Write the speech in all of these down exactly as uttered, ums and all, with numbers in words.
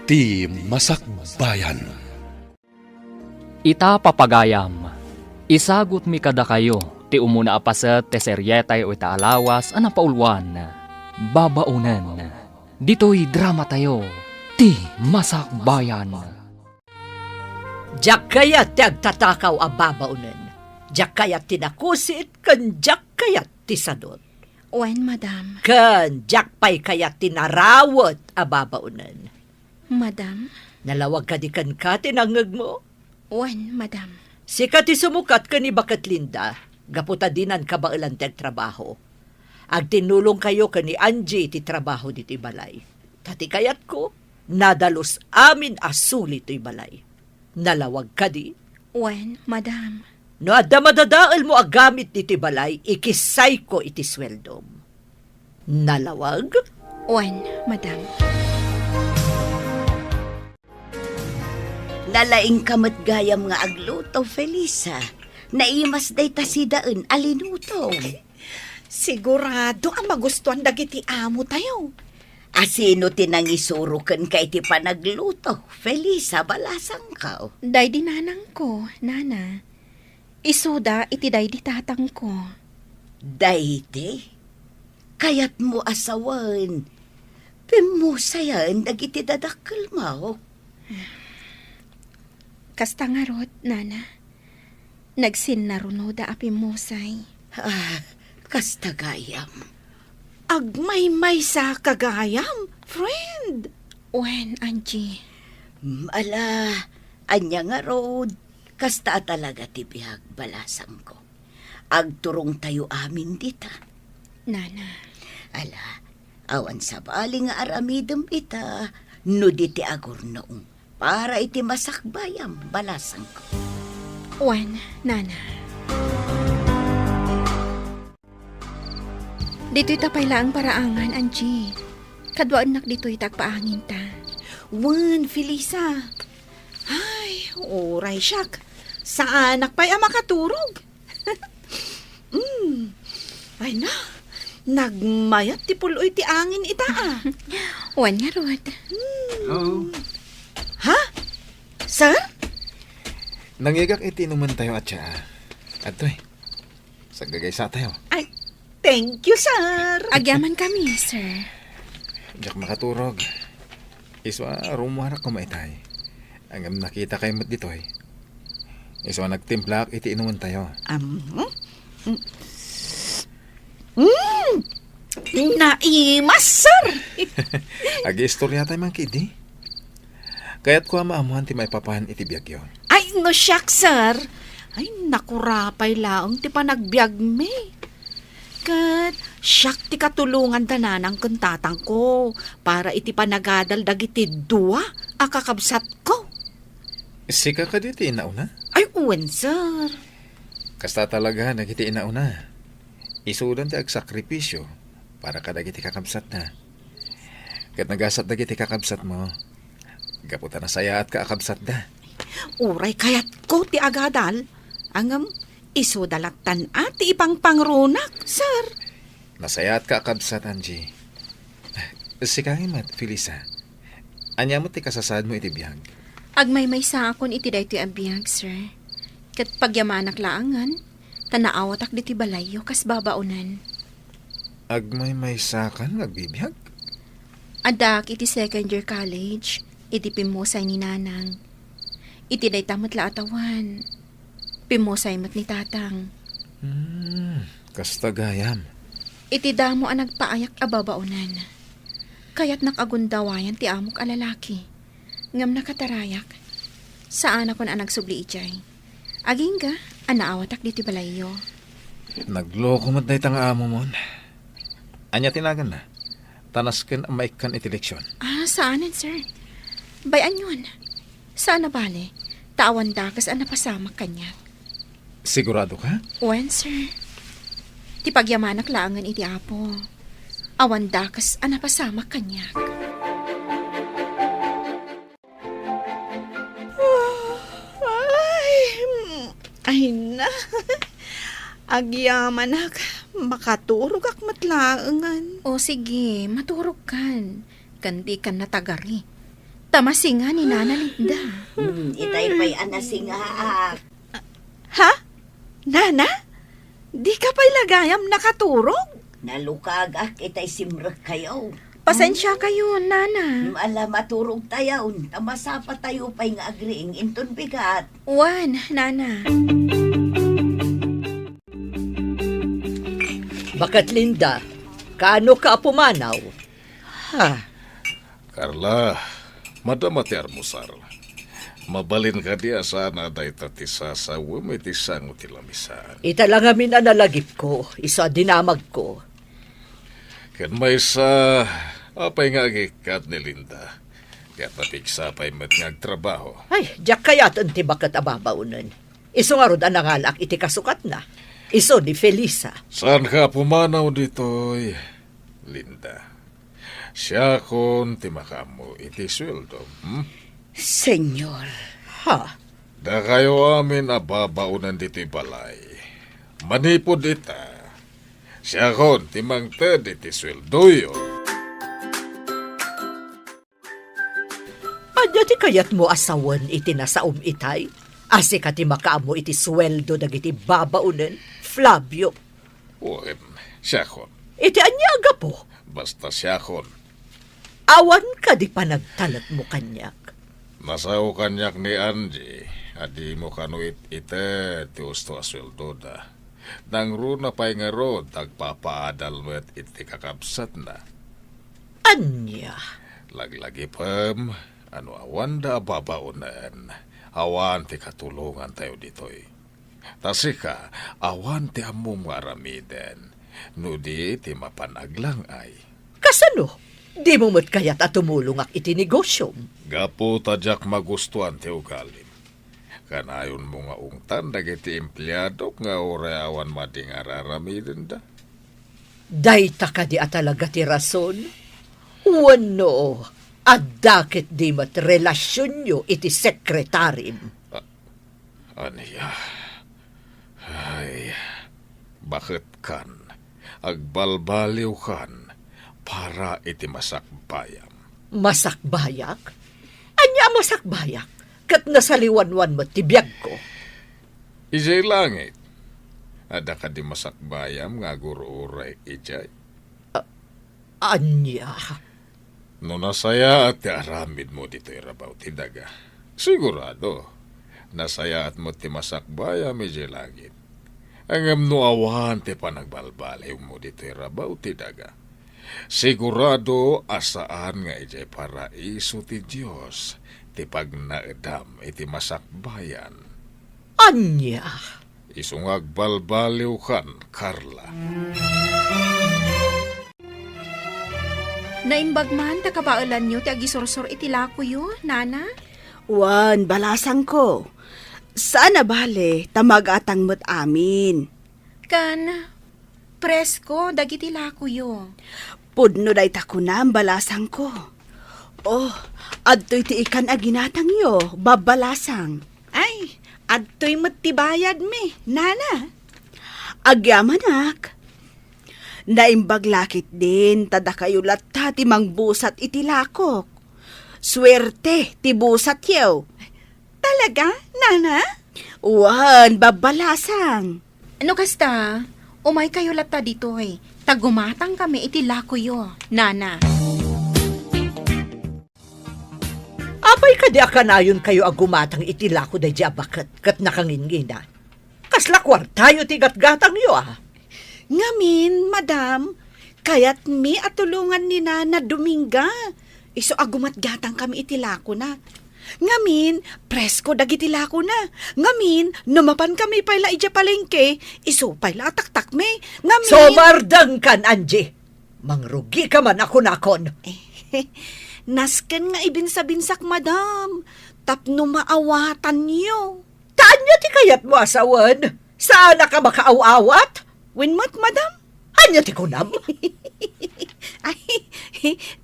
Ti Masakbayan. Ita, papagayam, isagutmi kadakayo ti umuna a paset ti serietayo ita a lawas a napauluan, Babaonen. Ditoy dramatayo, Ti Masakbayan. Diak kayat ti agtatakaw a babaonen. Diak kayat ti nakusit, ken diak kayat ti sadut. Wen, madam. Ken diak pay kayat ti narawet a babaonen. Madam? Nalawag kadi kenka ti nangngegmo? Wen, madam. Sika ti sumukat ken ni Baket Linda, gapu ta dinan kabaelan ti agtrabaho. Agtinnulongkayo ken ni Angie iti trabaho ditoy balay. Ta ti kayatko, nadalus amin a suli toy balay. Nalawag kadi? Wen, madam. No adda madadaelmo a gamit ditoy balay, ikissayko iti sueldom. Nalawag? Wen, madam. Nalaingka met gayam nga agluto, Felisa. Naimas dayta sidaen a linutong. Sigurado a magustuan dagiti amotayo. A sino ti nangisuro kenka iti panagluto, Felisa, balasangko? Daydi nanangko, nana. Isuda iti daydi tatangko. Daydi? Kayatmo a sawen, pimmusayen dagiti dadakkelmo? Kasta ngarud, nana. Nagsinnarunoda a pimmusay. Ah, kasta gayam. Agmaymaysa ka gayam, friend. Wen, Angie. Mm, ala, ania ngarud, kasta a talaga ti biag, balasangko. Agturongtayo amin dita. Nana. Ala, awan sabali nga aramidem ita, no di ti agurnong para iti masakbayam, balasangko. Wen, nana. Ditoy ta pay laeng paraangan, Angie. Kaduaennak ditoy ta agpaanginta. Wen, Felisa. Ay, uray siak. Saanak pay a makaturog. Mm. Ay na, nagmayat ti pul-oy ti angin ita, a. Wen ngarud. Mm. Hello? Ha? Sir? Nangigak iti inumentayo a tsaa. Adtoy. Saggagaysatayo. Ay, thank you, sir. Agyamankami, sir. Diak makaturog. Isu a rummuarak koma itay. Ngem nakitakay met ditoy. Isu a nagtimplaak iti inumentayo. Am, hmm? Mm. Mm. Naimas, sir. Agiistoriatay man ketdi. Kayatko a maammoan ti maipapan iti biagyo. Ay, no siak, sir. Ay, nakurapay laeng ti panagbiagmi. Ket siak ti katulongan da nanang ken tatangko para iti panagadal dagiti dua a kakabsatko. Sika kadi ti innauna? Ay, wen, sir. Kasta talaga dagiti innauna. Isudan ti agsakripisio para kadagiti kakabsatda. Ket nagasat dagiti kakabsatmo, gapu ta nasayaatka a kabsatda. Uray kayatko ti agadal, ngem isuda lattan a ti ipangpangrunak, sir. Nasayaatka a kabsat, Angie. Sika met, Felisa. Ania met ti kasasaadmo iti biag? Agmaymaysaakon iti daytoy a biag, sir. Ket pagyamanak laengen, ta naawatak ditoy balayyo kas babaonen. Agmaymaysakan nga agbibiag? Addaak iti second year college, iti pimmusay ni Nanang. Iti dayta met la a tawen, pimmusay met ni Tatang. Hmm, kasta gayam. Iti damo a nagpaayak a babaonen, kayatnak a gundawayan ti amok a lalaki. Ngem nakatarayak. Saanakon a nagsubli idiay. Agingga a naawatak ditoy balayyo. Nagloko met dayta nga amomon. Ania ti naganna? Ta nasken a maikkan iti leksion. Ah, saanen, sir. Bay-anyon. Saan a bale, ta awan dakes a napasamak kaniak. Sigurado ka? Wen, sir. Ti pagyamanak laengen iti Apo. Awan dakes a napasamak kaniak. Ay, mm, ay na. Agyamanak, makaturogak met laengen. O sige, maturogkan. Ken dikan natagari. Ta masinga ni Nana Linda. Hmm, itay pay a nasingaak. Ha? Nana? Dika pay la gayam nakaturog? Nalukagak itay simrekkayo. Pasensiakayo, Nana. Hmm, ala, maturogtayon, ta masapatayo pay nga agriing inton bigat. Wen, Nana. Baket Linda, kaano ka a pumanaw? Ha? Carla, madama ti armusar. Mabalin kadi a saan a dayta ti sasawem iti sango ti lamisaan? Ita la ngamin a nalagipko, isu a dinamagko. Ken maysa, apay nga agikkat ni Linda? Ket napigsa pay met nga agtrabaho. Ay, diak kayaten ti baket a babaonen. Isu ngarud a nangalaak iti kasukatna. Isu ni Felisa. Saanka a pumanaw ditoy, Linda? Siakon ti makaammo iti sueldo, hmm? Senyor, ha? Dakayo amin a babaonen ditoy balay. Manipud ita, siakon ti mangted iti sueldoyo. Ania ti kayatmo a sawen iti nasaom itay? A sika ti makaammo iti sueldo dagiti babaonen, Flavio? Wen, siakon. Iti ania a gapu? Basta siakon. Awan kadi panagtalekmo kaniak? Nasao kaniak ni Angie a dimo kano it-ited ti usto a sueldoda. Nangruna pay ngarud, agpapaadal met iti kakabsatna. Ania? Laglagipem a no awanda a babaonen, awan ti katulongantayo ditoy. Ta sika, awan ti ammom nga aramiden, no di ti mapan aglang-ay. Kasano? Dimo met kayat a tumulongak iti negosiom? Gapu ta diak magustuan ti ugalim. Kanayonmo nga ungtan dagiti empleadok nga uray awan madi nga ar-aramidenda? Dayta kadi a talaga ti rason? Wenno, adda ketdi met relasionyo iti sekretarim? A-, ania? Ay, baketkan, agbalbaliwkan para iti masakbayam. Masakbayak? Ania a masakbayak? Ket nasaliwanwan met ti biagko. Idiay langit, adda kadi masakbayam nga agur-uray idiay? A-, ania? No nasayaat ti aramidmo ditoy rabaw ti daga, sigurado, nasayaat met ti masakbayam idiay langit. Ngem no awan ti panagbalbaliwmo ditoy rabaw ti daga, sigurado a saan nga idiay paraiso ti Dios ti pagnaedam iti masakbayan. Ania? Isu nga agbalbaliwkan, Carla. Naimbag man ta kabaelanyo ti agisursor iti lakoyo, Nana? Wen, balasangko. Saan a bale, ta magatang met amin. Kan, presko dagiti lakoyo. Pudno dayta kunam, balasangko. Oh, adtoy ti ikan a ginatangyo, babbalasang. Ay, adtoy met ti bayadmi, Nana. Agyamanak. Naimbag la ketdin ta dakayo latta ti mangbusat iti lakok. Suerte ti busatyo. Talaga, Nana? Wen, babbalasang. No kasta, umaykayo latta ditoy, ta gumatangkami iti lakoyo, Nana. Apay kadi a kanayonkayo a gumatang iti lako daydi a baket ket nakangingina? Kasla kuartayo ti gatgatangyo, a? Ngamin, madam, kayatmi a tulongan ni Nana Dominga. Isu a gumatgatangkami iti lakona. Ngamin, presko dagiti lakona. Ngamin, no mapankami pay la idiay palengke, isu pay la a taktakmi. Ngamin— Sumardengkan, Angie! Mangrugika man a kunakon. Nasken nga ibinsabinsak, madam, tapno maawatanyo. Ta ania ti kayatmo a sawen? Saanak a makaaw-awat? Wen met, madam. Ania ti kunam? Ay,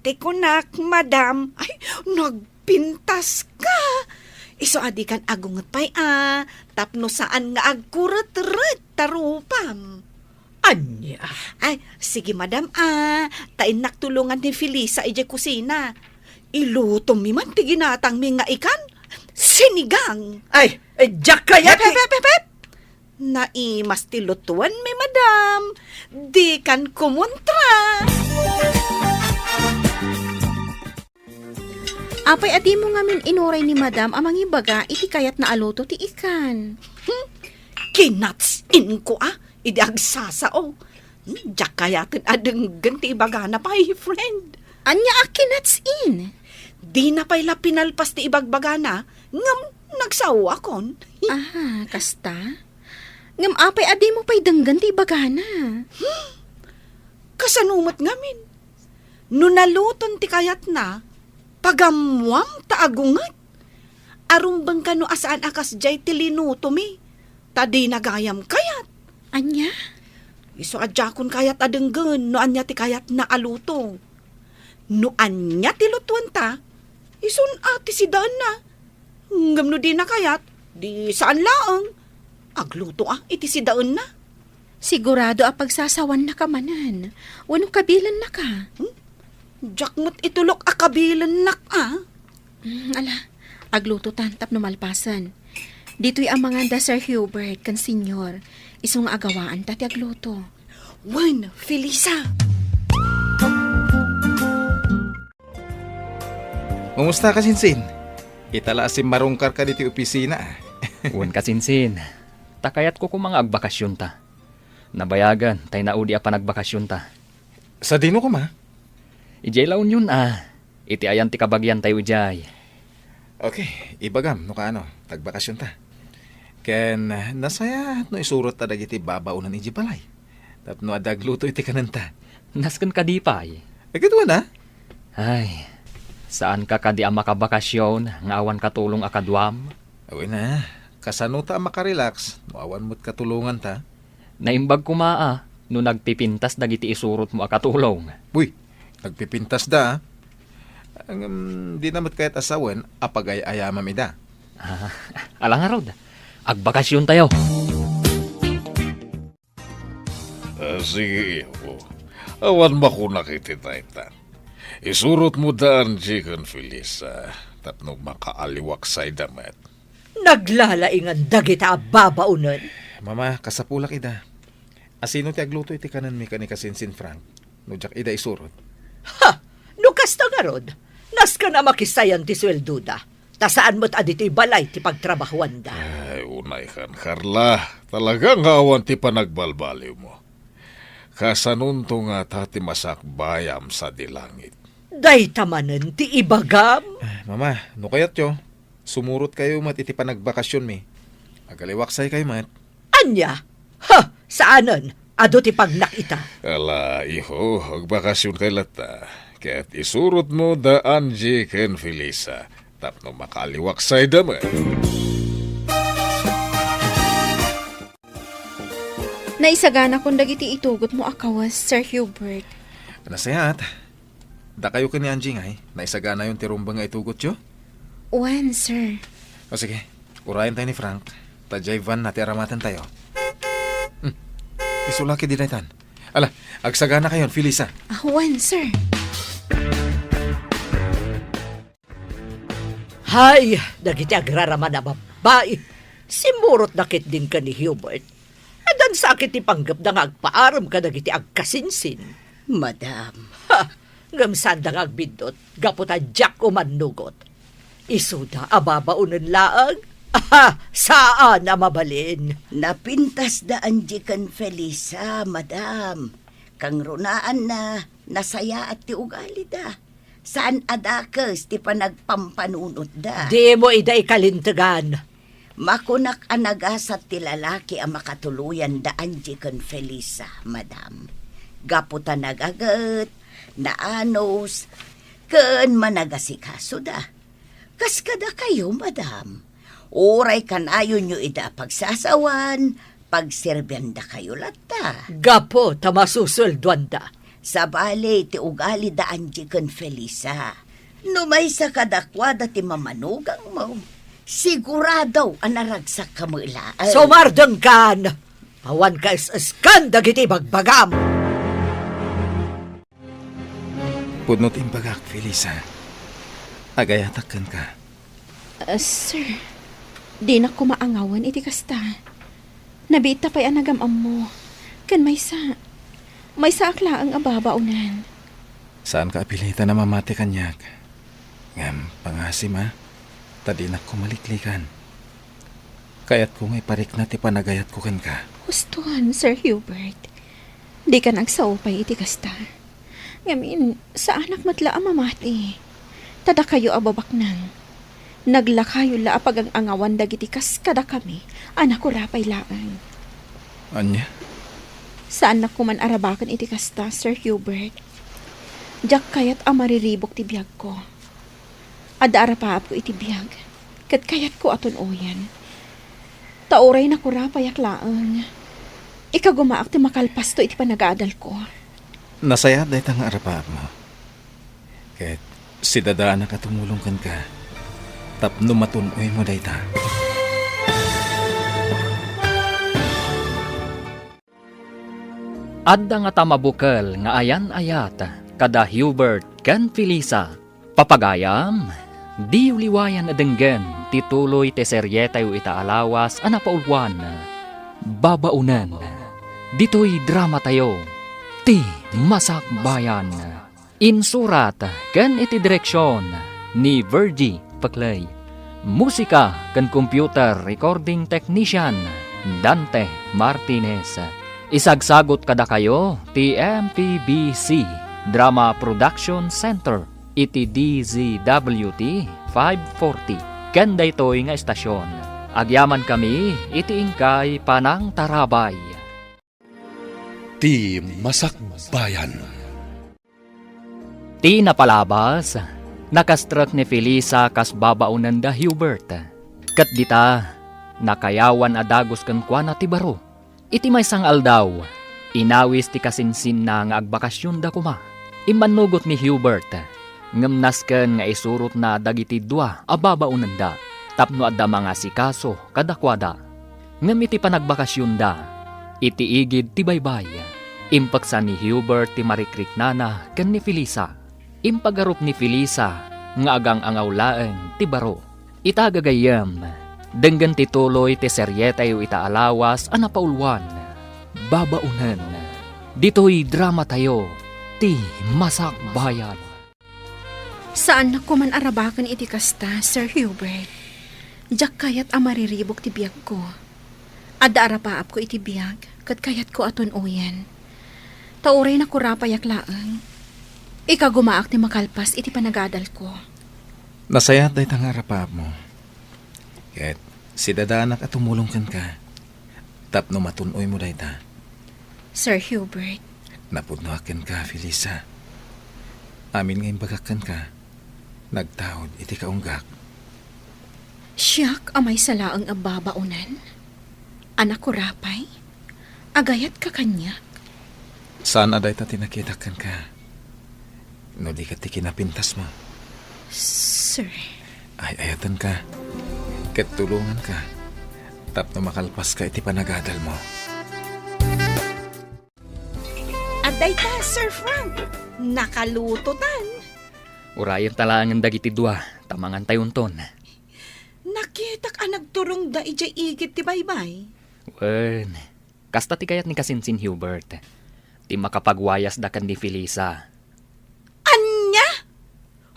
ti kunak, madam. Ay, nagpintaska. Isu a dikan agunget pay a, tapno saan nga agkuretret ta rupam. Ania? Ay, sige, madam, a, ta innak tulongan ni Felisa idiay kusina. Ilutomi man ti ginatangmi nga ikan, sinigang. Ay, eh, diak kayat Hep, ti hep, hep, hep, hep! Naimas ti lutuenmi, madam. Dikan kumontra. Apay a dimo ngamin inuray ni madam a mangibaga iti kayatna a luto ti ikan? Hmm, kinatsin ko a, idi agsasao. Hmm, diak kayaten a denggen ti ibagana pay, friend. Ania a kinatsin? Dina pay la pinalpas ti ibagbagana, ngem nagsaoakon. Ah, kasta? Ngem apay a dimo pay denggen ti ibagana? Hmm, kasano met ngamin? No naluton ti kayatna, pagammuam ta agunget. Arumbeng kano a saan a kasdiay ti linutomi, ta dina gayam kayat. Ania? Isu a diakon kayat a denggen no ania ti kayatna a luto. No ania ti lutuenta, isun a ti sidaenna. Ngem no dina kayat, di saan laeng. Agluto a iti sidaenna. Sigurado a pagsasawannaka manen, wenno kabilennaka? Hmm? Diak met itulok a kabilennak a. Mm, ala, aglutotan tapno malpasen. Ditoy amangan da Sir Hubert ken Senyor. Isu nga agawaanta ti agluto. Wen, Felisa. Kumusta, Kasinsin? Ita la a simmarungkarka ditoy opisina, a. Wen, Kasinsin. Ta kayatko koma nga agbakasionta. Nabayagen tay naudi a panagbakasionta. Sadino koma? Idiay La Union, a. Iti ayan ti kabagiantayo idiay. Okay, ibagam no kaano, ta agbakasionta. Ken, nasayaat no isurotta dagiti babaonen idiay balay. Tapno adda agluto iti kanenta. Nasken kadi pay? Ay, ket wen a. Ay, saanka kadi a makabakasion nga awan katulong a kaduam? Wen a, kasano ta a makarelax no awan met katulonganta? Naimbag koma a no nagpipintas dagiti isurotmo a katulong. Uy, nagpipintasda, a. Ngem, dina met kayat a sawen a pagay-ayamam ida. Ah, ala ngarud, agbakasiontayo. Ah, sige, iho. Awan makunak iti dayta. Isurotmo da Angie ken Felisa tapno makaaliwaksayda met. Naglalaingan dagita a babaonen. Mama, kasapulak ida. Asino ti agluto iti kanenmi ken ni Kasinsin Frank no diak ida isurot? Ha! No kasta ngarud, nasken a makisayan ti sueldoda, ta saan met a ditoy balay ti pagtrabahuanda. Ay, unaykan, Carla. Talaga nga awan ti panagbalbaliwmo. Kasanonto ngata ti masakbayam sadi langit? Dayta manen ti ibagam. Ah, Mama, no kayatyo, sumurotkayo met iti panagbakasionmi. Agaliwaksaykayo met. Ania? Ha! Saanen. Adu ti pagnak ita. Ala, iho, agbakasionkay latta. Ket isurotmo da Angie ken Felisa tapno makaaliwaksayda met. Naisaganakon dagiti itugotmo a kawes, Sir Hubert. Nasayaat. Dakayo ken ni Angie ngay, naisaganayon ti rumbeng nga itugotyo? Wen, sir. O sige, urayen tayo ni Frank, ta diay van na ti aramatentayo. Hmm. Isu la ketdi daytan. Ala, agsaganakayon, Felisa. Ah, wen, sir. Hay, dagiti agraraman a babbai. Simmurotda ketdin ken ni Hubert. Addan sa ket ti panggepda nga agpaarem kadagiti agkasinsin. Madam. Ha! Ngem saanda nga agbiddut, gapu ta diak umannugot. Isuda a babaonen laeng? Aha! Saan a mabalin. Napintasda Angie ken Felisa, madam. Kangrunaanna, nasayaat ti ugalida. Saan a dakes ti panagpampanunotda. Dimo ida ikalintegan. Makunak a nagasat ti lalaki a makatuloyan da Angie ken Felisa, madam. Gapu ta nagaget, naanus, ken managasikasoda. Kas kadakayo, madam. Uray kanayonyo ida a pagsasawan, pagserbiandakayo latta. Gapu ta masusueldoanda. Sabali ti ugali da Angie ken Felisa. No maysa kadakuada ti mamanugangmo, sigurado a naragsakka met laeng. Sumardengkan! Awan kaes-eskan dagiti ibagbagam! Pudno ti imbagak, Felisa. Agayatak kenka. Ah, sir, dinak koma angawen iti kasta. Nabiitta pay a nagam-ammo. Ken maysa, maysaak laeng a babaonen. Saanka a pilitan a mamati kaniak. Ngem pangasim a, ta dinak koma liklikan. Kayatko nga iparikna ti panagayatko kenka. Huston, Sir Hubert. Dikan agsao pay iti kasta. Ngamin, saanak met la a mamati. Ta dakayo a babaknang, naglakayo la a pagang-angawan dagiti kas kadakami a nakurapay laeng. Ania? Saannak koman arabaken iti kasta, Sir Hubert. Diak kayat a mariribuk ti biagko. Adda arapaapko iti biag, ket kayatko a tun-oyen. Ta uray nakurapayak laeng, ikagumaak ti makalpasto iti panagaadalko. Nasayaat dayta nga arapaapmo. Ket sidadaanak a tumulong kenka tapno matun-oymo dayta. Adda ngata mabukel nga ayan-ayat kada Hubert ken Felisa. Papagayam, diyo liwayan a denggen ti tuloy ti serietayo ita a lawas a napauluan, Babaonen. Ditoy dramatayo, ti Masakbayan. Insurat ken iti direksion ni Virgie Peclay. Musika ken computer recording technician, Dante Martinez. Isagsagut kadakayo ti M P B C Drama Production Center iti D Z W T five forty. Ken daytoy nga estasion, agyamankami iti inkay panangtarabay. Ti Masakbayan. Ti napalabas, nakastrek ni Felisa kas babaonen da Hubert. Ket dita, nakayawan a dagus kenkuana ti baro. Iti maysa nga aldaw, inawis ti kasinsinna nga agbakasionda koma. Immannugot ni Hubert, ngem nasken nga isurotna dagiti dua a babaonenda tapno adda mangasikaso kadakuada. Ngem iti panagbakasionda, iti igid ti baybay, impeksa ni Hubert ti marikriknana ken ni Felisa. Impagarup ni Felisa nga agang-angaw laeng ti baro. Ita gagayyem, denggen ti tuloy ti serietayo ita a lawas a napauluan, Babaonen. Ditoy dramatayo, ti Masakbayan. Saannak koman arabaken iti kasta, Sir Hubert. Diak kayat a mariribuk ti biagko. Adda arapaapko iti biag, ket kayatko a tun-oyen. Ta uray nakurapayak laeng, ikagumaak ti makalpas iti panagadalko. Nasayaat dayta nga arapaapmo. Ket sidadaanak a tumulong kenka tapno matun-oymo dayta. Sir Hubert. Napudnoak kenka, Felisa. Amin nga imbagak kenka, nagtaud iti kaunggak. Siak a maysa laeng a babaonen? A nakurapay? Agayatka kaniak? Saan a dayta ti nakitak kenka. No di ket ti kinapintasmo. Sir. Ay-ayatenka. Ket tulonganka. Tapno makalpaska iti panagadalmo. Adda ita, Sir Frank. Nakalutotan. Urayenta laengen dagiti dua, ta mangantayonton. Nakitak a nagturongda idiay igid ti baybay. Wen, kasta ti kayat ni kasinsin Hubert. Ti makapagwayasda ken ni Felisa. Ania?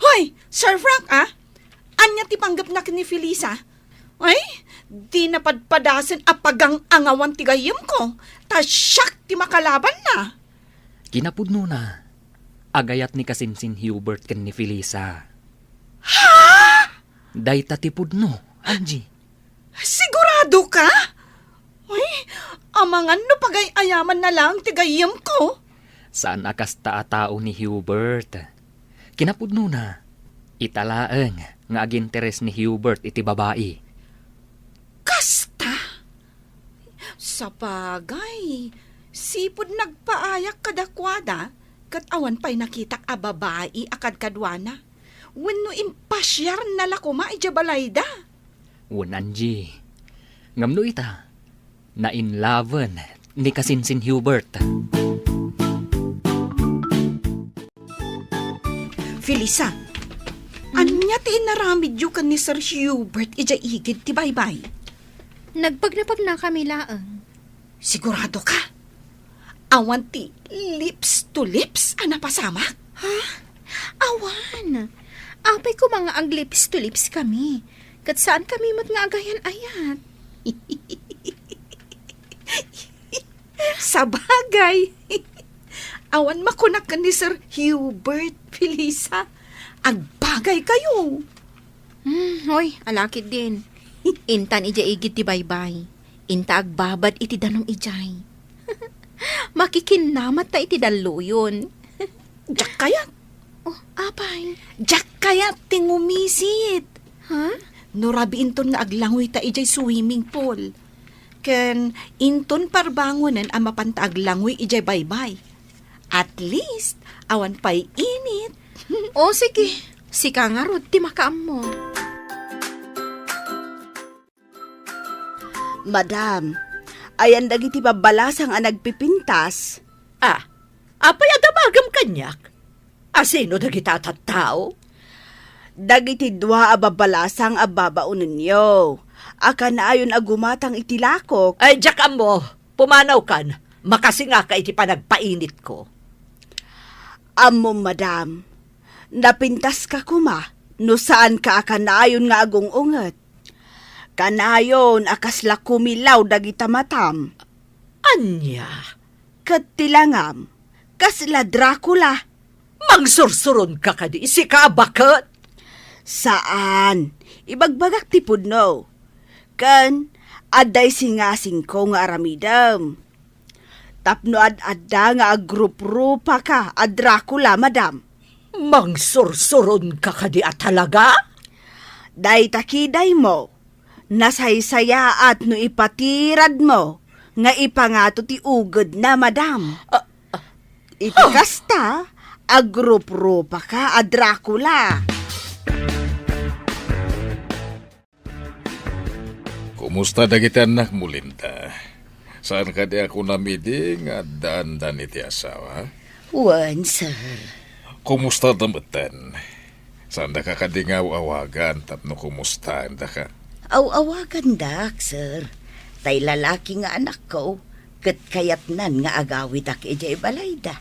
Hoy, Sir Frank, a? Ania ti panggepna ken ni Felisa? Ay, dina padpadasen a pagang-angawan ti gayyemko, ta siak ti makalabanna. Kinapudnona, agayat ni kasinsin Hubert ken ni Felisa. Ha? Dayta ti pudno, Angie. Sigurado ka? Uy, amangan no pagay-ayamanna laeng ti gayyemko. Saan a kasta a tao ni Hubert. Kinapudnona, ita laeng nga aginteres ni Hubert iti babai. Kasta? Sapagay, sipud nagpaayak kadakuada, ket awan pay nakitak a babai a kadkaduana. Wenno impasiarna la koma idiay balayda. Wen, Angie. Ngem no ita, nainlaven ni kasinsin Hubert. Felisa, ania Ania ti inaramidyo ken ni Sir Hubert idiay igid ti baybay? Nagpagnapagnakami laeng. Sigurado ka? Awan ti lips to lips a napasamak? Ha? Awan. Apay koma nga ag-lips to lips kami. Ket saan kami met nga agayan-ayat. Sabagay. Awan makunak ken ni Sir Hubert, Felisa. Agbagay kayo. Hmm, hoy, alakid din. Intan idiay igid ti baybay. Inta agbabad iti danum idiay. Makikinnamat ta iti dalluyon. Diak kayat. Oh, apay? Diak kayat ti ngumisit. Ha? No rabii inton nga aglangoy ta idiay swimming pool. Ken inton parbangonen a mapanta aglangoy idiay baybay. At least, awan pay init. O, sige. Sika ngarud ti makaammo. Madam, ayan dagiti babbalasang a nagpipintas? Ah, apay a damagem kaniak? Asino dagita a tattao? Dagiti dua a babbalasang a babaonenyo a kanayon a gumatang iti lakok. Ay, diak ammo. Pumanawkan. Makasingaka iti panagpainitko. Ammom, madam. Napintaska koma no saanka a kanayon nga agung-unget. Kanayon a kasla kumilaw dagita matam. Ania? Ket ti langam, kasla Dracula. Mangsursuronka kadi, sika a baket? Saan. Ibagbagak ti pudno. Ken, adda isingasingko nga aramidem. Tapno ad-adda nga agruprupaka a Dracula, madam. Mangsursuronka kadi a talaga? Dayta kidaymo, nasaysayaat no ipatiradmo nga ipangato ti ugedna, madam. Ah, ah. Iti kasta, agruprupaka a Dracula. Kumusta dagiti annakmo, Linda? Saan kadi a kunam idi nga addaandan iti asawa? Wen, sir. Kumusta da metten? Saandaka kadi nga aw-awagan tapno kumustaendaka? Aw-awagandak, sir. Tay lalaki nga anakko, ket kayatnan nga agawidak idiay balayda.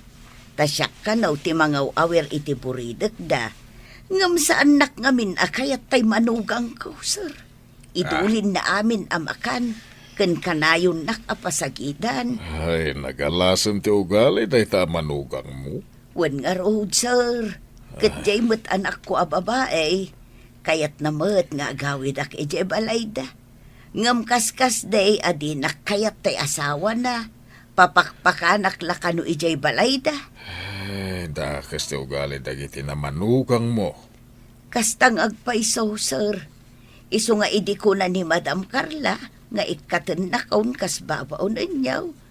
Ta siak kano ti mangaw-awir iti buridekda. Ngem saannak ngamin a kayat tay manugangko, sir. Idulinna amin a makan, ken kanayonnak a pasagidan. Ay, nagalasem ti ugali dayta a manugangmo. Wen ngarud, sir. Ket diay met anakko a babai, kayatna met nga agawidak idiay balayda. Ngem kaskasdi a dinak kayat tay asawana, papakpakanak la kano idiay balayda. Ay, dakes ti ugali dagiti namanugangmo. Kasta nga agpayso, sir. Isu nga idi kuna ni Madam Carla nga ikkatennakon kas babaonenyo,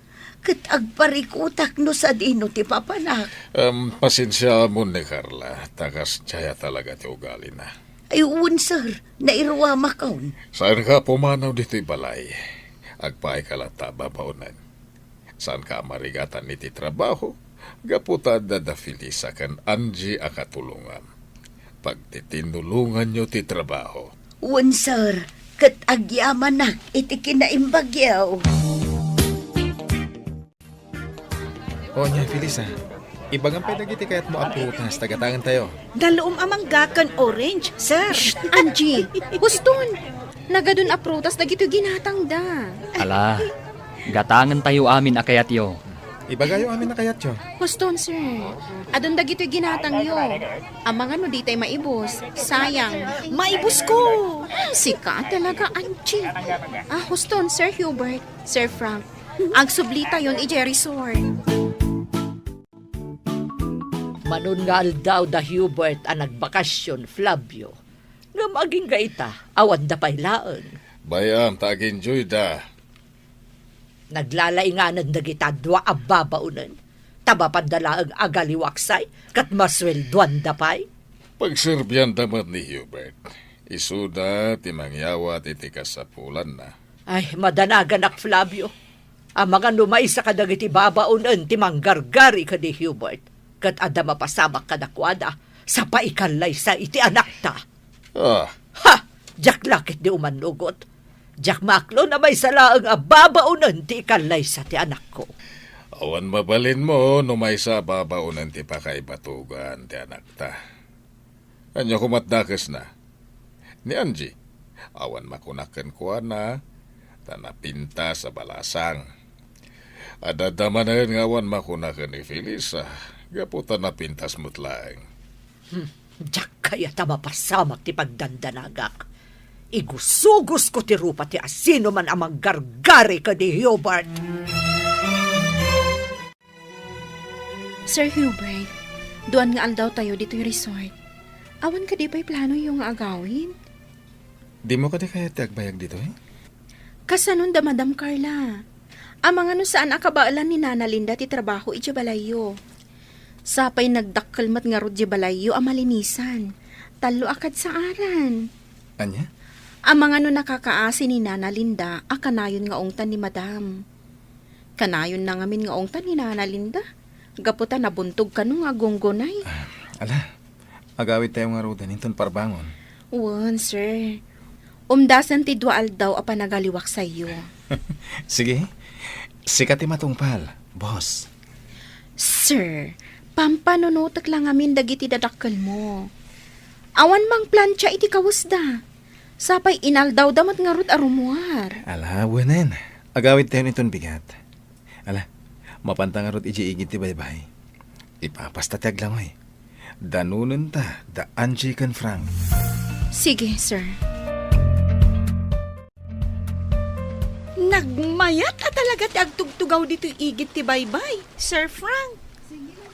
ket agparikutak no sadino ti papanak. Em, pasensiaamon ni Carla, ta kasdiay a talaga ti ugalina. Ay, wen, sir. Nairuamakon. Saanka a pumanaw ditoy balay. Agpaayka latta a babaonen. Saanka a marigatan iti trabaho, gapu ta adda da Felisa ken Angie a katulongam. Pagtitinnulonganyo ti trabaho. Wen, sir, ket agyamanak iti kinaimbagyo. O, nia, Felisa, ibagam pay dagiti kayatmo a prutas ta gatangentayo. Dalluom a mangga ken orange, sir. Shh, Angie! Huston! Nagadun a prutas dagitoy ginatangda. Ala, gatangentayo amin a kayatyo. Ibagayo amin a kayatyo. Huston, sir. Adun dagitoy ginatangyo. Amangan no ditay maibus. Sayang. Maibusko! Hmm, sika talaga, Angie. Ah, huston, Sir Hubert, Sir Frank. Agsublitayon idiay resort. Manon nga aldaw da Hubert a nagbakasyon, Flavio. Ngem agingga ita, awanda pay laeng. Bay-am ta agenjoyda. Naglalainganan dagita dua a babaonen. Ta mapanda laeng agaliwaksay, ket masueldoanda pay. Pagserbianda met ni Hubert. Isuda ti mangyawat iti kasapulanna. Ay, madanaganak, Flavio. Amangan no maysa kadagiti babaonen ti manggargari ken ni Hubert, ket adda mapasamak kadakuada, sa paikan laysa iti anakta. Ah. Ha! Diak la ketdi umannugot. Diak maaklon a maysa laeng a babaonen ti ikallaysa ti anakko. Awan mabalinmo no maysa a babaonen ti pakaibatogan ti anakta. Ania koma ti dakesna? Ni Angie, awan makunak kenkuana, ta napintas a balasang. Adda manen nga awan makunak ken ni Felisa, gapu ta napintas met laeng. Hmm, diak kayat a mapasamak ti pagdandanagak. Igusugosko ti rupa ti asinoman a manggargari ken ni Hubert. Sir Hubert, duan nga aldawtayo ditoy resort. Awan kadi pay planoyo nga agawid? Dimo kadi kayat ti agbayag ditoy? Kasanon da Madam Carla? Amangan no saan a kabaelan ni Nana Linda ti trabaho idiay balayyo. Sapay nagdakkel met ngarud diay balayyo a malinisan. Tallo a kadsaaran. Ania? Amangan no nakakaasi ni Nana Linda a kanayon nga ungtan ni Madam. Kanayonna ngamin nga ungtan ni Nana Linda, gapu ta nabuntog kano nga agunggunay. Ah, ala, agawidtayo ngaruden inton parbangon. Wen, sir. Umdasen ti dua aldaw a panagaliwak sayo. Sige, sika ti matungpal, boss. Sir, pampanunotek la ngamin dagiti dadakkelmo. Awan mangplancha iti kawesda. Sapay inaldawda met ngarud a rummuar. Ala, wenen. Agawidtayon inton bigat. Ala, mapanta ngarud idiay igid ti baybay. Ipapasta ti aglangoy. Danonenta da Angie ken Frank. Sige, sir. Nagmayat a talaga ti agtugtugaw ditoy igid ti baybay, Sir Frank.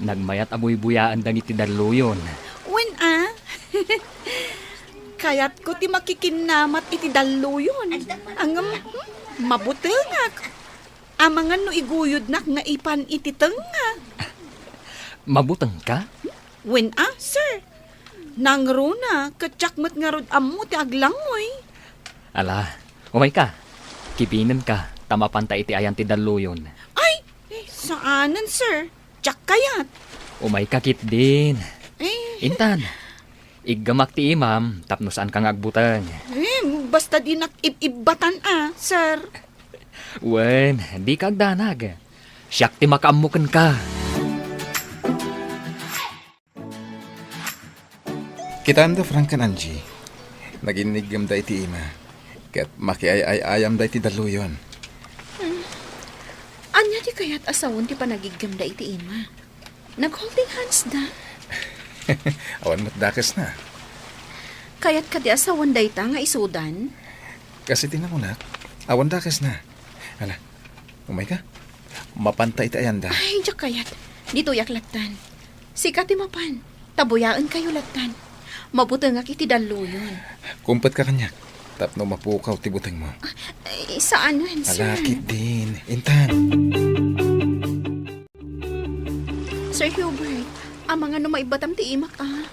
Nagmayat a buybuyaen dagiti dalluyon. Wen a? Kayatko ti makikinnamat iti dalluyon. Ngem, hmm, mabutengak. Amangan no iguyodnak nga ipan iti tengnga. Mabutengka? Wen a, sir. Nangruna, ket diak met ngarud ammo ti aglangoy. Ala, umayka. Kibinenka, ta mapanta iti ayan ti dalluyon. Ay, saanen, sir. Diak kayat. Umayka ketdin. Eh. Intan, iggemak ti imam tapno saanka nga agbuteng. Eh, basta dinak ib-ibbatan a, sir. Wen, dika agdanag. Siak ti makaammo kenka. Kitaem da Frank ken Angie. Naginniggemda iti ima. Ket makiay-ay-ayamda iti dalluyon. Hmm. Ania ti kayat a sawen ti panagiggemda iti ima? Nag-holding hands da. Awan met dakesna. Kayat kadi a sawen dayta nga isudan? Kas iti nakunak, awan dakesna. Ala, umayka. Mapanta iti ayanda. Ay, diak kayat. Ditoyak lattan. Sika ti mapan. Ta buyaenkayo lattan. Mabutengak iti dalluyon. Kumpetka kaniak tapno mapukaw ti butengmo. Ay, saanen, sir. Ala, ketdin. Intan. Sir Hubert, amangan no maibbatam ti imak, a.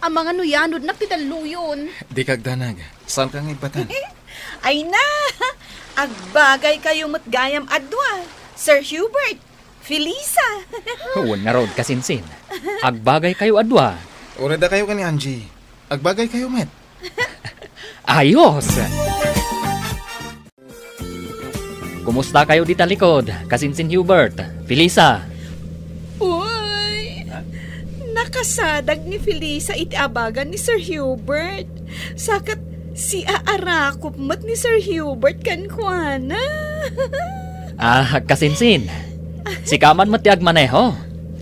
Amangan no yanodnak ti dalluyon. Dika agdanag. Saanka nga ibbatan? Ay na! Agbagaykayo met gayam a dua, Sir Hubert, Felisa. Wen ngarud, kasinsin. Agbagaykayo a dua. Uray dakayo ken ni Angie. Agbagaykayo met. Ayos! Kumustakayo dita likod, kasinsin Hubert, Felisa? Uy, nakasadag ni Felisa iti abagan ni Sir Hubert. Saket siaarakop met ni Sir Hubert kenkuana. Ah, kasinsin. Sika man met ti agmaneho.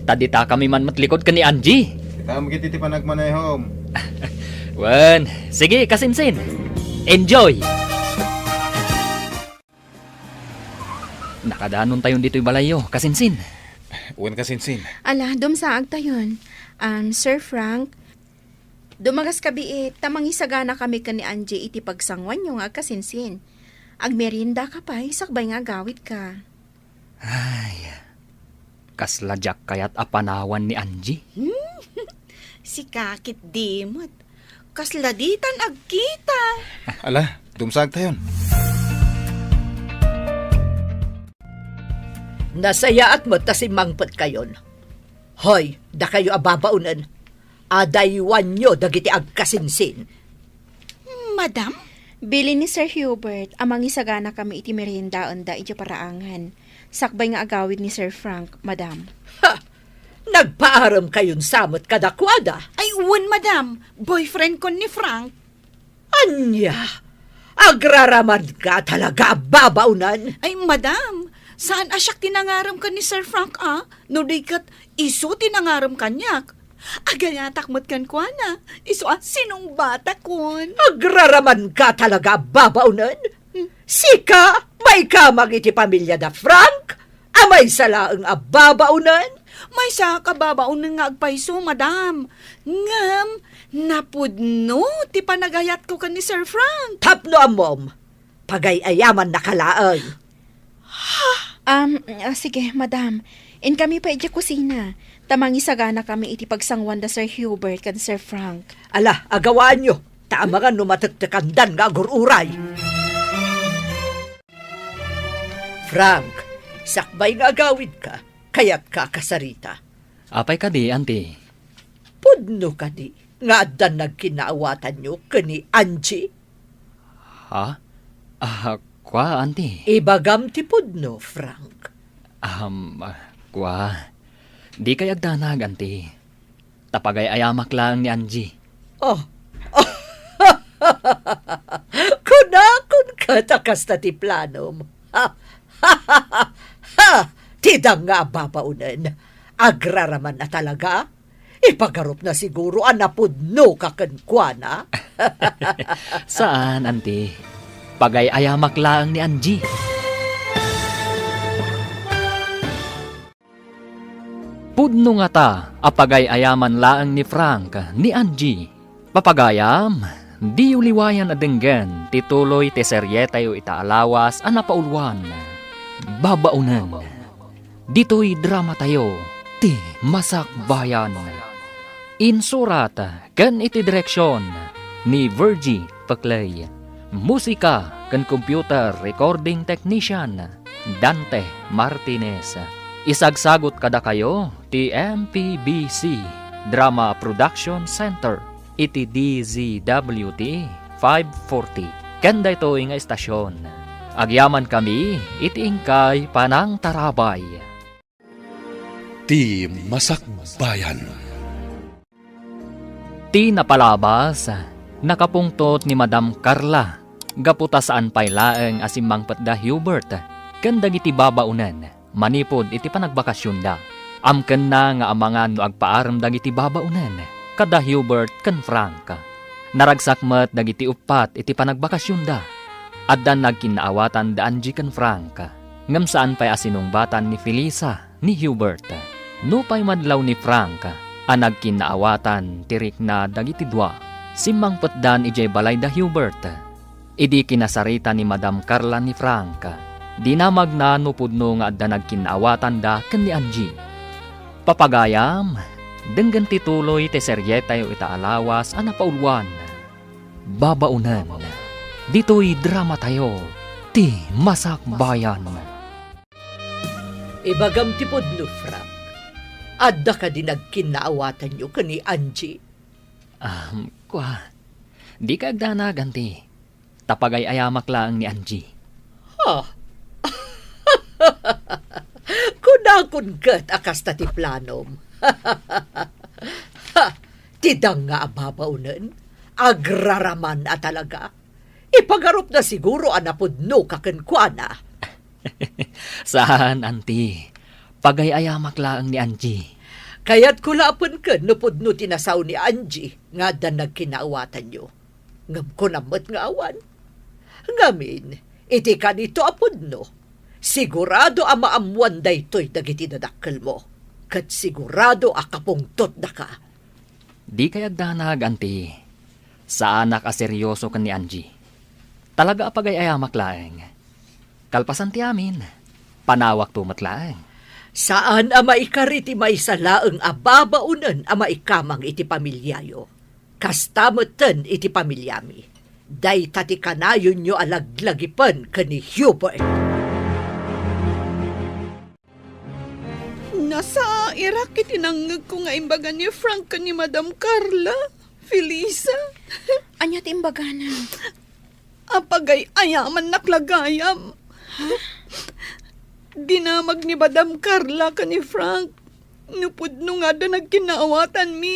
Ta ditakami man met likod ken ni Angie. Kita met iti panagmanehom. Wen, sige, kasinsin. Enjoy! Nakadanontayon ditoy balayyo, kasinsin. Wen, kasinsin. Ala, dumsaagtayon. Um, Sir Frank, dumagas kabiit, ta mangisaganakami ken ni Angie iti pagsanguanyo nga agkasinsin. Agmeriendaka pay, sakbay nga agawidka. Ay, kasla diak kayat a panawan ni Angie. Hmm? Sika ketdi met. Kasla ditan agkita. Ala, dumsaagtayon. Nasayaat met ta simmangpetkayon. Hoy, dakayo a babaonen, adaywanyo dagiti agkasinsin. Madam? Bilin ni Sir Hubert a mangisaganakami iti meriendaenda idiay paraangan, sakbay nga agawid ni Sir Frank, madam. Ha! Nagpaarem kayon sa met kadakuada? Ay, wen, madam. Boyfriend kon ni Frank. Ania? Agraraman ka talaga a babaonen? Ay, madam, saan a siak ti nangarem ken ni Sir Frank, a? No di ket isu ti nangarem kaniak. Agayatak met kenkuana, isu a sinungbatakon. Agraraman ka talaga a babaonen? Hmm. Sika, maikamang iti pamiliada Frank? A maysa laeng a babaonen? Maysaak a babaonen nga agpayso, madam. Ngem, napudno ti panagayatko ken ni Sir Frank. Tapno ammom, pagay-ayamannaka laeng. Um, ah, sige, madam. Inkami pay idiay kusina. Ta mangisaganakami iti pagsanguan da Sir Hubert ken Sir Frank. Ala, agawaanyo. Ta amangan no matektekandan nga agur-uray. Frank, sakbay nga agawidka, kayatka a kasarita? Apay kadi, Auntie? Pudno kadi nga addan nagkinnaawatanyo ken ni Angie? Ha? Ah, kua, Auntie? Ibagam ti pudno, Frank. Um, ah, kua. Dikay agdanag, Auntie. Ta pagay-ayamak laeng ni Angie. Oh. Kunakon ket a kasta ti planom. Ha! Ti danga a babaonen. Agraraman a talaga. Ipagarupna siguro a napudnoka kenkuana. Saan, Auntie. Pagay-ayamak laeng ni Angie. Pudno ngata a pagay-ayaman laeng ni Frank ni Angie. Papagayam, diyo liwayan a denggen ti tuloy ti serietayo ita a lawas a napauluan, Babaonen. Ditoy dramatayo, ti Masakbayan. Insurat ken iti direksion ni Virgie Peclay. Musika ken computer recording technician, Dante Martinez. Isagsagut kadakayo ti M P B C Drama Production Center iti D Z W T five forty. Ken daytoy nga estasion, agyamankami iti inkay panangtarabay. Ti Masakbayan. Ti napalabas, nakapungtot ni Madam Carla gapu ta saan pay laeng a simmangpet da Hubert ken dagiti babaonen manipud iti panagbakasionda. Amkenna nga amangan no agpaarem dagiti babaonen kada Hubert ken Frank. Naragsak met dagiti uppat iti panagbakasionda. Addan nagkinnaawatan da Angie ken Frank, ngem saan pay a sinungbatan ni Felisa ni Hubert. Nupay madlaw ni Frank a nagkinnaawatan ti rikna dagiti dua, simmangpetdan idiay balay da Hubert. Idi kinasarita ni Madam Carla ni Frank, dinamagna no pudno nga adda nagkinnaawatanda ken ni Angie. Papagayam, denggen ti tuloy ti serietayo ita a lawas a napauluan. Babaonen, ditoy dramatayo, ti Masakbayan. Ibagam ti pudno, Frank. Adda kadi nagkinnaawatanyo ken ni Angie? Ah, kua, dika agdanag, Auntie. Ta pagay-ayamak laeng ni Angie. Ha? Kunakon ket a kasta ti planom. Ha, ti danga a babaonen, agraraman a talaga. Ipagarupna siguro a napudnoka kenkuana. Saan, Auntie. Pagay-ayamak laeng ni Angie. Kayatko laeng ken no pudno ti nasao ni Angie nga addan nagkinnaawatanyo. Ngem kunam met nga awan. Ngamin, iti kanito a pudno, sigurado a maammoan daytoy dagiti dadakkelmo, ket sigurado a kapungtotdaka. Dikay agdanag, Auntie. Saanak a seryoso ken ni Angie. Talaga a pagay-ayamak laeng. Kalpasan ti amin, panawakto met laeng. Saan a maikari ti maysa laeng a babaonen a maikamang iti pamiliayo. Kasta metten iti pamiliami. Dayta ti kanayonyo a laglagipen ken ni Hubert. Nasairak iti nangngegko nga imbaga ni Frank ken ni Madam Carla. Felisa. Ania ti imbagana? Apagay-ayamannak la gayam. Dinamag ni Madam Carla ken ni Frank no pudno nga adda nagkinnaawatanmi.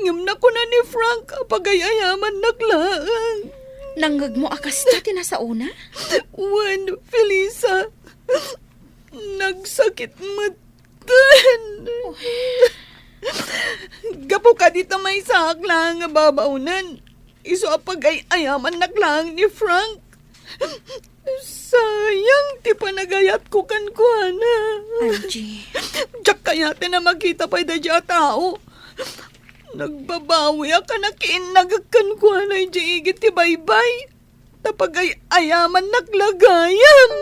Ngem nakuna ni Frank a pagay-ayamannak laeng. Nangngegmo a kasta ti nasaona? Wen, Felisa. Nagsakit met. Gapu kadi ta maysaak laeng nga babaonen, isu a pagay-ayamannak laeng ni Frank. Sayang ti panagayatko kenkuana. Angie. Diak kayaten a makita pay daydiay a tao. Nagbabawiak a nakiinnagek kenkuana idiay igid ti baybay. Ta pagay-ayamannak la gayam.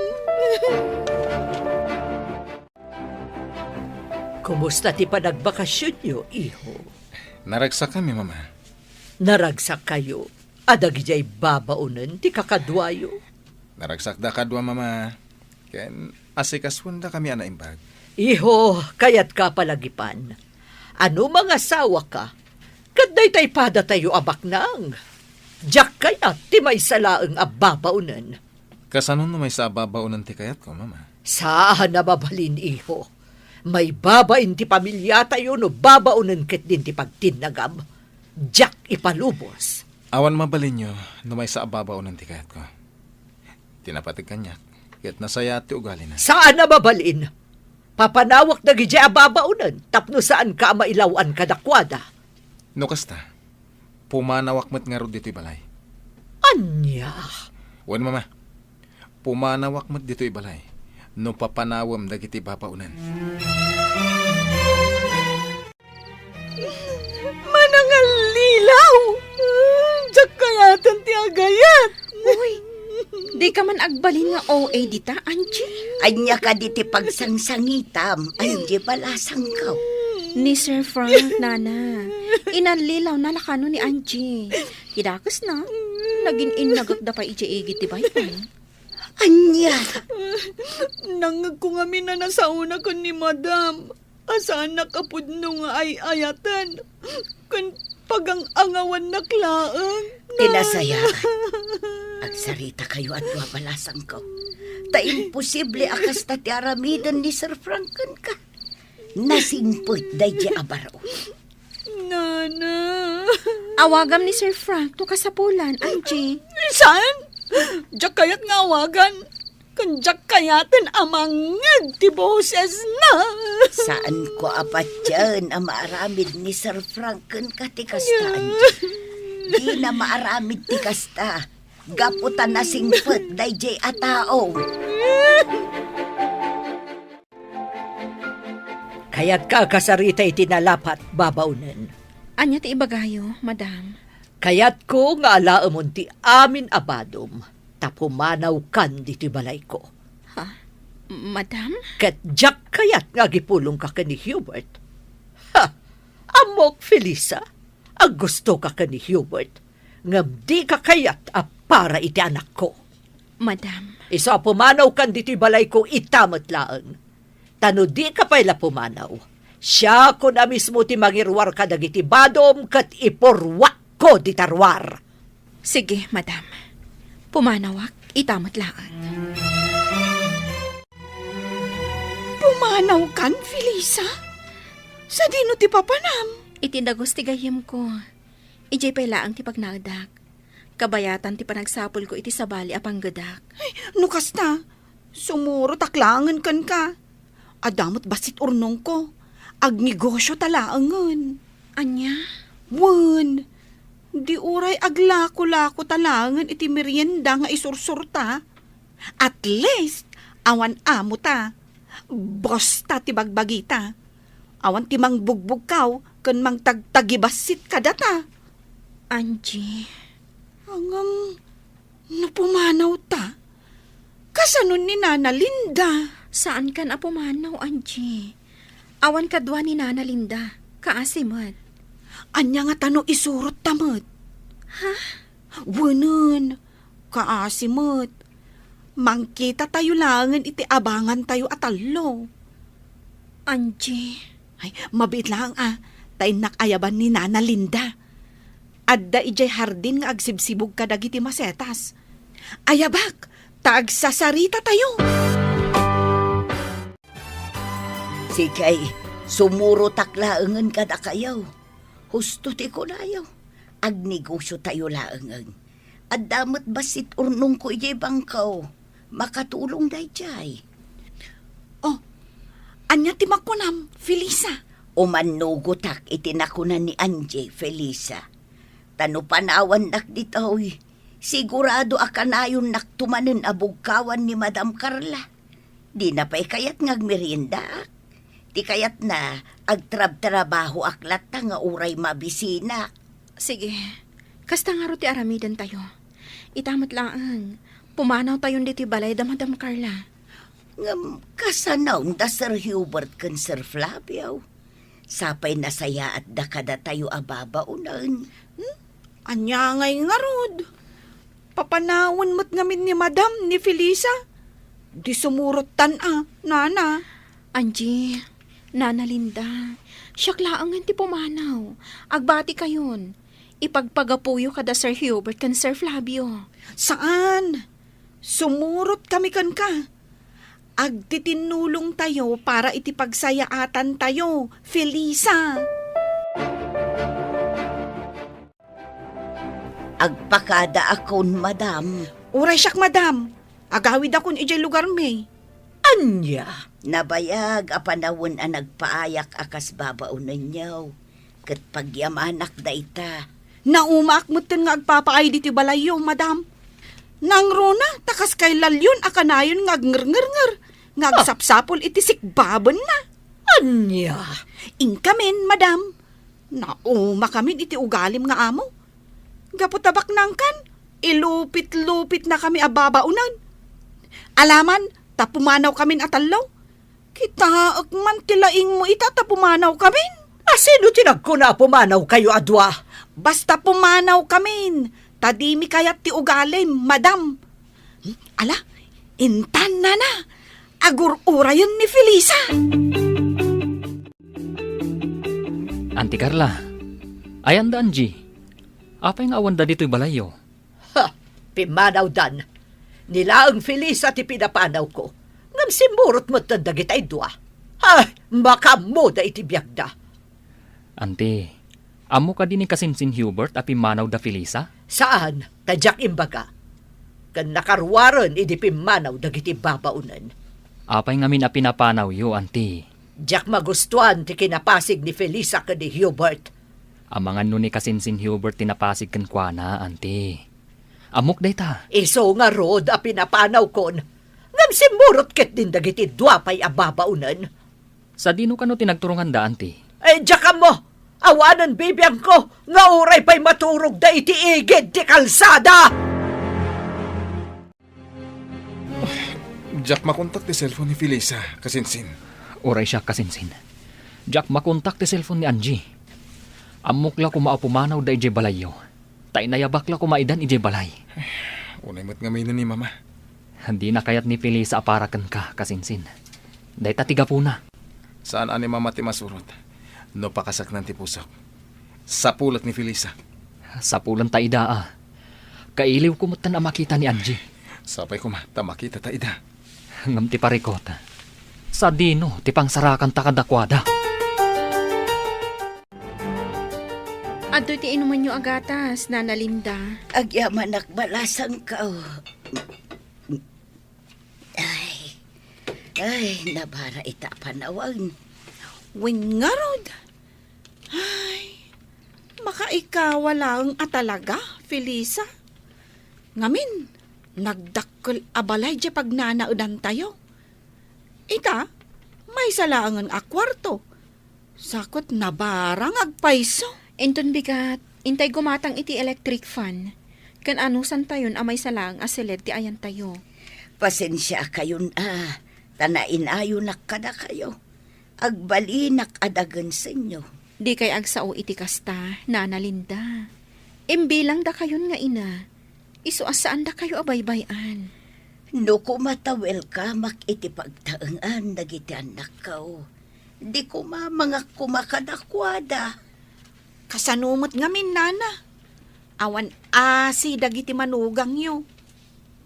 Kumusta ti panagbakasionyo, iho? Naragsakami, Mama. Naragsakkayo a dagidiay babaonen ti kakaduayo? Naragsakda kadua, Mama. Ken asikasuendakami a naimbag. Iho, kayatka palagipan a no mangasawaka, ket daytay padatayo a baknang. Diak kayat ti maysa laeng a babaonen. Kasano no maysa a babaonen ti kayatko, Mama? Saan a mabalin, iho. Maibabain ti pamiliatayo no babaonen ketdin ti pagtinnagam. Diak ipalubos. Awan mabalinyo no maysa a babaonen ti kayatko. Ti napateg kaniak, ket nasayaat ti ugalina. Saan a mabalin! Papanawak dagidiay a babaonen tapno saanka a mailaw-an kadakuada. No kasta, pumanawak met ngarud ditoy balay. Ania? Wen, Mama. Pumanawak met ditoy balay no papanawem dagiti babaonen. Manangallilaw! Diak kayaten ti agayat! Uy, dika man agbalin nga O A dita, Angie. Ania kadi ti pagsangsangitam, Angie Balasangko? Ni Sir Frank, Nana. Inallilawna la kano ni Angie. Ti dakesna, nagin-innagekda pay idiay igid ti baybay. Ania? Nangngegko ngamin a nasaona ken ni Madam a saannak a pudno nga ay-ayaten ken pagang-angawannak laeng. Ti nasayaat, agsaritakayo a dua, Balasangko. Ta imposible a kasta ti aramiden ni Sir Frank kenka. Nasingpet daydiay a baro. Nana. Awagam ni Sir Frank no kasapulan, Angie. Saan? Diak kayat nga awagan. Ken diak kayaten a mangngeg ti bosesna. Saanko a patien a maaramid ni Sir Frank kenka ti kasta, Angie. Dina maaramid ti kasta. Gapu ta nasingpet daydiay a tao. Kayatka a kasarita iti nalapat, babaonen. Ania ti ibagayo, Madam? Kayatko nga alaemon ti amin a badom, ta pumanawkan ditoy balayko. Ha? Madam? Ket diak kayat nga agipulongka ken ni Hubert. Ha! Ammok, Felisa, a gustoka ken ni Hubert, ngem dika kayat a para iti anakko. Madam. Isu a pumanawkan ditoy balayko ita met laeng. Ta no dika pay la pumanaw, siakon a mismo ti mangiruar kadagiti badom ket ipurruakko dita ruar. Sige, Madam. Pumanawak ita met laeng. Pumanawkan, Felisa? Sadino ti papanam? Iti dagus ti gayyemko. Idiay pay laeng ti pagnaedak. Kabayatan ti panagsapulko iti sabali a panggedak. Ay, no kasta, sumurotak laengen kenka. Adda met bassit urnongko. Agnegosio ta laengen. Ania? Wen, di uray aglako-lako ta laengen iti merienda nga isursurta. At least, awan amo ta. Boss ta ti bagbagita. Awan ti mangbugbugkaw ken mangtagtagibassit kadata. Angie. Ngem, no pumanaw ta, kasano ni Nana Linda? Saankan a pumanaw, Angie. Awan kadua ni Nana Linda. Kaasi met. Ania ngata no isurot ta met? Ha? Wenen, kaasi met. Mangkita tayo laengen iti abangan tayo a tallo. Angie. Ay, mabiit laeng a. ta innak ayaban ni Nana Linda. Adda idiay hardin nga agsibsibug kadagiti masetas. Ayabak, ta agsasarita tayo. Sige, sumurotak laengen kadakayo. Husto ti kunayo. Agnegosio tayo laengen. Adda met bassit urnongko idiay bangko. Makatulong daydiay. Oh, ania ti makunam, Felisa? Umannugotak iti nakuna ni Angie, Felisa. Ta no panawannak ditoy, sigurado a kanayonnak tumanen a bugkawan ni Madam Carla. Dina pay kayat nga agmeriendaak. Ti kayatna, agtrabtrabahoak latta nga uray mabisinak. Sige, kasta ngarud ti aramidentayo. Ita met laeng, pumanawtayon ditoy balay da Madam Carla. Ngem kasano da Sir Hubert ken Sir Flavio? Sapay nasayaatda kadatayo a babaonen. Hmm? Ania ngay ngarud? Papanawen met ngamin ni Madam ni Felisa. Di sumurottan a, Nana. Angie, Nana Linda, siak laengen ti pumanaw. Agbatikayon. Ipagpagapuyo kada Sir Hubert ken Sir Flavio. Saan? Sumurot kami kenka. Agtitinnulong tayo para iti pagsayaatan tayo, Felisa. Agpakadaakon, madam. Uray siak, madam. Agawidakon idiay lugarmi. Ania? Nabayag a panawen a nagpaayak a kas babaonenyo. Ket pagyamanak dayta. Naumaak metten nga agpapaay ditoy balayyo, madam. Nangruna, ta kas kay Lalyon a kanayon nga agngerngernger, nga Ah. agsapsapul iti sikbabenna. Ania? Inkamin, madam. Naumakamin iti ugalim nga amo. Gapu ta baknangkan, ilupit-lupitnakami a babaonen. Alaman, ta pumanawkamin a tallo. Kitaek man ti laingmo ita ta pumanawkamin. A sino ti nagkuna a pumanawkayo a dua? Basta pumanawkamin, ta dimi kayat ti ugalim, madam. Hmm, ala, intan, nana, agur-urayen ni Felisa. Auntie Carla, ayan da Angie? Apay nga awanda ditoy balayyo? Ha! Pimmanawdan. Ni laeng Felisa ti pinapanawko. Ngem simmurot metten dagitay dua. Ay, makaammoda iti biagda. Auntie, ammo kadi ni kasinsin Hubert a pimmanaw da Felisa? Saan, ta diak imbaga. Ken nakaruaren idi pimmanaw dagiti babaonen. Apay ngamin a pinapanawyo, Auntie? Diak magustuan ti kinapasig ni Felisa ken ni Hubert. Amangan no ni kasinsin Hubert ti napasig kenkuana, Auntie. Ammok dayta. Isu ngarud a pinapanawkon, ngem simmurot ketdin dagiti dua pay a babaonen. Sadino kano ti nagturonganda, Auntie? Eh, diak ammo! Awanen bibiangko nga uray pay maturogda iti igid ti kalsada! Diak makontak ti cellphone ni Felisa, kasinsin. Uray siak, kasinsin. Diak makontak ti cellphone ni Angie. Ammok la koma a pumanawda idiay balayyo. Ta inayabak la koma idan idiay balay. Unay met ngamin ni Mama. Dina kayat ni Felisa a para kenka, kasinsin. Dayta ti gapuna. Saan a ni Mama ti masurot no pakasaknan ti pusok. Sapulet ni Felisa. Sapulenta ida a. Kailiwko metten a makita ni Angie. Sapay koma ta makitata ida. Ngem ti parikot, sadino ti pangsarakanta kadakuada? Adtoy ti inumenyo a gatas, Nana Linda. Agyamanak balasangko. Ay. Ay, nabara ita a panawen. Wen ngarud. Ay, makaikawa laeng a talaga, Felisa. Ngamin, nagdakkel a balay diay pagnanaedantayo. Ita, maysa laengen a kuarto. Sakot nabara nga agpayso. Inton bigat, intay gumatang iti electric fan. Ken anusantayon a maysa laeng a siled ti ayantayo. Pasensiakayon a, ta nainayonak kadakayo. Agbalinak a dagensenyo. Dikay agsao iti kasta, Nana Linda. Imbilang dakayon nga ina. Isu a saandakayo a baybay-an. No koma ta welcomeak iti pagtaengan dagiti annakko, di koma mangak koma kadakuada. Kasano met ngamin, nana? Awan asi dagiti manugangyo.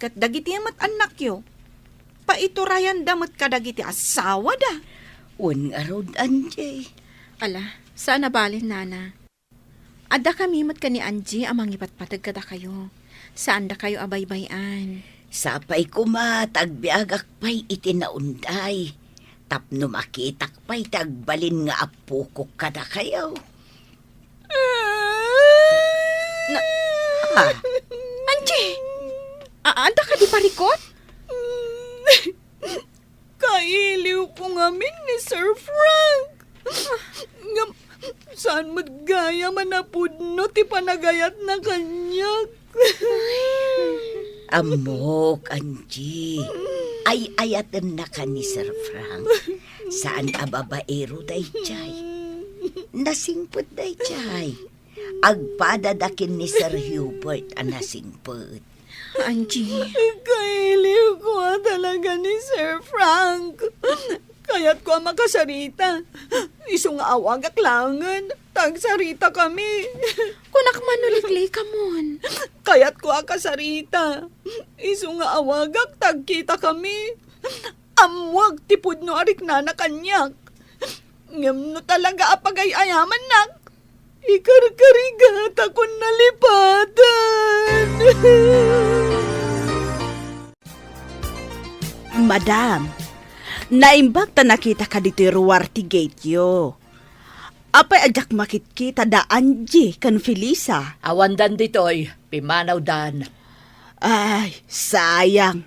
Ket dagiti met annakyo, paiturayanda met kadagiti asawada. Wen ngarud, Angie. Ala, saan a bale, nana. Adda kami met ken ni Angie a mangipatpateg kadakayo. Saandakayo a baybay-an. Sapay koma ta agbiagak pay iti naunday, tapno makitak pay ti agbalin nga appokok kadakayo. Na, ah. Angie! A-, adda kadi parikut? Kailiwko ngamin ni Sir Frank. Ngem, saan met gayam a napudno ti panagayatna kaniak. Ammok, Angie. Ay-ayatennaka ni Sir Frank. Saan a babaero daydiay. Nasingpet daydiay. Agpadada ken ni Sir Hubert a nasingpet. Angie. Kailiwko a talaga ni Sir Frank. Kayatko a makasarita. Isu nga awagak laengen, ta agsaritakami. Kunak man no liklikamon. Kayatko a kasarita. Isu nga awagak, ta agkitakami. Ammoak ti pudno a riknana kaniak. Ngem no talaga a pagay-ayamannak, ikarkarigatakon nalipatan. Madam, naimbag ta nakitaka ditoy ruar ti gate-yo. Apay a diak makitkita da Angie ken Felisa? Awandan ditoy, pimmanawdan. Ay, sayang.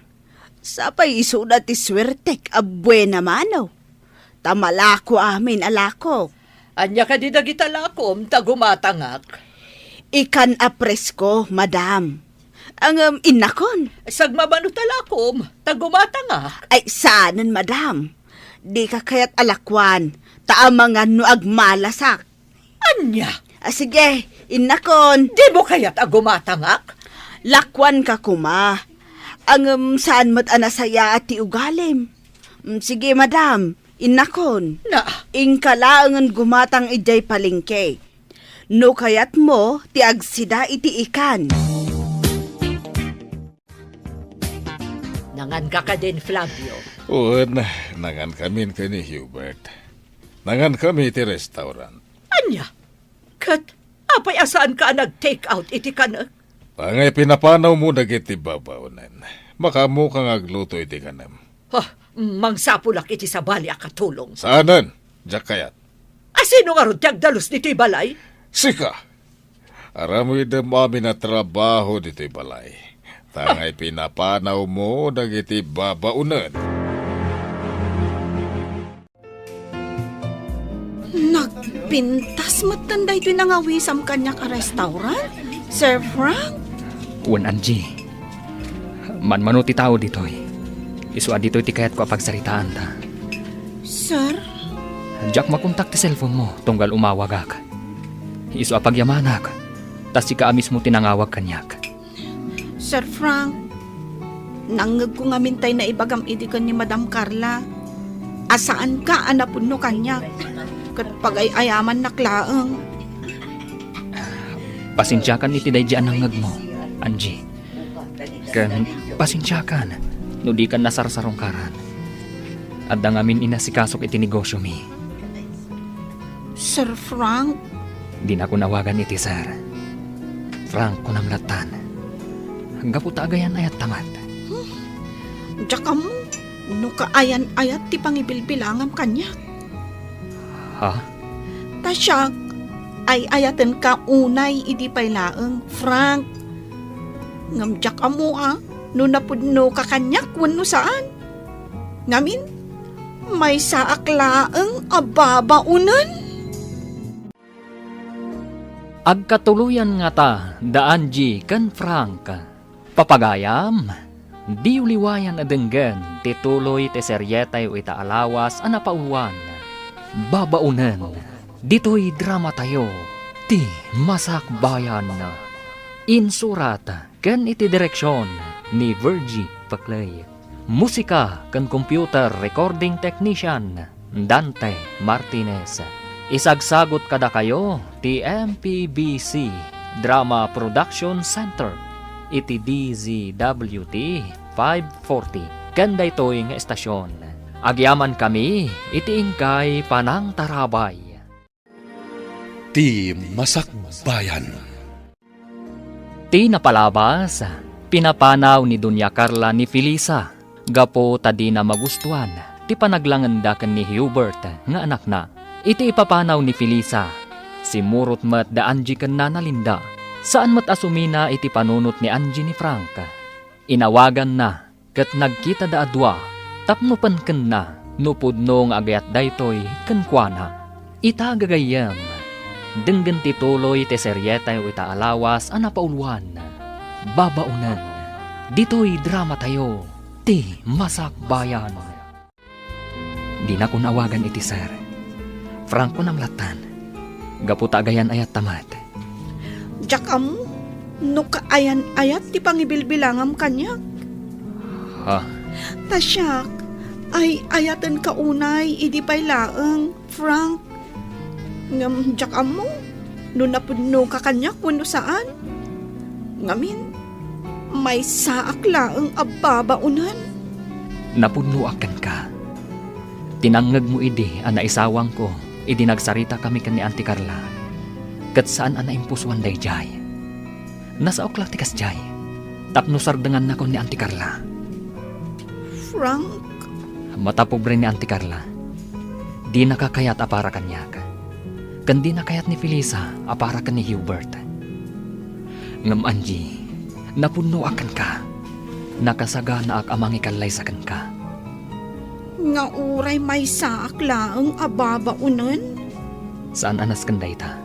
Sapay isuda ti suertek a buena mano. Ta malako amin a lakok. Ania kadi dagita lakom ta gumatangak? Ikan a presko, madam. Ngem innakon. Sagmamano ta lakom ta gumatangak. Ay, saanen, madam. Dika kayat a lakuan, ta amangan no agmalasak. Ania? Ah, sige, innakon. Dimo kayat a gumatangak? Lakuanka koma. Ngem saan met a nasayaat ti ugalim. Mm, sige, madam, innakon. Na? Inka laengen gumatang idiay palengke. No kayatmo ti agsida iti ikan. Nanganka kadin, Flavio? Wen, nangankamin ken ni Hubert. Nangankami iti restaurant. Ania? Ket apay a saanka a nag-take out iti kanek? Tangay pinapanawmo dagiti babaonen. Makaammoka nga agluto iti kanem. Ha, mangsapulak iti sabali a katulong. Saanen, diak kayat. A sino ngarud ti agdalus ditoy balay? Sika! Aramidem amin a trabaho ditoy balay. Tangay pinapanawmo dagiti babaonen. Nagpintas metten daytoy nangawisam kaniak a restaurant, Sir Frank? Wen, Angie. Manmano ti tao ditoy. Isu a ditoy ti kayatko a pagsaritaanta. Sir? Diak makontak ti cellphone-mo tunggal umawagak. Isu a pagyamanak, ta sika a mismo ti nangawag kaniak. Sir Frank, nangngegko ngamin tay naibagam idi ken ni Madam Carla a saanka a napudno kaniak ket pagay-ayamannak laeng. Pasensiakan iti daydi a nangngegmo, Angie. Ken pasensiakan no dikan nasarsarungkaran. Adda ngamin inasikasok iti negosyomi. Sir Frank? Dinakon awagan iti sir. Frank, kunam lattan. Gapu ta agayan-ayatta met. Hmm. Diak ammo no kaayan-ayat ti pangibilbilangam kaniak. Ha? Ta siak, ay-ayatenka unay idi pay laeng, Frank. Ngem diak ammo a no napudnoka kaniak wenno saan. Ngamin, maysaak laeng a babaonen. Agkatuloyan ngata da Angie ken Frank. Papagayam, diyo liwayan a denggen ti tuloy ti serietayo ita a lawas a napauluan, Babaonen, ditoy dramatayo, Ti Masakbayan. Insurat ken iti direksion ni Virgie Paclay. Musika ken computer recording technician, Dante Martinez. Isagsagut kadakayo ti M P B C Drama Production Center iti D Z W T five forty ken daytoy nga estasion. Agyamankami iti inkay panangtarabay. Ti Masakbayan. Ti napalabas, pinapanaw ni Doña Carla ni Felisa gapu ta dina magustuan ti panaglangenda ken ni Hubert nga anakna. Iti ipapanaw ni Felisa, simmurot met da Angie ken Nana Linda. Saan met a sumina iti panunot ni Angie ni Frank. Inawaganna ket nagkitada a dua tapno penkenna no pudno nga agayat daytoy kenkuana. Ita gagayyem, denggen ti tuloy ti serietayo ita a lawas a napauluan, Babaonen. Ditoy dramatayo, Ti Masakbayan. Dinakon awagan iti sir. Frank, kunam lattan. Gapu ta agayan-ayatta met. Diak ammo no kaayan-ayat ti pangibilbilangam kaniak. Ha? Ta siak, ay-ayatenka unay idi pay laeng, Frank. Ngem diak ammo no napudnoka kaniak wenno saan. Ngamin, maysaak laeng a babaonen. Napudnoak kenka. Tinangngegmo idi a naisawangko idi nagsaritakami ken ni Auntie Carla. Ket saan a naimpusoan daydiay. Nasaok la ti kasdiay, tapno sardengannakon ni Auntie Carla. Frank? Matapobre ni Auntie Carla. Dinaka kayat a para kaniak. Ken dina kayat ni Felisa a para ken ni Hubert. Ngem Angie, napudnoak kenka. Nakasaganaak a mangikallaysa kenka. Nga uray maysaak laeng a babaonen? Saan a nasken dayta.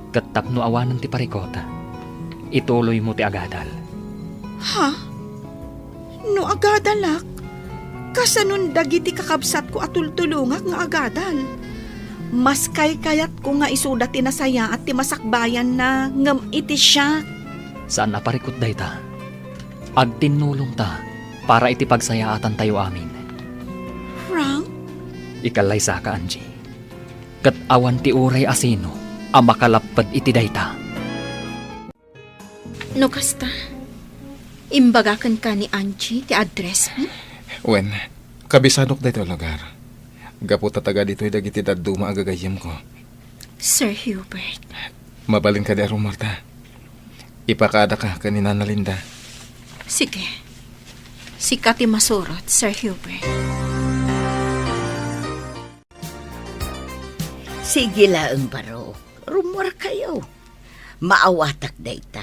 Ket tapno awanen ti parikut, ituloymo ti agadal. Ha? No agadalak, kasanon dagiti kakabsatko a tultulongak nga agadal? Mas kaykayatko nga isuda ti nasayaat ti masakbayanna ngem iti siak. Saan a parikut dayta. Agtinnulongta para iti pagsayaatantayo amin. Frank? Ikallaysaka, Angie. Ket awan ti uray a sino a makalapped iti dayta. No kasta, imbaga kenka ni Angie ti address, hmm? Wen, kabisanok daytoy a lugar. Gapu ta taga ditoy dagiti dadduma a gagayyemko. Sir Hubert. Mabalin kadi a rummuarta? Ipakaadaka ken ni Nana Linda. Sige. Sika ti masurot, Sir Hubert. Sige laeng, Barok. Rummuarkayo. Maawatak dayta.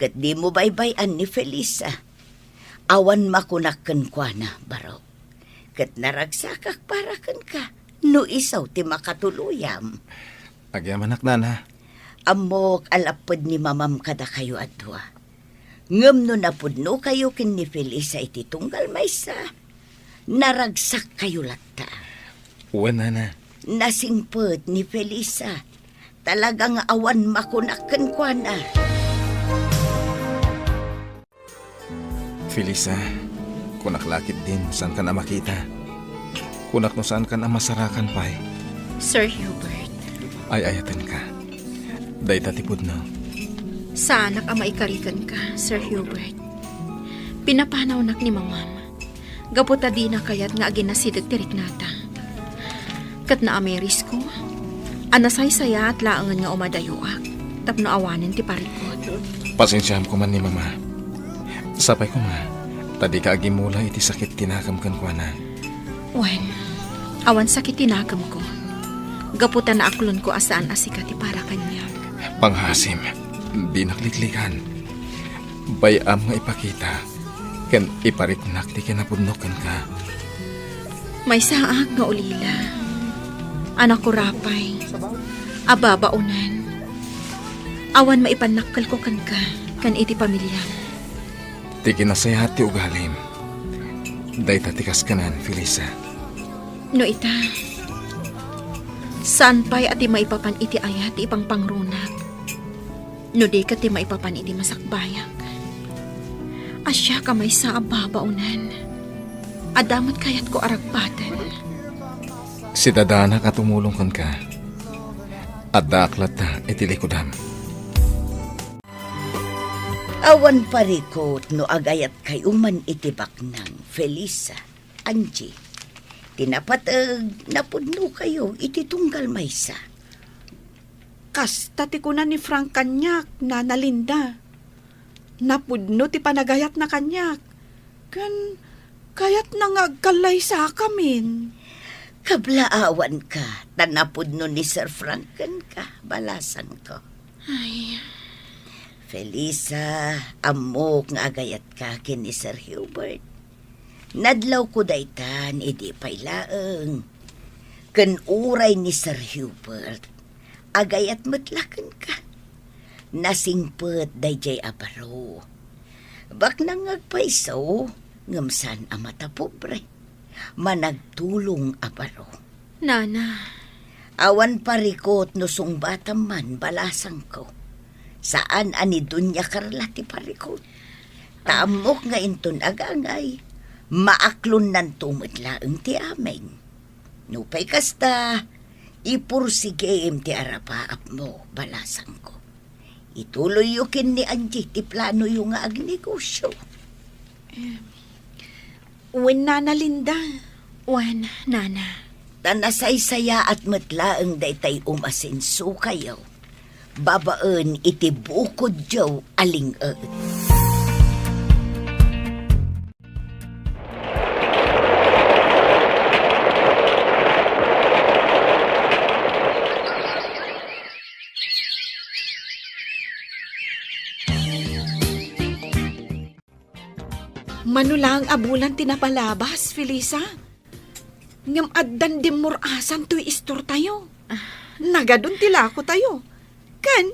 Ket dimo baybay-an ni Felisa. Awan makunak kenkuana, Barok. Ket naragsakak para kenka no isu ti makatuluyam. Agyamanak, Nana. Ammok a lapped ni Mamam kadakayo a dua. Ngem no napudnokayo ken ni Felisa iti tunggal maysa, naragsakkayo latta. Wen, Nana. Nasingpet ni Felisa. Talaga nga awan makunak kenkuana. Felisa, kunak la ketdin, saankan a makita. Kunak no saankan a masarakan pay. Sir Hubert. Ay-ayatenka. Dayta ti pudno. Saanak a maikari kenka, Sir Hubert. Pinapanawnak ni Mamam. Gapu ta dina kayat nga aginasideg ti riknata. Ket naamirisko a nasaysayaat laengen nga umadayoak tapno awanen ti parikut. Pasensiaam koma ni Mama. Sapay koma ta dika agimmula iti sakit ti nakem kenkuana. Wen, awan sakit ti nakemko. Gapu ta naaklonko a saan a sika ti para kaniak. Pangngaasim, dinak liklikan. Bay-am nga ipakita ken ipariknak ti kinapudno kenka. Maysaak nga ulila. Anak ko rapay, a babaonan. Awan maipannakkelko kenka ken iti pamiliam. Ti kinasayaat ti ugalim, dayta ti kaskanan, Felisa. No ita, saan pay a ti maipapan iti ayat ti ipangpangrunak? No di ket ti maipapan iti masakbayak. A siak a maysa a babaonan. Adda met kayatko a ragpaten. Sidadanak a tumulong kenka. Addaak latta iti likudam. Awan parikut no agayatkayo man iti baknang, Felisa, Angie. Ti napateg, napudnokayo iti tunggal maysa. Kasta ti kuna ni Frank kaniak, Nana Linda. Napudno ti panagayatna kaniak. Ken kayatna nga agkallaysakamin. Kablaawanka, ta napudno ni Sir Frank kenka, balasangko. Ay. Felisa, ammok nga agayatka ken ni Sir Hubert. Nadlawko daytan idi pay laeng. Ken uray ni Sir Hubert, agayat met la kenka. Nasingpet daydiay a baro. Baknang nga agpayso, ngem saan a matapobre. Managtulong a baro. Nana. Awan parikut no sungbatam man, balasangko. Saan a ni Doña Carla ti parikut. Ta ammok nga inton agangay, maaklonnanto met laeng ti amin. Nupay kasta, ipursigim ti arapaapmo, balasangko. Ituloyyo ken ni Angie ti planoyo nga agnegosio. Em, wen, Nana Linda. Wen, Nana. Ta nasaysayaat met laeng daytay umasensokayo babaen iti bukodyo a ling-et. Mano laeng a bulan ti napalabas, Felisa. Ngem addan dimmur-asan toy istortayo. Ah. Nagadun ti lakotayo. Ken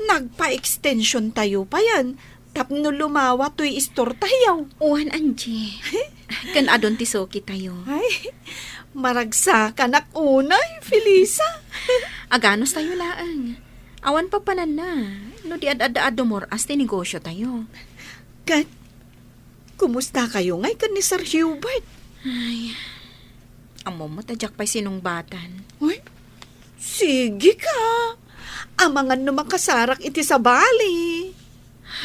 nagpa-extensiontayo payen tapno lumawa toy istortayo. Wen, Angie. Ken adun ti sukitayo. Ay, maragsakanak unay, Felisa. Aganustayo laeng. Awan papananna no di ad-adda a dumur-as ti negosiotayo. Ket, kumustakayo ngay ken ni Sir Hubert? Ay, ammom met a diak pay sinungbatan. Uy, sige ka. Amangan no makasarak iti sabali.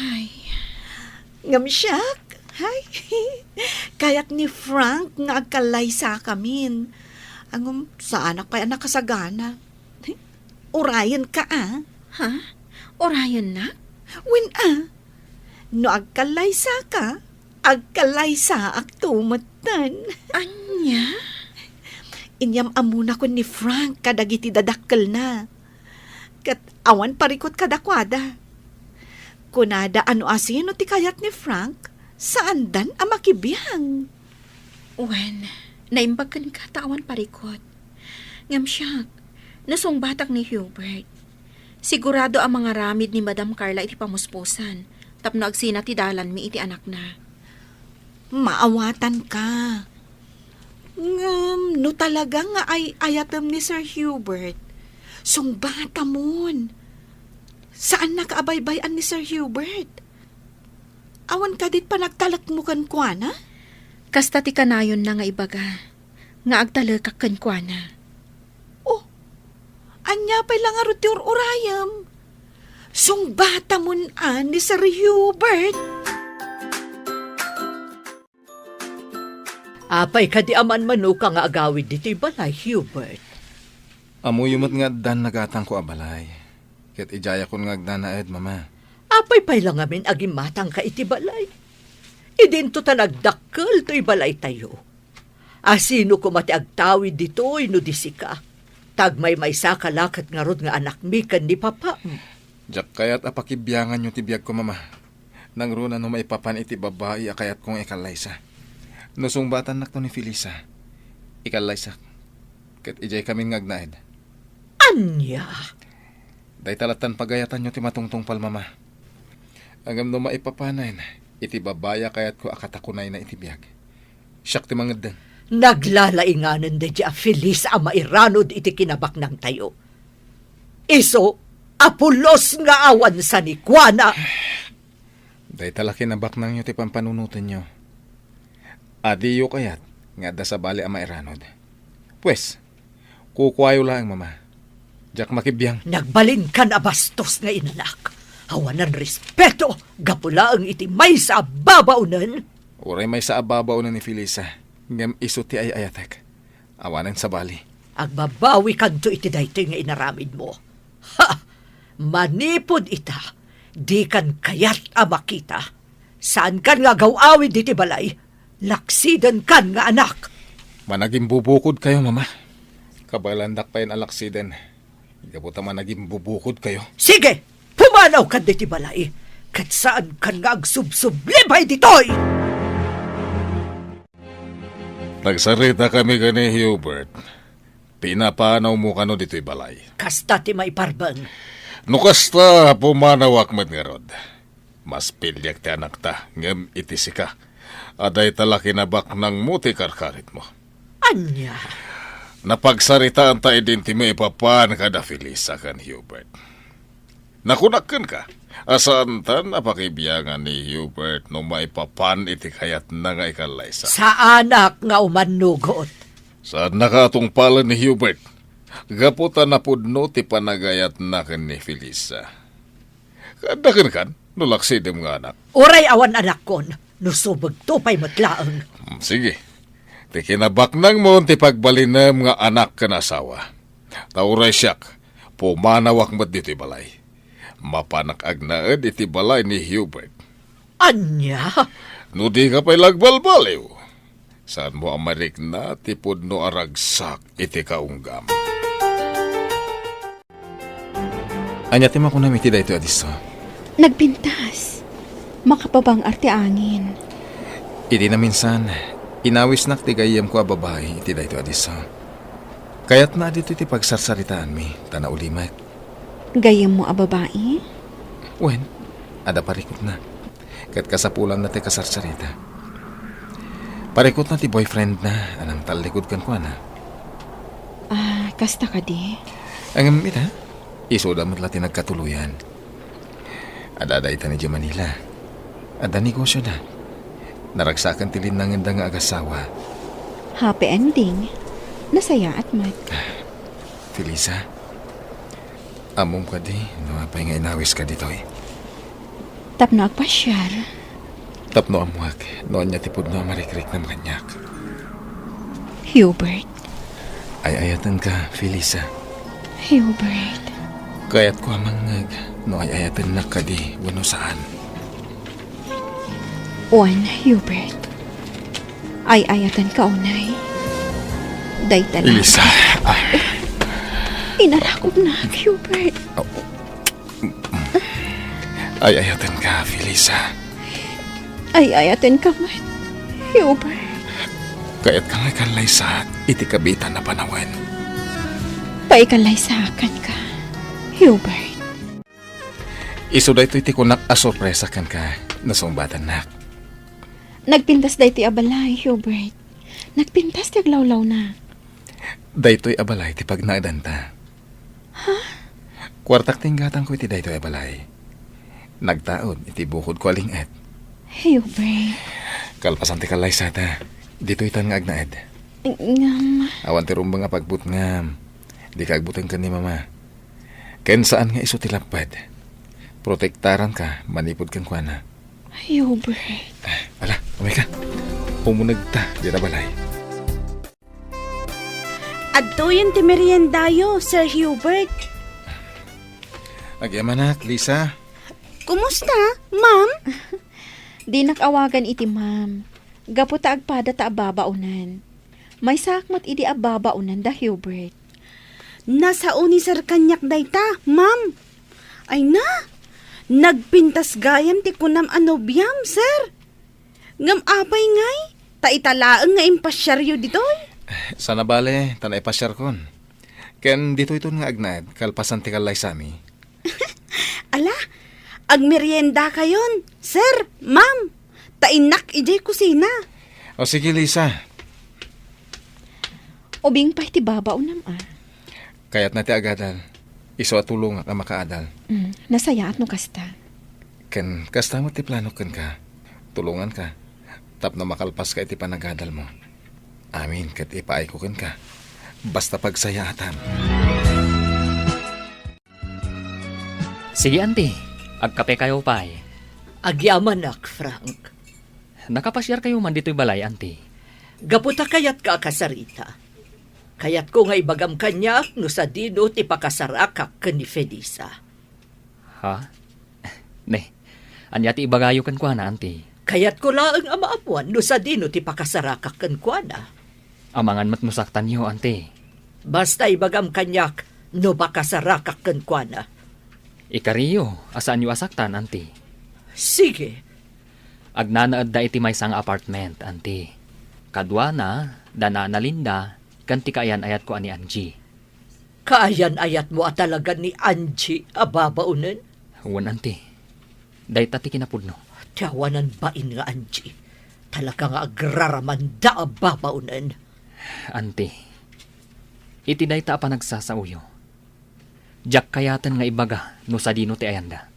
Ay. Ngem siak, ay, kayat ni Frank nga agkallaysakamin. Ngem saanak pay a nakasagana. Urayenka, a. Ha? Urayennak? Wen, a. No agkallaysaka, agkallaysaakto metten. Ania? Inyam-ammona ken ni Frank kadagiti dadakkelna. Ket awan parikut kadakuada. Kunada a no asino ti kayat ni Frank, saandan a makibiang. Wen, naimbag kenka ta awan parikut. Ngem siak, nasungbatak ni Hubert. Sigurado a mangaramid ni Madam Carla iti pamuspusan tapno agsina ti dalanmi iti anakna. Maawatanka. Ngem no talaga nga ay-ayatem ni Sir Hubert, sungbatamon. Saannaka a baybay-an ni Sir Hubert. Awan kadi panagtalekmo kenkuana? Kasta ti kanayonna nga ibaga nga agtalekak kenkuana. Oh, ania pay la ngarud ti ur-urayem? Sungbatamon a ni Sir Hubert. Apay kadi a manmanoka nga agawid ditoy balay, Hubert? Ammoyo met nga addan nagatangko a balay. Ket idiayakon nga agnanaed, Mama. Apay pay la ngamin a gimmatangka iti balay? Idinto ta nagdakkel toy balaytayo. Asino koma ti agtawid ditoy no di sika? Ta agmaymaysaka la ket ngarud nga anakmi ken ni papam. Diak kayat a pakibianganyo ti biagko, Mama. Nangruna no maipapan iti babai a kayatko nga ikallaysa. No sungbatannakto ni Felisa, ikallaysak. Ket idiay kamin nga agnaed. Ania? Dayta lattan pagayatanyo ti matungtungpal, Mama. Ngem no maipapanen iti babai a kayatko a katakunayna iti biag, siak ti mangeddeng. Naglalainganen daydi a Felisa a mairanod iti kinabaknangtayo. Isu a pulos nga awan sanikuana. Dayta la kinabaknangyo ti pampanunotenyo. Adiyo kayat nga adda sabali a mairanod. Pues, kukuayo laeng, Mama. Diak makibiang. Nagbalinkan a bastos nga inanak. Awanan respeto, gapu laeng iti maysa a babaonen. Uray maysa a babaonen ni Felisa, ngem isu ti ay-ayatek. Awanen sabali. Agbabawikanto iti daytoy nga inaramidmo. Ha! Manipud ita, dikan kayat a makita. Saankan nga agaw-awid iti balay. Laksidenkan nga anak. Managimbubukodkayo, Mama. Kabaelandak payen a laksiden. Gapu ta managimbubukodkayo. Sige! Pumanawkan ditoy balay. Ket saankan nga agsubsubli pay ditoy! Nagsaritakami ken ni Hubert. Pinapanawmo kano ditoy balay? Kasta ti maiparbeng. No kasta, pumanawak met ngarud. Maspiliak ti anakta, ngem iti sika, adda ita la kinabaknangmo ti karkaritmo. Ania? Napagsaritaanta idin ti maipapan kada Felisa ken Hubert. Nakunak kenka, a saantan a pakibiangan ni Hubert no maipapan iti kayatna nga ikallaysa. Saanak nga umannugot. Saannaka a tungpalen ni Hubert, gapu ta napudno ti panagayatna ken ni Felisa. Kaadda kenkan no laksidem nga anak. Uray awan anakkon, no subegto pay met laeng. Hmm, sige. Ti kinabaknangmo ti pagbalinem nga anak ken asawa. Ta uray siak, pumanawak met ditoy balay. Mapanak agnaed iti balay ni Hubert. Ania? No dika pay la agbalbaliw, saanmo a marikna ti pudno a ragsak iti kaunggam. Ania ti makunam iti daytoy a disso? Nagpintas. Makapabang-ar ti angin. Idi naminsan, inawisnak ti gayyemko a babai iti daytoy a disso. Kayatna a ditoy ti pagsarsaritaanmi, ta naulimek. Gayyemmo a babai? Wen, adda parikutna. Ket kasapulanna ti kasarsarita. Parikutna ti boyfriendna a nangtallikud kenkuana. Ah, kasta kadi? Ngem ita, isuda met la ti nagkatuloyan. Adda dayta idiay Manila. Adda negosioda. Naragsaken ti linnangenda nga agasawa. Happy ending. Nasayaat met. Felisa, ammom kadi no apay nga inawiska ditoy? Tapno agpasiar. Tapno ammuak no ania ti pudno a marikriknam kaniak. Hubert. Ay-ayatenka, Felisa. Hubert. Kayatko a mangngeg no ay-ayatennak kadi wenno saan. Wen, Hubert. Ay-ayatenka unay. Dayta la. Felisa. Ah. Inarakupnak, Hubert. Oh. Ay-ayatenka, Felisa. Ay-ayatenka met, Hubert. Kayatka nga ikallaysaak iti kabiitan a panawen. Paikallaysaak kenka, Hubert. Isu daytoy ti kunak a sorpresa kenka, no sungbatannak. Nagpintas daytoy a balay, Hubert. Nagpintas ti aglawlawna. Daytoy a balay ti pagnaedanta. Ha? Kuartak ti inggatangko iti daytoy a balay. Nagtaud iti bukodko a ling-et. Hubert. Kalpasan ti kallaysata, ditoytan nga agnaed. Ngem. Awan ti rumbeng a pagbutngam. Dika agbuteng ken ni Mama. Ken saan nga isu ti lapped. Protektaranka manipud kenkuana. Hubert. Ala, umay ka. Umunegta dita balay. Adtoyen ti meriendayo, Sir Hubert. Agyamanak, Lisa. Kumusta, ma'am? Dinak awagan iti ma'am. Gapu ta agpada ta ababaonan. Maysaak met idi ababaonan da Hubert. Nasao ni Sir kaniak dayta, ma'am. Ay na, nagpintas gayam ti kunam a nobiam, Sir. Ngem apay ngay, ta ita laeng nga impasiaryo ditoy? Saan a bale, ta naipasiarkon. Ken ditoyton nga agnaed, kalpasan ti kallaysami. Ala, agmeriendakayon, sir, ma'am. Ta innak idiay kusina. O sige, Lisa. Ubing pay ti babaonam, a. Kayatna ti agadal. Isu a tulongak a makaadal. Mm, nasayaat no kasta. Ken kasta met ti planok kenka. Tulonganka tapno makalpaska iti panagadalmo. Amin ket ipaayko kenka. Basta pagsayaatam. Sige, Auntie. Agkape kayo pay. Agyamanak, Frank. Nakapasiar kayo man ditoy balay, Auntie? Gapu ta kayatka a kasarita. Kayatko nga ibagam kaniak no sadino ti pakasarakak ken ni Felisa. Ha? Ne, ania ti ibagayo kenkuana, Auntie? Kayatko laeng a maammuan no sadino ti pakasarakak kenkuana. Amangan met no saktanyo, Auntie. Basta ibagam kaniak no pakasarakak kenkuana. Ikariyo a saanyo a saktan, Auntie. Sige. Agnanaedda iti maysa nga apartment, Auntie. Kaduana, da Nana Linda, ken ti kaayan-ayatko a ni Angie. Kaayan-ayatmo a talaga ni Angie a babaonen? Wen, Auntie. Dayta ti kinapudno. Ti awanan bain nga Angie. Talaga nga agraramanda a babaonen. Auntie, iti dayta a panagsasaoyo, diak kayaten nga ibaga no sadino ti ayanda.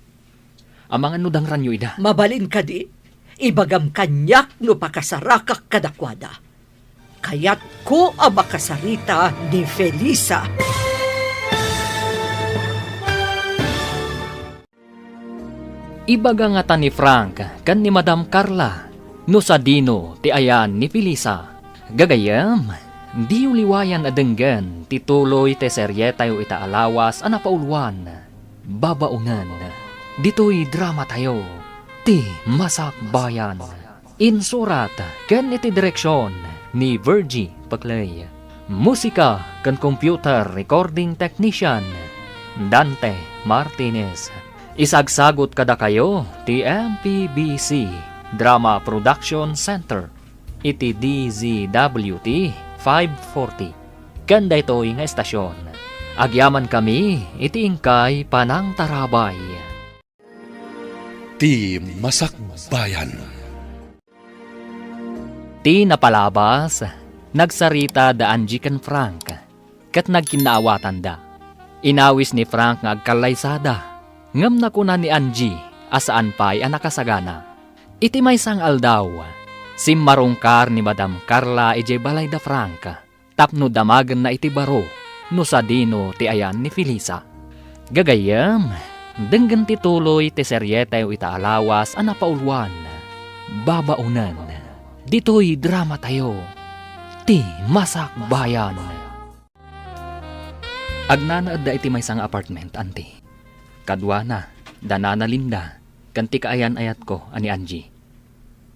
Amangan no dangranyo ida. Mabalin kadi, ibagam kaniak no pakasarakak kadakuada. Kayatko a makasarita ni Felisa. Ibaga ngata ni Frank ken ni Madam Carla no sadino ti ayan ni Felisa. Gagayyem, diyo liwayan a denggen ti tuloy ti serietayo ita a lawas a napauluan, Babaonen, ditoy dramatayo, Ti Masakbayan. Insurat ken iti direksion ni Virgie Paclay. Musika ken computer recording technician, Dante Martinez. Isagsagut kadakayo ti M P B C Drama Production Center iti D Z W T five forty. Ken daytoy nga estasion, agyamankami iti inkay panangtarabay. Ti Masakbayan. Ti napalabas, nagsarita da Angie ken Frank, ket nagkinnaawatanda. Inawis ni Frank nga agkallaysada, ngem nakuna ni Angie a saan pay a nakasagana. Iti maysa nga aldaw, simmarungkar ni Madam Carla idiay balay da Frank tapno damagenna iti baro no sadino ti ayan ni Felisa. Gagayyem, denggen ti tuloy ti serietayo ita a lawas a napauluan, Babaonen, ditoy dramatayo, Ti Masakbayan. Agnanaedda iti maysa nga apartment, Auntie. Kaduana, da Nana Linda, ken ti kaayan-ayatko a ni Angie.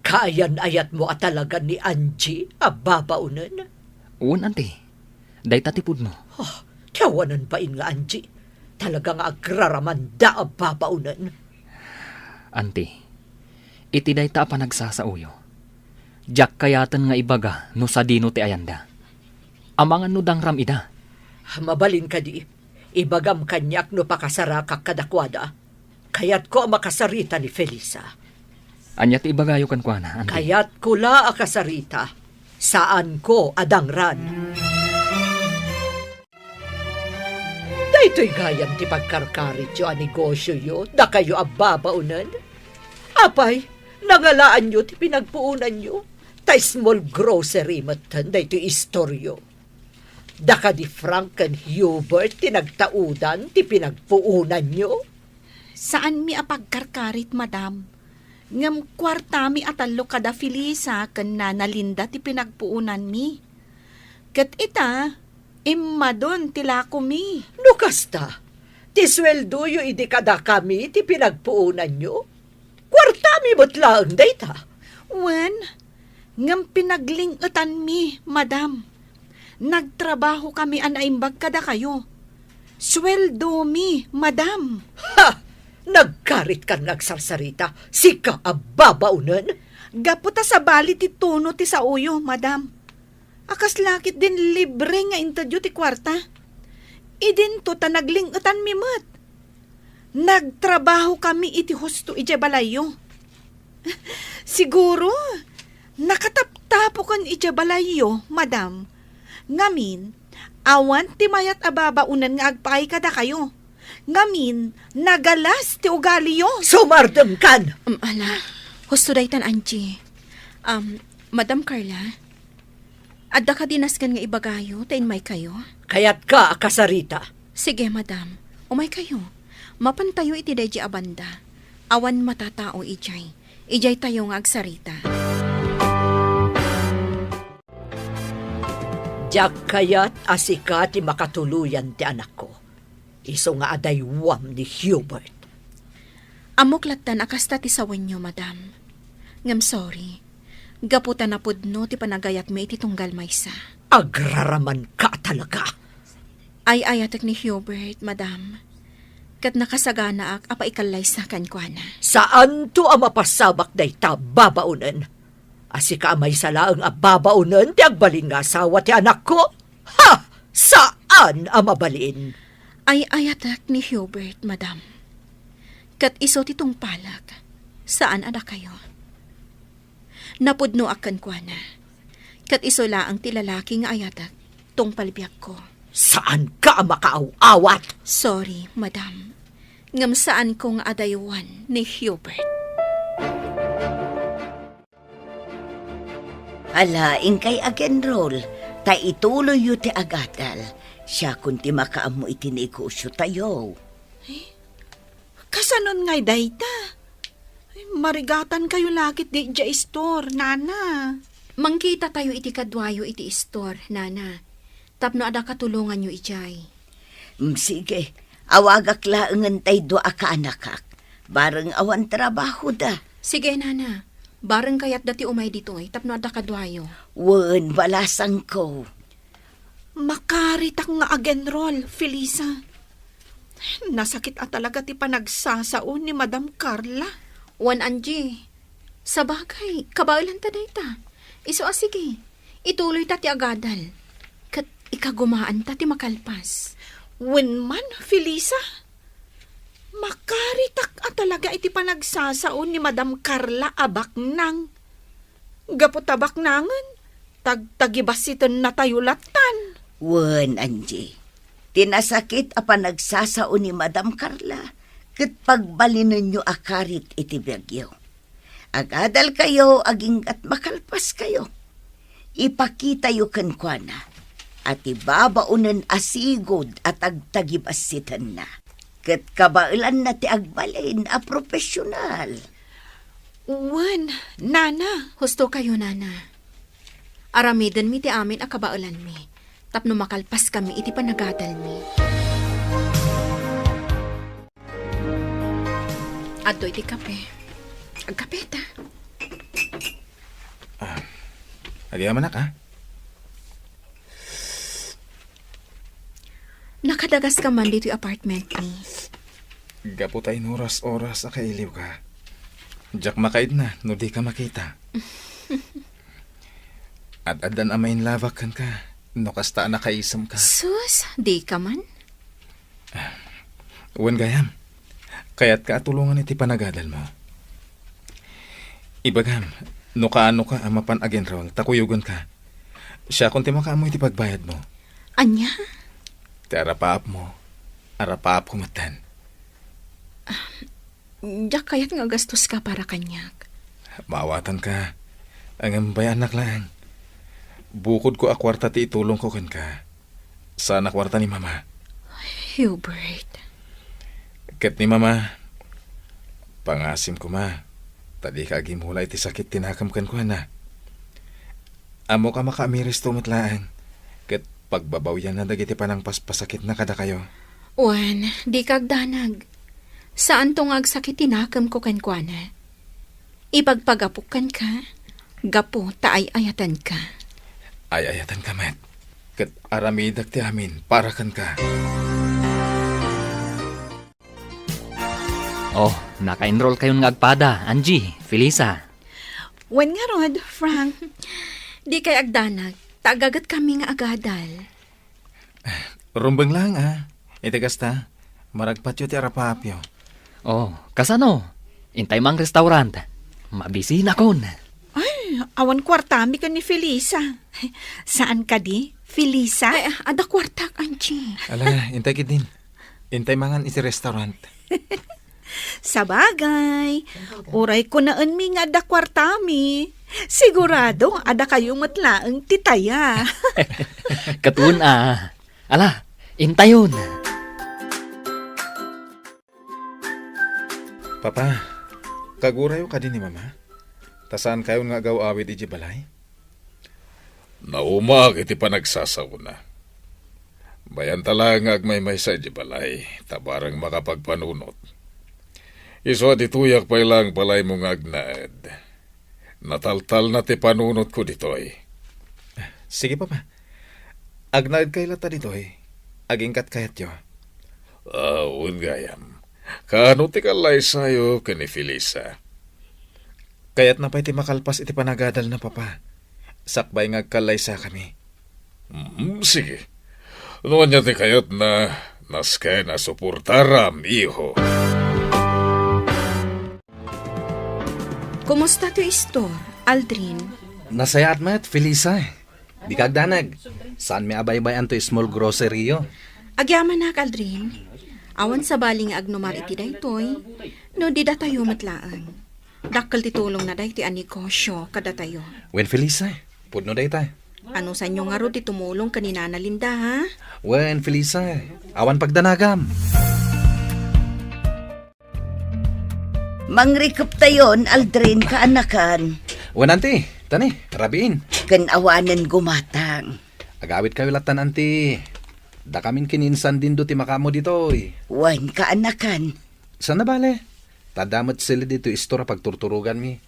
Kaayan-ayatmo a talaga ni Angie a babaonen? Wen, Auntie. Dayta ti pudno. Ah, ti awanan bain nga Angie. Talaga nga agraramanda a babaonen. Auntie, iti dayta a panagsasaoyo, diak kayaten nga ibaga no sadino ti ayanda. Amangan no dangram ida. Mabalin kadi, ibagam kaniak no pakasarakak kadakuada. Kayatko a makasarita ni Felisa. Ania ti ibagayo kenkuana, Auntie? Kayatko la a kasarita. Saanko a dangran. Daytoy gayam ti pagkarkarityo a negosioyo, dakayo a babaonen. Apay, nangalaanyo ti pinagpuonanyo. Ta small grocery metten daytoy istoryo. Da kadi Frank ken Hubert ti nagtaudan ti pinagpuonanyo? Saanmi a pagkarkarit, madam. Ngem kuartami a tallo kada Felisa ken Nana Linda ti pinagpuonanmi. Ket ita, immadon ti lakomi. No kasta, ti sueldoyo idi kadakami ti pinagpuonanyo? Kuartami met laeng dayta. Wen, ngem pinagling-etanmi, madam. Nagtrabahokami a naimbag kadakayo. Sueldomi, madam. Ha! Nagkaritkan nga agsarsarita, sika a babaonen? Gapu ta sabali ti tono ti saoyo, madam. A kasla ketdin libre nga intedyo ti kuarta. Idinto ta nagling-etanmi met. Nagtrabahokami iti husto idiay balayyo. Siguro, nakataptapokan idiay balayyo, madam. Ngamin, awan ti mayat a babaonen nga agpaay kadakayo. Ngamin, nagalas ti ugaliyo. Sumardengkan! Um, ala, husto daytan, Angie. Um, Madam Carla, adda kadi nasken nga ibagayo ta inmaykayo? Kayatka a kasarita. Sige, madam. Umaykayo. Mapantayo iti daydi a banda. Awan matatao idiay. Idiay tayo nga agsarita. Diak kayat a sika ti makatuloyan ti anakko. Isu nga adaywam ni Hubert. Ammok lattan a kasta ti sawenyo, madam. Ngem sorry. Gapu ta napudno ti panagayatmi iti tunggal maysa. Agraraman ka talaga. Ay-ayatek ni Hubert, madam. Ket nakasaganaak a paikallaysa kenkuana. Saanto a mapasabak dayta babaonen. A sika a maysa laeng a babaonen ti agbalin nga asawa ti anakko? Ha! Saan a mabalin! Ay-ayatek ni Hubert, madam. Ket isu ti tungpalek, saan a dakayo. Napudnoak kenkuana. Ket isu laeng ti lalaki nga ayatek, tungpal biagko. Saanka a makaaw-awat! Sorry, madam. Ngem saanko nga adaywan ni Hubert. Ala, inkay ag-enroll, ta ituloyyo ti agadal. Siakon ti makaammo iti negosyo tayo. Eh, kasanon ngay dayta? Ay, marigatan kayo lakit di idiay istor, nana. Mangkita tayo iti kaduayo iti istor, nana. Tapno adda katulonganyo idiay. Mm, sige. Awagak laengen tay dua a kaanakak. Bareng awan trabahoda. Sige, nana. Bareng kayatda ti umay ditoy tapno adda kaduayo. Wen, balasangko. Makaritak nga ag-enroll, Felisa. Nasakit a talaga ti panagsasao ni Madam Carla. Wen, Angie. Sabagay, kabaelanta dayta. Isu a sige. Ituloyta ti agadal. Ket ikagumaanta ti makalpas. Wen man, Felisa, makaritak a talaga iti panagsasao ni Madam Carla a baknang. Gapu ta baknangen, tagtagibassitennatayo lattan. Wen, Angie, ti nasakit a panagsasao ni Madam Carla ket pagbalinenyo a karit iti biagyo. Agadalkayo agingga't makalpaskayo. Ipakitayo kenkuana a ti babaonen a sigud a tagtagibassitenna. Ket kabaelanna ti agbalin a profesional. Wen, nana. Husto kayo, nana. Aramidenmi ti amin a kabaelanmi tapno makalpaskami iti panagadalmi. Adtoy ti kape. Agkapeta. Ah, agyamanak, ah. Nakadagaska man ditoy apartment mi. Gapu ta inuras-oras a kailiwka. Diak makaidna no dika makita. Ad-addan a mainlabak kenka no kasta a nakaisemka. Sus, dika man. Wen gayam, kayatka a tulongan iti panagadalmo. Ibagam, no kaanoka a mapan ag-enroll ta kuyogenka. Siakon ti makaammo iti pagbayadmo. Ania? Ti arapaapmo, arapaapko metten. Diak kayat nga agastoska para kaniak. Maawatanka. Ngem bay-annak laeng. Bukodko a kuarta ti itulongko kenka. Saan a kuarta ni Mama. Hubert. Ket ni Mama, pangasim koma, ta dika agimula iti sakit ti nakem kenkuana. Ammok a makaamiristo met laeng, ket pagbabawianna dagiti panangpaspasakitna kadakayo. Wen, dika agdanag. Saanto nga agsakit ti nakemko kenkuana. Ipagpagapok kenka, gapu ta ay-ayatenka. Ay-ayatenka met, ket aramidek ti amin para kenka. Oh, naka-enroll kayon nga agpada, Angie, Felisa. Wen ngarud, Frank. Dikay agdanag, ta agaget kami nga agadal. Rumbeng laeng, a. Iti kasta, maragpatyo ti arapaapyo. Oh, kasano? Intay mang restaurant. Mabisinakon. Ay, awan kuartami ken ni Felisa. Saan kadi, Felisa? Ay, adda kuartak, Angie. Ala, intay ketdin. Intay mangan iti restaurant. Sabagay, uray kunaenmi nga adda kuartami. Sigurado, adda kayo met laeng ti taya. Ket wen a. Ala, intayon. Papa, kagurayo kadi ni Mama? Ta saankayon nga agaw-awid idiay balay? Naumaak iti panagsasaona. Bayanta laeng nga agmaymaysa idiay balay, ta bareng makapagpanunot. Isu a ditoyak pay laeng balaymo nga agnaed. Nataltalna ti panunotko ditoy. Sige, Papa. Agnaedkayo latta ditoy. Aginggat kayatyo. Ah, wen gayam. Kaano ti kallaysayo ken ni Felisa? Kayatna pay ti makalpas iti panagadalna, Papa. Sakbay nga agkallaysakami. Mm, sige. No ania ti kayatna, nasken a suportaram, iho. Kumusta ti istor, Aldrin? Nasayaat met, Felisa. Dika agdanag. Saanmi a baybay-an toy small grocery-yo. Agyamanak, Aldrin. Awan sabali nga agnumar iti daytoy, no di datayo met laeng. Dakkel ti tulongna daytoy a negosio kadatayo. Wen, Felisa, pudno dayta. Anusanyo ngarud ti tumulong ken ni Nana Linda, ha? Wen, Felisa, awan pagdanagam. Mangrikeptayon, Aldrin, kaanakan. Wen, anti, tani, rabiin. Ken awanen gumatang. Agawidkayo lattan, anti. Dakamin ken ni Insan Dindo ti makaammo ditoy. Wen, kaanakan. Saan a bale? Ta adda met sili ditoy istor a pagturturoganmi.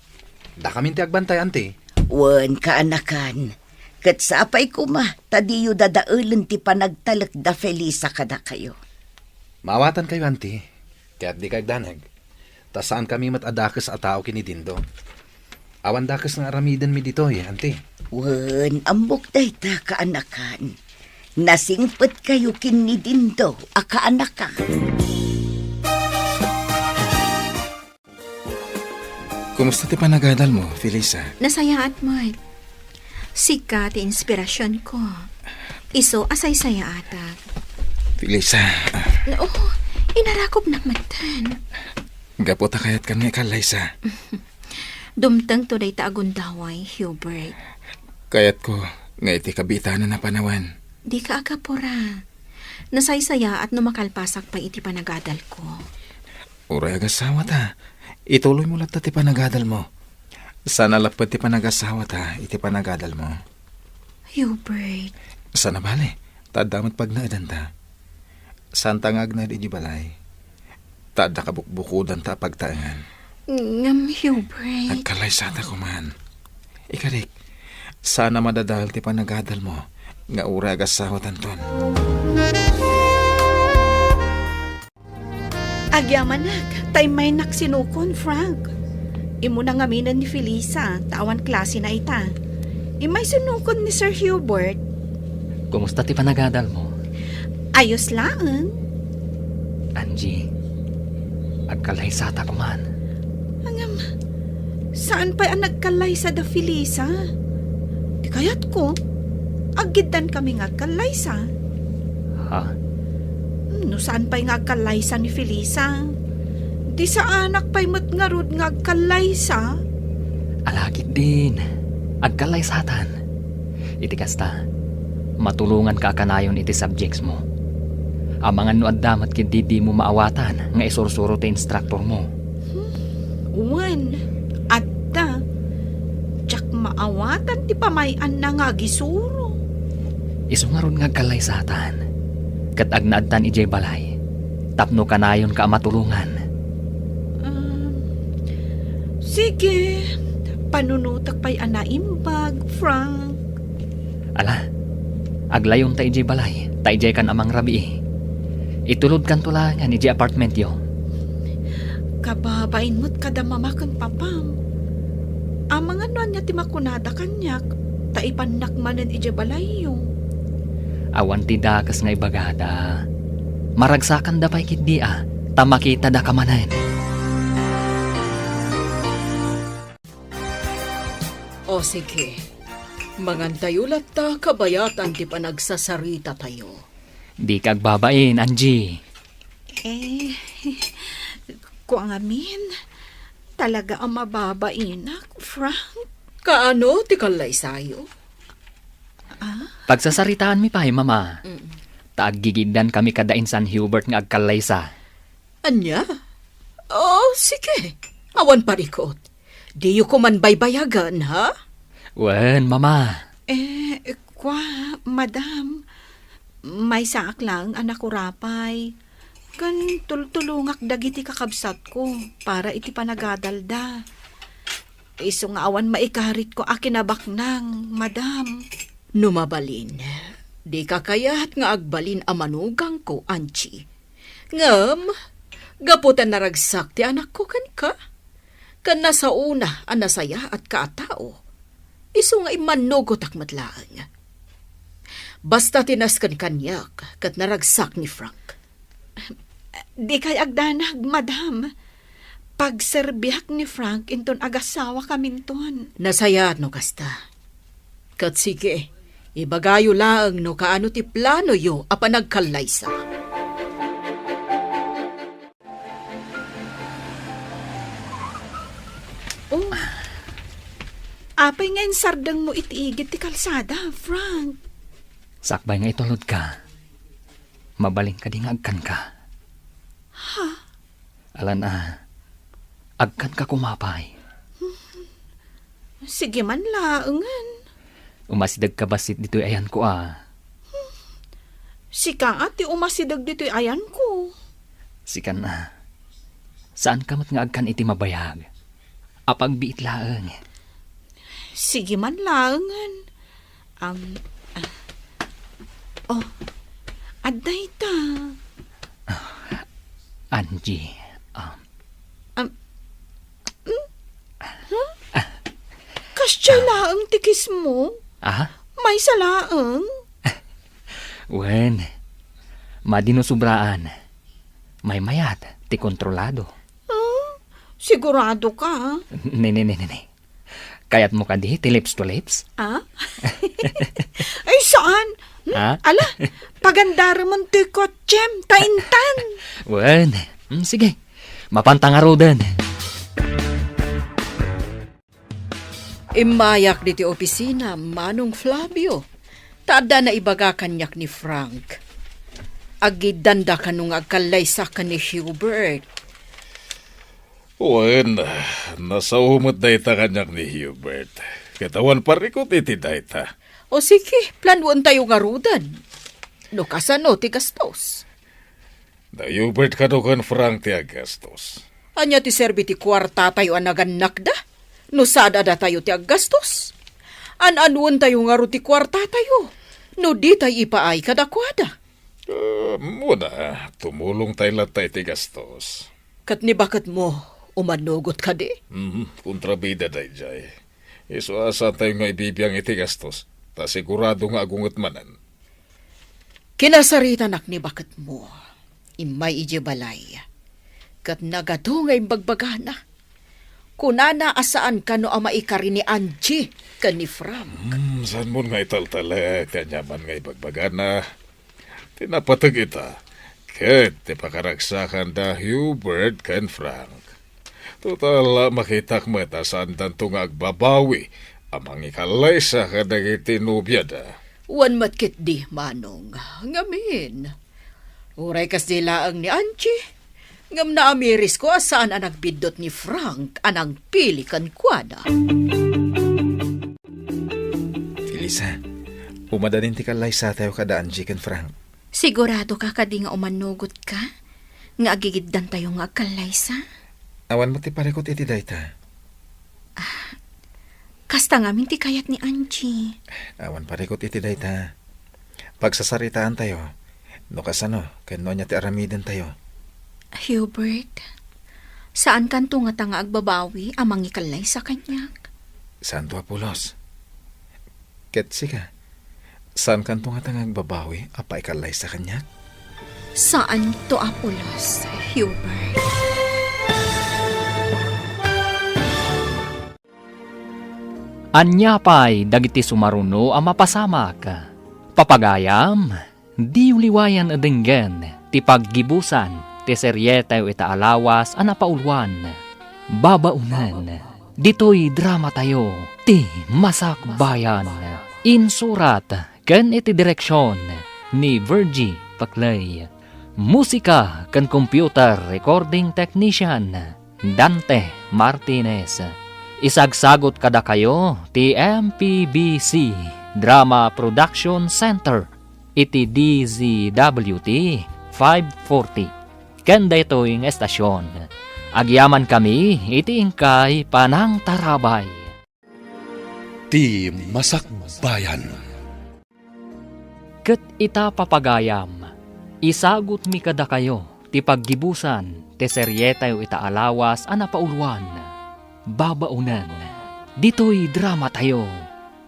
Dakamin ti agbantay, anti. Wen, kaanakan. Ket sapay koma, ta diyo dadaelen ti panagtalek da Felisa kadakayo. Maawatankayo, anti. Ket dika agdanag. Ta saankami met a dakes a tao ken ni Dindo. Awan dakes nga aramidenmi ditoy, anti. Wen, ammok dayta, kaanakan. Nasingpetkayo ken ni Dindo a kaanakan. Kumusta ti panagadalmo, Felisa? Nasayaat met. Sika ti inspirasionko. Isu a saysayaatak. Felisa. Oo, inarakopnak metten. Gapu ta kayatkan nga ikallaysa. Dumtengto dayta a gundaway, Hubert. Kayatko nga iti kabiitanan a panawen. Dika agapura. Nasaysayaat no makalpasak pay iti panagadalko. Uray agasawa ta, ituloymo latta ti panagadalmo. Saan a lapped ti panagasawa ta iti panagadalmo. Hubert. Saan a bale, ta adda met pagnaedanta. Saanta nga agnaed idiay balay. Ta adda kabukbukodanta a pagtaengan. Ngem, Hubert. Agkallaysata koman. Ikarik, saan a madadael ti panagadalmo nga uray agasawatanton. Agyamanak, ta immaynak sinukon, Frank. Immuna ngaminen ni Felisa, ta awan klasena ita. Immay sinukon ni Sir Hubert. Kumusta ti panagadalmo? Ayos laeng. Angie, agkallaysata koman. Ngem, saan pay a nagkallaysa da Felisa? Ti kayatko, aggiddankami nga agkallaysa. Ha? No saan pay nga agkallaysa ni Felisa, di saanak pay met ngarud nga agkallaysa? Ala ketdin, agkallaysatan. Iti kasta, matulonganka a kanayon iti subjectsmo. Amangan no adda met ketdi dimo maawatan nga isursuro ti instructormo. Hmm, wen, adda. Diak maawatan ti pamay-anna nga agisuro. Isu ngarud nga agkallaysatan, ket agnaedtan idiay balay, tapno kanayonka a matulongan. Um, sige, panunotek pay a naimbag, Frank. Ala, aglayonta idiay balay, ta idiaykan a mangrabii. Itulodkanto laengen idiay apartmentyo. Kababain met kada mama ken papam. Amangan no ania ti makunada kaniak, ta ipannak manen idiay balayyo. Awan ti dakes nga ibagada. Maragsakanda pay ketdi a, ta makitadaka manen. O sige, mangantayo latta kabayatan ti panagsasaritatayo. Dika agbabain, Angie. Eh, kua ngamin, talaga a mababainak, Frank. Kaano ti kallaysayo? Ah? Pagsasaritaanmi pay, Mama. Mm. Ta aggigiddankami kada insan Hubert nga agkallaysa. Ania? Oh, O, sige. Awan parikot. Diyo koman baybayagan, ha? Wen, Mama. Eh, kwa, Madam, maysaak laeng a nakurapay. Ken tultulongak dagiti kakabsatko para iti panagadalda. Isu nga awan maikaritko a kinabaknang, Madam. No mabalin, dika kayat nga agbalin a manugangko, Angie. Ngem, gapu ta naragsak ti anakko kenka, ken nasaona a nasayaatka a tao, isu nga immannugotak met laeng. Basta ti nasken kaniak ket naragsak ni Frank. Dikay agdanag, Madam. Pagserbiak ni Frank inton agasawakaminton. Nasayaat no kasta. Ket sige, ibagayo laeng no kaano ti planoyo a panagkallaysa. Oh, apay nga insardengmo iti igid ti kalsada, Frank? Sakbay nga itulodka, mabalin kadi nga agkanka? Ha? Alan a, agkanka koma pay. Sige man laengen. Umasidegka bassit ditoy ayanko a. Sika a ti umasideg ditoy ayanko. Sikan a. Saanka met nga agkan iti mabayag. Apagbiit laeng. Sige man laengen. Am, ah. Oh, adda ita. Angie, um, Am, hmm? Huh? Kasdiay laeng ti kissmo? Ah? Maysa laeng? Wen, madi no sobraan. Maymayat ti kontrolado. Huh? Sigurado ka? Ne, ne, ne, ne, ne. Kayatmo kadi ti lips to lips? Ah? Ay, saan? Hmm? Ah? Ala, pagandaremon toy kotsem, ta intan. Wen, hmm, sige. Mapanta ngaruden. Immayak ditoy opisina, Manong Flavio. Ta adda naibaga kaniak ni Frank. Agiddanda kano nga agkallaysa ken ni Hubert. Wen, nasao met dayta kaniak ni Hubert. Ket awan parikot iti dayta. O sige, planoentayo ngaruden. No kasano ti gastos? Da Hubert kano ken Frank ti aggastos. Ania ti serbi ti kuartatayo a nagannakda? No sad a datayo ti aggastos? An-anuentayo ngarud ti kuartatayo? No ditay ipaay kadakuada? Ah, muna, tumulongtay latta iti gastos. Ket ni baketmo, umanugot kadi? Mhm, kontrabida daydiay. Isu a saantayo nga ibibiang iti gastos, ta sigurado nga agunget manen. Kinasaritanak ni baketmo. Immay idiay balay. Ket nagadu nga imbagbagana. Kunana a saan kano a maikari ni Angie ken ni Frank. Hmm, saanmon nga italtalek ti aniaman nga ibagbagana. Ti napateg ita, ket ti pakaragsakan da Hubert ken Frank. Total, makitak met a saandanto nga agbabawi a mangikallaysa kadagiti nobiada. Wen met ketdi, Manong. Ngamin, uray kasdi laeng ni Angie, ngem naamirisko a saan a nagbiddut ni Frank a nangpili kenkuana. Felisa, umadadin ti kallaysatayo kada Angie ken Frank. Sigurado ka kadi nga umanugot ka nga agigiddantayo nga agkallaysa? Awan met ti parikot iti dayta. Ah, kasta ngamin ti kayat ni Angie. Awan parikot iti dayta. Pagsasaritaantayo no kasano ken no ania ti aramidentayo. Hubert, saankanto ngata nga agbabawi a mangikallaysa kaniak? Saanto a pulos. Ket sika, saankanto ngata nga agbabawi a paikallaysa kaniak? Saanto a pulos, Hubert. Ania pay dagiti sumaruno a mapasamak? Papagayam, diyo liwayan a denggen ti paggibusan ti serietayo ita a lawas a napauluan. Babaonen ditoy dramatayo, ti Masakbayan. Insurat ken iti direksion ni Virgie Paclay. Musika ken computer recording technician, Dante Martinez. Isagsagut kadakayo ti M P B C Drama Production Center iti D Z W T five forty. Ken daytoy nga estasion, agyamankami iti inkay panangtarabay. Ti Masakbayan. Ket ita, papagayam, isagutmi kadakayo ti paggibusan ti serietayo ita a lawas a napauloan, Babaonen, ditoy dramatayo,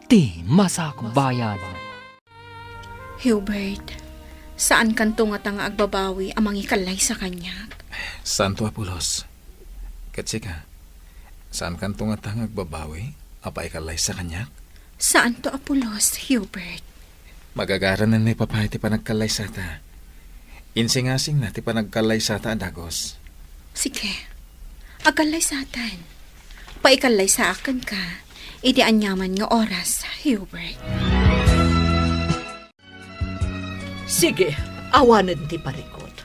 Ti Masakbayan. Hubert, saankanto ngata nga agbabawi a mangikallaysa kaniak? Saanto a pulos. Ket sika, saankanto ngata nga agbabawi a paikallaysa kaniak? Saanto a pulos, Hubert. Magagaranenmi, Papa, iti panagkallaysata. Insingasingna ti panagkallaysata a dagus. Sige, agkallaysatan. Paikallaysaakenka iti aniaman nga oras, Hubert. Sige, awanen ti parikut.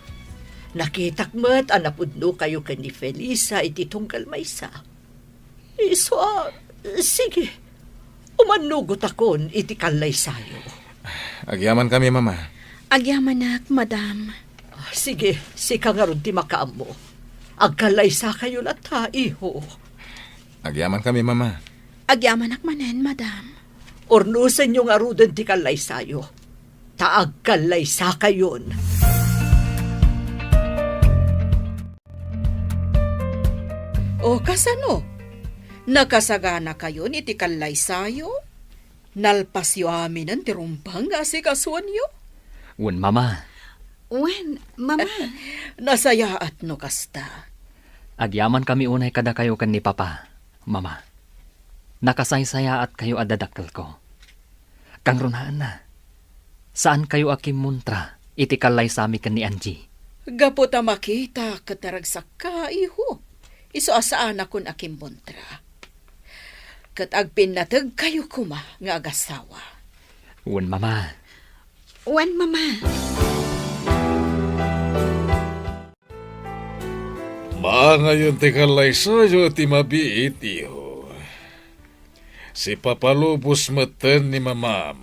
Nakitak met a napudnokayo ken ni Felisa iti tunggal maysa. Isu a, sige, umannugotakon iti kallaysayo. Agyamankami, Mama. Agyamanak, Madam. Ah, sige, sika ngarud ti makaammo. Agkallaysakayo latta, iho. Agyamankami, Mama. Agyamanak manen, Madam. Urnosenyo ngaruden ti kallaysayo, ta agkallaysakayon. O, kasano? Nakasaganakayon iti kallaysayo? Nalpasyo aminen ti rumbeng nga asikasuenyo? Wen, Mama. Wen, Mama. Nasayaat no kasta. Agyamankami unay kadakayo ken ni Papa, Mama. Nakasaysayaatkayo a dadakkelko. Kangrunaanna, saankayo a kimmuntra iti kallaysami ken ni Angie. Gapu ta makita ket naragsakka, iho, isu a saanakon a kimmuntra. Ket agpinnategkayo koma nga agasawa. Wen, Mama. Wen, Mama. Maangayon ti kallaysayo ti mabiit, iho. Sipapalubos metten ni Mamam.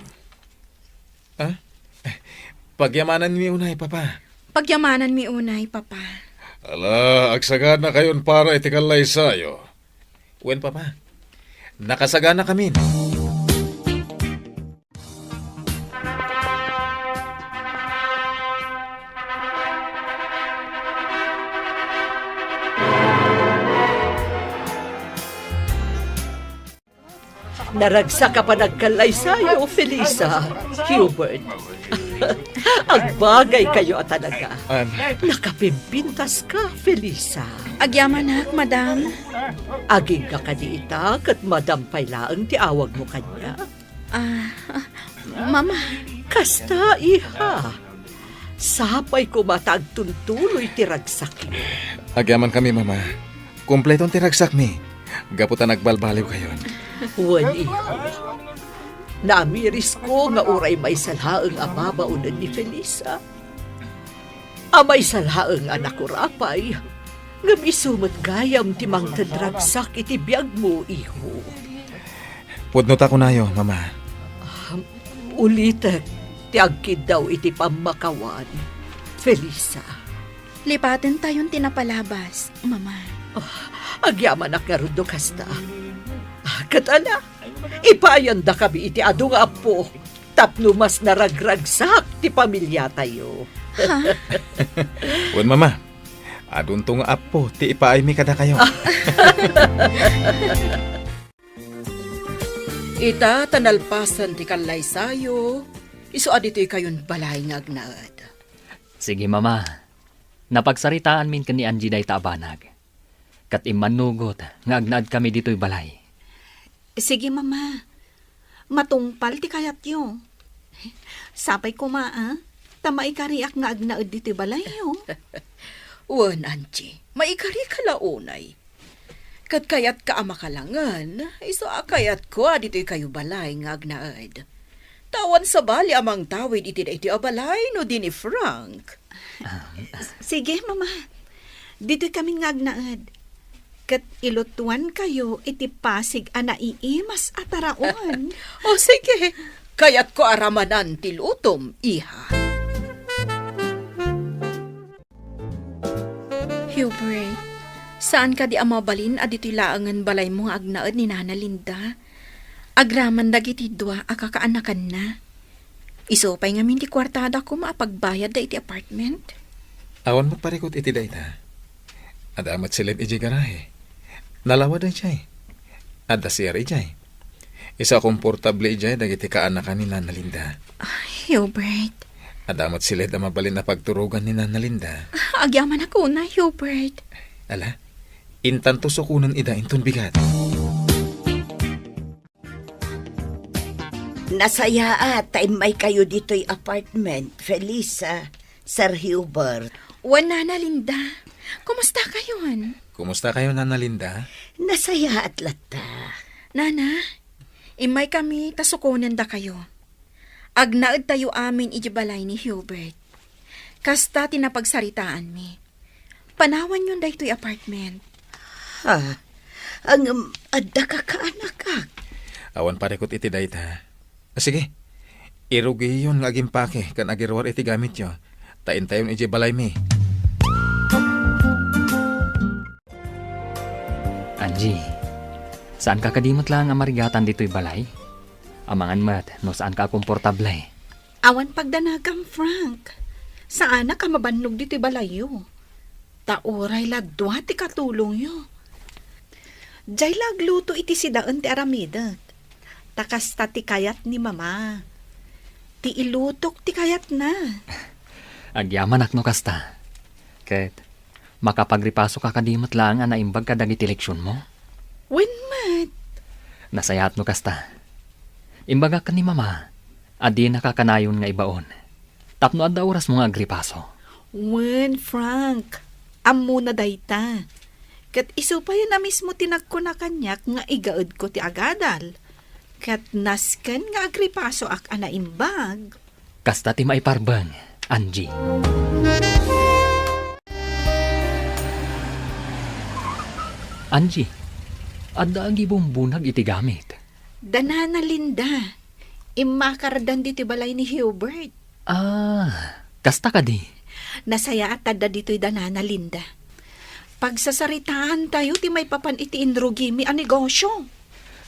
Ah? Pagyamananmi unay, Papa. Pagyamananmi unay, Papa. Ala, agsaganakayon para iti kallaysayo. Wen, Papa. Nakasaganakamin. Naragsak a panagkallaysayo, Felisa, Hubert. Agbagaykayo a talaga. An- Nakapimpintaska, Felisa. Agyamanak, Madam. Agingga kadi ita, ket Madam pay laeng ti awagmo kaniak? Ah, Mama. Kasta, iha. Sapay koma ta agtuntuloy ti ragsakyo. Agyamankami, Mama. Kompleton ti ragsakmi. Gapu ta nagbalbaliwkayon. Wen, iho. Namirisko nga uray maysa laeng a babaonen ni Felisa. A maysa laeng a nakurapay, ngem isu met gayam ti mangted ragsak iti biagmo, iho. Pudno ta kunayo, Mama. Ah, ulitek ti agkiddaw iti pammakawan, Felisa. Lipatentayon ti napalabas, Mama. Ah, agyamanak ngarud no kasta. Ah, ket ala, ipaayandakami iti adu nga appo tapno mas naragragsak ti pamiliatayo. Ha? Wen, Mama, adunto nga appo ti ipaaymi kadakayo. Ita ta nalpasen ti kallaysayo, isu a ditoykayon balay nga agnaed. Sige, Mama. Napagsaritaanmin ken ni Angie dayta a banag, ket immannugot nga agnaedkami ditoy balay. Sige, Mama. Matungpal ti kayatyo. Sapay koma, a, ta maikariak nga agnaed ditoy balayyo. Wen, Angie, maikarika la unay. Ket kayatka a makalangen, isu a kayatko a ditoykayo balay nga agnaed. Ta awan sabali a mangtawid iti daytoy a balay no di ni Frank. Ah. Sige, Mama. Ditoykamin nga agnaed. Ket ilutuankayo iti pasig a naiimas a taraon. O sige, kayatko a ramanan ti lutom, iha. Hubert, saan kadi a mabalin a ditoy laengen balaymo nga agnaed ni Nana Linda? Agraman dagiti dua a kakaanakanna. Isu pay ngamin ti kuartada koma a pagbayadda iti apartment. Awan met parikut iti dayta. Adda met siled idiay garahe. Nalawa daydiay. Adda C R idiay. Isu a komportable idiay dagiti kaanakan ni Nana Linda. Ay, Hubert. Adda met siled a mabalin a pagturogan ni Nana Linda. Agyamanak unay, Hubert. Ala, intanto sukonen ida inton bigat. Nasayaat ta immaykayo ditoy apartment, Felisa, Sir Hubert. Wen, Nana Linda. Kumusta kayon? Kumusta kayo, Nana Linda? Nasayaat latta. Nana, immay kami ta sukonen dakayo. Agnaed tayo amin iti balay ni Hubert. Kasta ti napagsaritaanmi. Panawanyon daytoy apartment. Ha? Ngem adda kakaanakak? Awan parikut iti dayta. Sige, irugiyon nga agimpake ken agiruar iti gamityo, ta intayon idiay balaymi. Angie, saanka kadi met laeng a marigatan ditoy balay? Amangan met no saanka a komportable. Awan pagdanagam, Frank. Saanak a mabannog ditoy balayyo. Ta uray la dua ti katulongyo. Diay la agluto iti sidaen ti aramidek. Ta kasta ti kayat ni Mama. Ti ilutok ti kayatna. Agyamanak no kasta. Ket makapagripasoka kadi met laeng a naimbag kadagiti leksionmo? Wen met. Nasayaat no kasta. Imbagak ken ni Mama a dinaka kanayon nga ibaon tapno adda orasmo nga agripaso. Wen, Frank, ammona dayta. Ket isu pay a mismo ti nagkuna kaniak nga igaedko ti agadal. Ket nasken nga agripasoak a naimbag. Kasta ti maiparbeng, Angie. Angie, adda agibumbunag iti gamit. Da Nana Linda, immakardan ditoy balay ni Hubert. Ah, kasta kadi? Nasayaat ta adda ditoy da Nana Linda. Pagsasaritaantayo ti maipapan iti inrugimi a negosyo.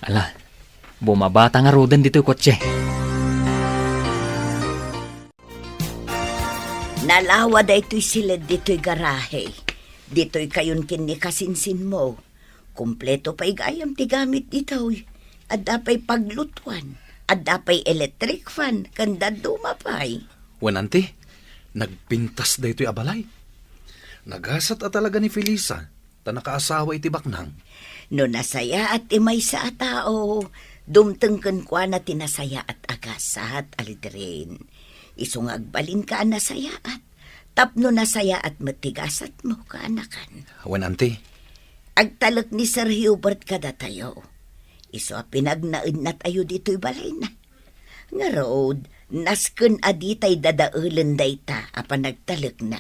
Ala, bumabata ngaruden ditoy kotse. Nalawa daytoy siled ditoy garahe. Ditoy kayon ken ni kasinsinmo. Kompleto pay gayam ti gamit ditoy. Adda pay paglutuan, adda pay electric fan, ken dadduma pay. Wen, anti, nagpintas daytoy a balay. Nagasat a talaga ni Felisa ta nakaasawa iti baknang. No nasayaat ti maysa a tao, dumteng kenkuana ti nasayaat a gasat, Aldrin. Isu nga agbalinka a nasayaat, tapno nasayaat met ti gasatmo, kaanakan. Wen, anti. Agtalek ni Sir Hubert kadatayo. Isu a pinagnaednatayo ditoy balayna. Ngarud, nasken a ditay dadaelen dayta a panagtalekna.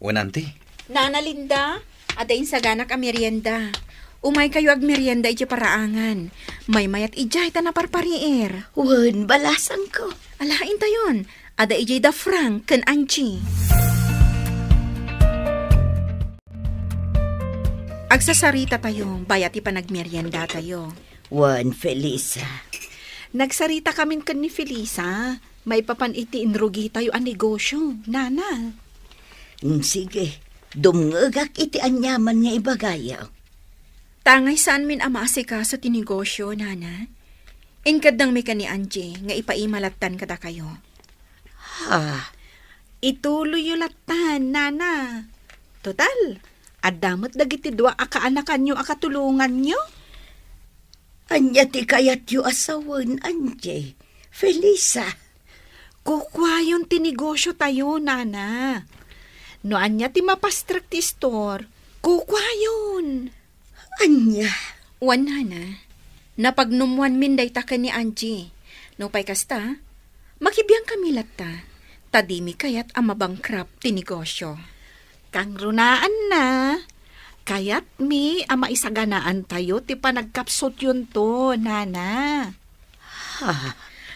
Wen, anti. Nana Linda, adda insaganak a merienda. Umaykayo agmerienda iti paraangan. Maymayat idiay ta naparpariir. Wen, balasangko. Ala, intayon. Adda idiay da Frank ken Angie. Agsasarita tayo, bayat ti panagmerienda tayo. Wen, Felisa. Nagsarita kamin ken ni Felisa, maipapan iti inrugitayo a negosyo, Nana. Mm, sige, dumngegak iti aniaman nga ibagayo. Tangay saanmin a maasikaso ti negosyo, Nana. Inkeddengmi ken ni Angie nga ipaima lattan kadakayo. Ha? Ituloyyo lattan, Nana. Total, adda met dagiti dua a kaanakanyo a katulonganyo. Ania ti kayatyo a sawen, Angie? Felisa. Kukuayon ti negosyo tayo, Nana. No ania ti mapastrek ti istor, kukuayon. Ania? Wen, Nana, napagnummoanmin dayta ken ni Angie. Nupay kasta, makibiangkami latta, ta dimi kayat a mabankrupt ti negosyo. Kangrunaanna, Kayatmi a maisaganaantayo ti panagkapsutyonto, Nana. Ha?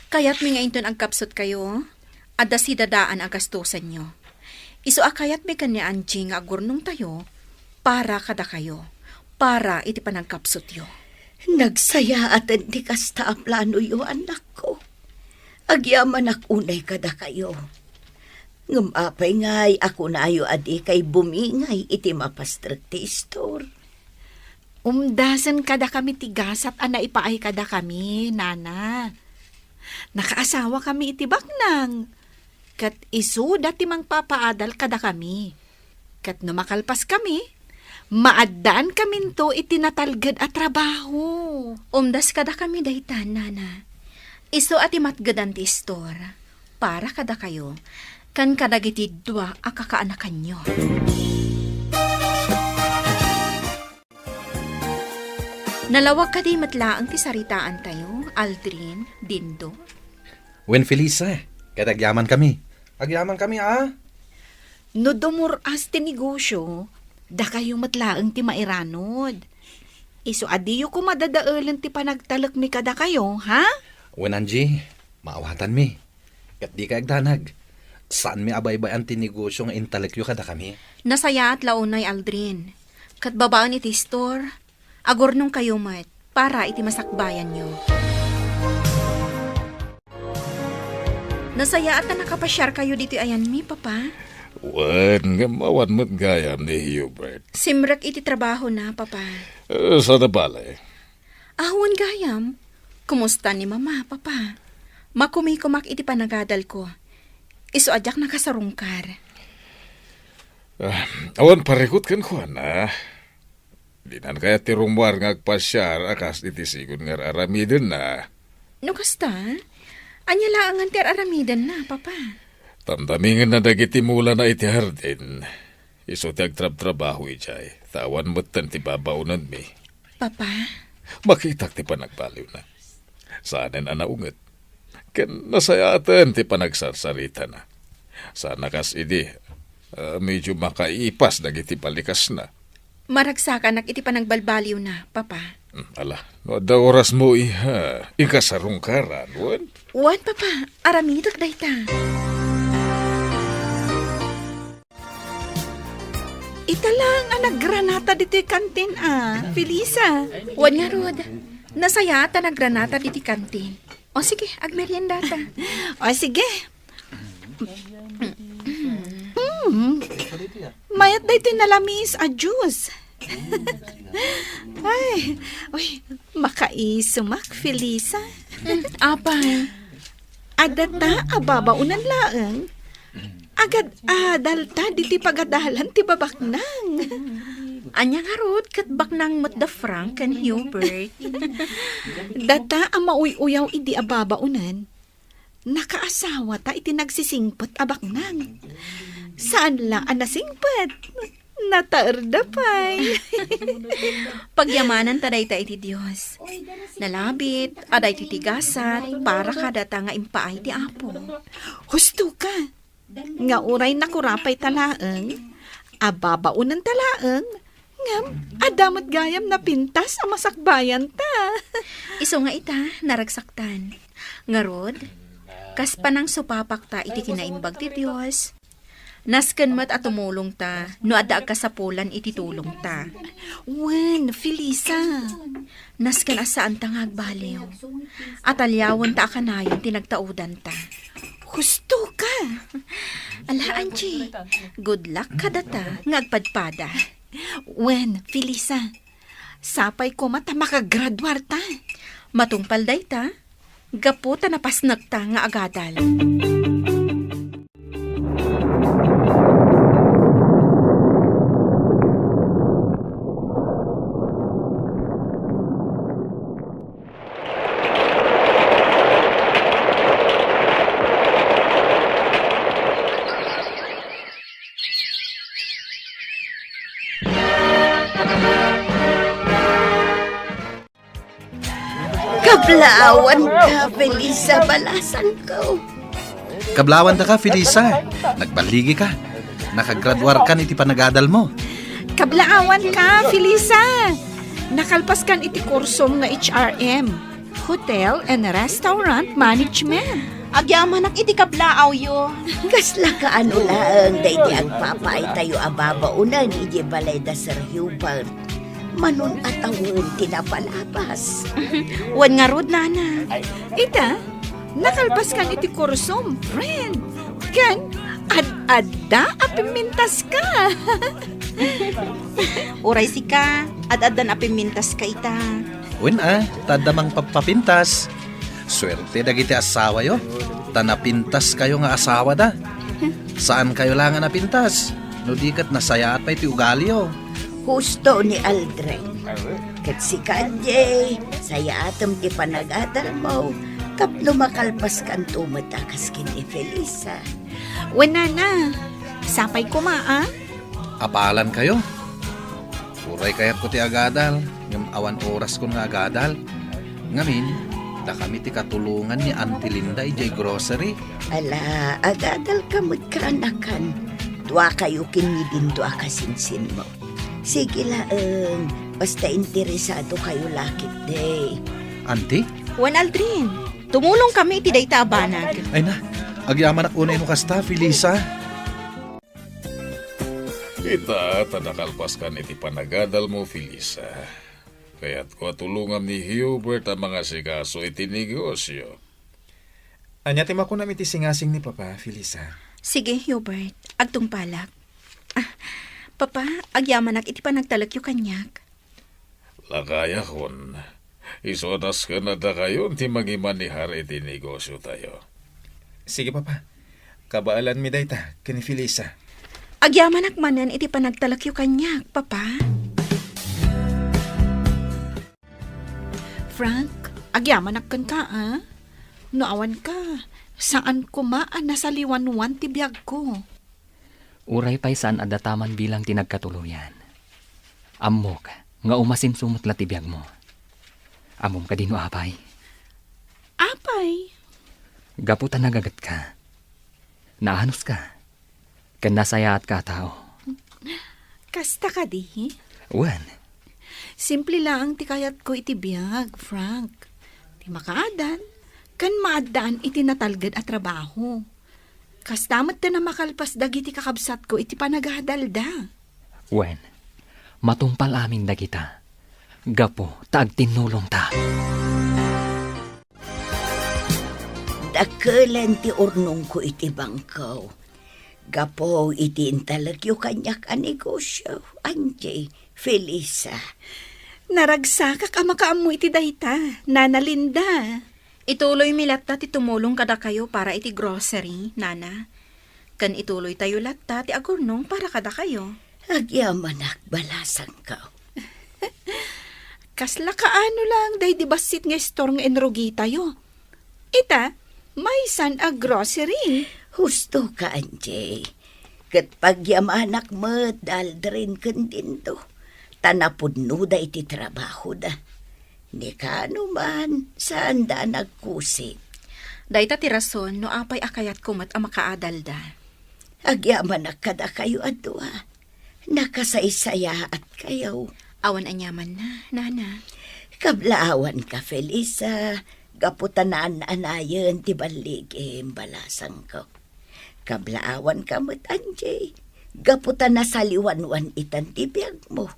Kayatmi nga inton agkapsutkayo, adda sidadaan a gastusenyo. Isu a kayatmi ken ni Angie nga agurnongtayo para kadakayo, para iti panagkapsutyo. Nagsayaaten ti kasta a planoyo, annakko. Agyamanak unay kadakayo. Ngem apay ngay a kunayo a dikay bumingay iti mapastrek ti istor? Umdasen kadakami ti gasat a naipaay kadakami, Nana. Nakaasawakami iti baknang, ket isuda ti mangpapaadal kadakami. Ket no makalpaskami, maaddaankaminto iti natalged a trabaho. Umdas kadakami dayta, Nana. Isu a ti matgedan ti istor para kadakayo ken kadagiti dua a kakaanakanyo. Nalawag kadi met laeng ti saritaantayo, Aldrin, Dindo? Wen, Felisa, ket agyamankami. Agyamankami, a? No dumur-as ti negosio, dakayo met laeng ti mairanod. Isu a diyo koma dadaelen ti panagtalekmi kadakayo, ha? Wen, Angie, maawatanmi. Ket dikay agdanag. Saanmi a baybay-an ti negosio nga intalekyo kadakami. Nasayaat la unay, Aldrin. Ket babaen iti istor, agurnongkayo met para iti masakbayanyo. Nasayaat a nakapasiarkayo ditoy ayanmi, Papa. Wen, ngem awan met gayam ni Hubert. Simrek iti trabahona, Papa. Eh, saan a bale? Awan gayam. Kumusta ni Mama, Papa? Makumikumak iti panagadalko. Isu a diak nakasarungkar. Ah, awan parikut kenkuana. Dinan kayat ti rummuar nga agpasiar a kas iti sigun nga ar-aramidenna. No kasta, ania laengen ti ar-aramidenna, Papa? Tamtamingenna dagiti mulana iti hardin. Isu ti agtrabtrabaho idiay, ta awan metten ti babaonenmi. Papa? Makitak ti panagbaliwna. Saanen a naunget. Ken nasayaaten ti panagsarsaritana. Saan a kas idi, ah, medio makaipas dagiti balikasna. Maragsakanak iti panagbalbaliwna, Papa. Hmm, ala, no adda orasmo, iha, inka sarungkaran, wen? Wen, Papa, aramidek dayta. Ita laeng a naggranata ditoy kantin a, Felisa. Wen ngarud, nasayaat a naggranata ditoy kantin. O sige, agmeriendata. O sige. Mm. Mayat daytoy nalamiis a juice. Ay, uy, makaisumak, Felisa. Mm, apay? Adda ta a babaonan laeng. Agad-adal ta diti pagadalan ti babaknang. Ania ngarud ket baknang met da Frank ken Hubert? Data a mauy-uyaw idi a babaonan, nakaasawata iti nagsisingpet a baknang. Saan la a nasingpet. Nataerda pay. Pagyamananta dayta iti Dios. Nalabit a daytoy ti gasat para kadata nga impaay ti Apo. Husto ka. Nga uray nakurapay ta laeng, a babaonen ta laeng, ngem adda met gayam napintas a masakbayan ta. Isu nga ita, naragsaktan. Ngarud, kas panangsupapakta iti kinaimbag ti Dios, nasken met a tumulongta no adda agkasapulan iti tulongta. Wen, Felisa. Nasken a saanta nga agbaliw. Ataliawenta a kanayon ti nagtaudanta. Husto ka! Ala, Angie, good luck kadata nga agpadpada. Wen, Felisa, sapay koma ta makagraduarta. Matungpal dayta, gapu ta napasnekta nga agadal. Kablaawanta, Felisa, balasangko. Kablaawanta ka, Felisa. Nagballigika. Nakagraduarkan iti panagadalmo. Kablaawan ka, Felisa! Nakalpaskan iti kursom nga H R M, Hotel and Restaurant Management. Agyamanak iti kablaawyo. Kasla kaano laeng daydi agpapaaytayo a babaonen idiay balay da Sir Hubert? Manon a tawen ti napalabas. Wen ngarud, nana. Ita, nakalpaskan iti kursom, friend. Ken, ad-adda a pimmintaska. Uray sika, ad-addan a pimmintaska ita. Wen a, ta adda mangpagpapintas. Suerte dagiti asawayo, ta napintaskayo nga asawada. Saankayo la nga napintas, no di ket nasayaat pay ti ugaliyo. Husto ni Aldrin. Ket sika, Jay, sayaatem ti panagadalmo tapno makalpaskanto met a kas ken ni Felisa. Wen, nana, sapay koma, a? Apalankayo. Uray kayatko ti agadal, ngem awan oraskon nga agadal. Ngamin, dakami ti katulongan ni Auntie Linda idiay grocery. Ala, agadalka met, kaanakan. Duakayo ken ni Dindo a kasinsinmo. Sige laeng, basta interesadokayo la ketdi. Auntie? Wen, Aldrin, tumulongkami iti dayta a banag. Ay na, agyamanak unay no kasta, Felisa. Ita, ta nakalpaskan iti panagadalmo, Felisa. Kayatko a tulongam ni Hubert a mangasikaso iti negosyo. Ania ti makunam iti singasing ni Papa, Felisa? Sige, Hubert. Agtungpalak. Ah, Papa, agyamanak iti panagtalekyo kaniak. Lakayakon, isu a nasken a dakayon ti mangimanehar iti negosyotayo. Sige, Papa. Kabaelanmi dayta ken ni Felisa. Agyamanak manen iti panagtalekyo kaniak, Papa. Frank, agyamanak kenka, a? No awanka, saan koma a nasaliwanwan ti biagko. Uray pay saan a dataman bilang ti nagkatuloyan. Ammok nga umasinso met la ti biagmo. Ammom kadi no apay? Apay? Gapu ta nagagetka. Naanuska. Ken nasayaatka a tao. Kasta kadi? Wen. Simple laeng ti kayatko iti biag, Frank. Ti makaadal, ken maaddaan iti natalged a trabaho. Kasta met ti namakalpas dagiti kakabsatko iti panagadalda. Wen, matungpal amin dagita, gapu ta agtinnulongta. Dakelen ti urnongko iti bangko. Gapu iti intalekyo kaniak a negosyo, Angie, Felisa. Naragsakak a makaammo iti dayta, Nana Linda. Ituloymi latta ti tumulong kadakayo para iti grocery, Nana. Ken ituloytayo latta ti agurnong para kadakayo. Agyamanak, balasangko. Kasla kaano lang daydi bassit nga istor nga inrugitayo. Ita, maysan a grocery. Husto ka, Angie. Ket pagyamanak met da Aldrin ken Dindo, ta napudnoda iti trabahoda. Ni kaano man, saanda a nagkusig. Dayta ti rason no apay a kayatko met a makaadalda. Agyamanak kadakayo a dua. Nakasaysayaatkayo. Awan aniamanna, Nana. Kablaawanka, Felisa, gapu ta naan-anayen ti balligim, balasangko. Kablaawanka met, Angie, gapu ta nasaliwanwan itan ti biagmo.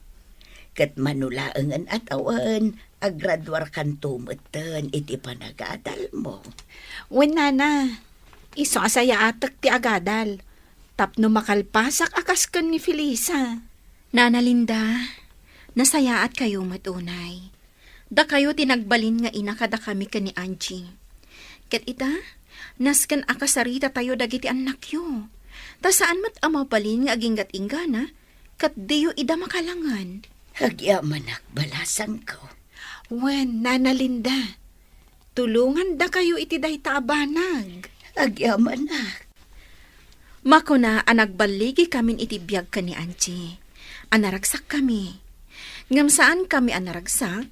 Ket mano laengen a tawen, agraduarkanto metten iti panagadalmo. Wen, Nana, isu a sayaatek ti agadal tapno makalpasak a kas ken ni Felisa. Nana Linda, nasayaatkayo met unay. Dakayo ti nagbalin nga ina kadakami ken ni Angie. Ket ita, nasken a kasaritatayo dagiti annakyo. Ta saan met a mabalin nga aginggat-inggana, ket diyo ida makalangen. Agyamanak, balasangko. Wen, Nana Linda, tulongandakayo iti dayta a banag. Agyamanak. Makuna a nagballigikamin iti biag ken ni Angie, a naragsakkami. Ngem saankami a naragsak,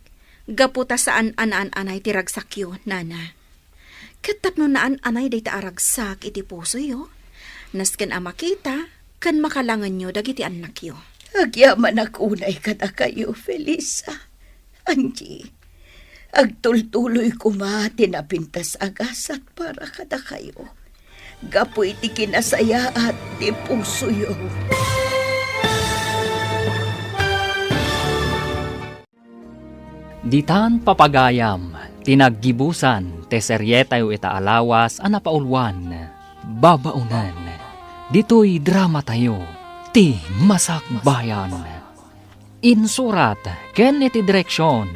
gapu ta saan a naan-anay ti ragsakyo, Nana. Ket tapno naan-anay dayta a ragsak iti pusoyo, nasken a makita ken makalangenyo dagiti annakyo. Agyamanak unay kadakayo, Felisa. Angie, agtultuloy koma ti napintas a gasat para kadakayo. Gapu iti kinasayaat ti pusoyo. Ditan papagayam ti naggibusan ti serietayo ita a lawas a napauluan, Babaonen. Ditoy dramatayo, ti Masakbayan. Insurat ken iti direksion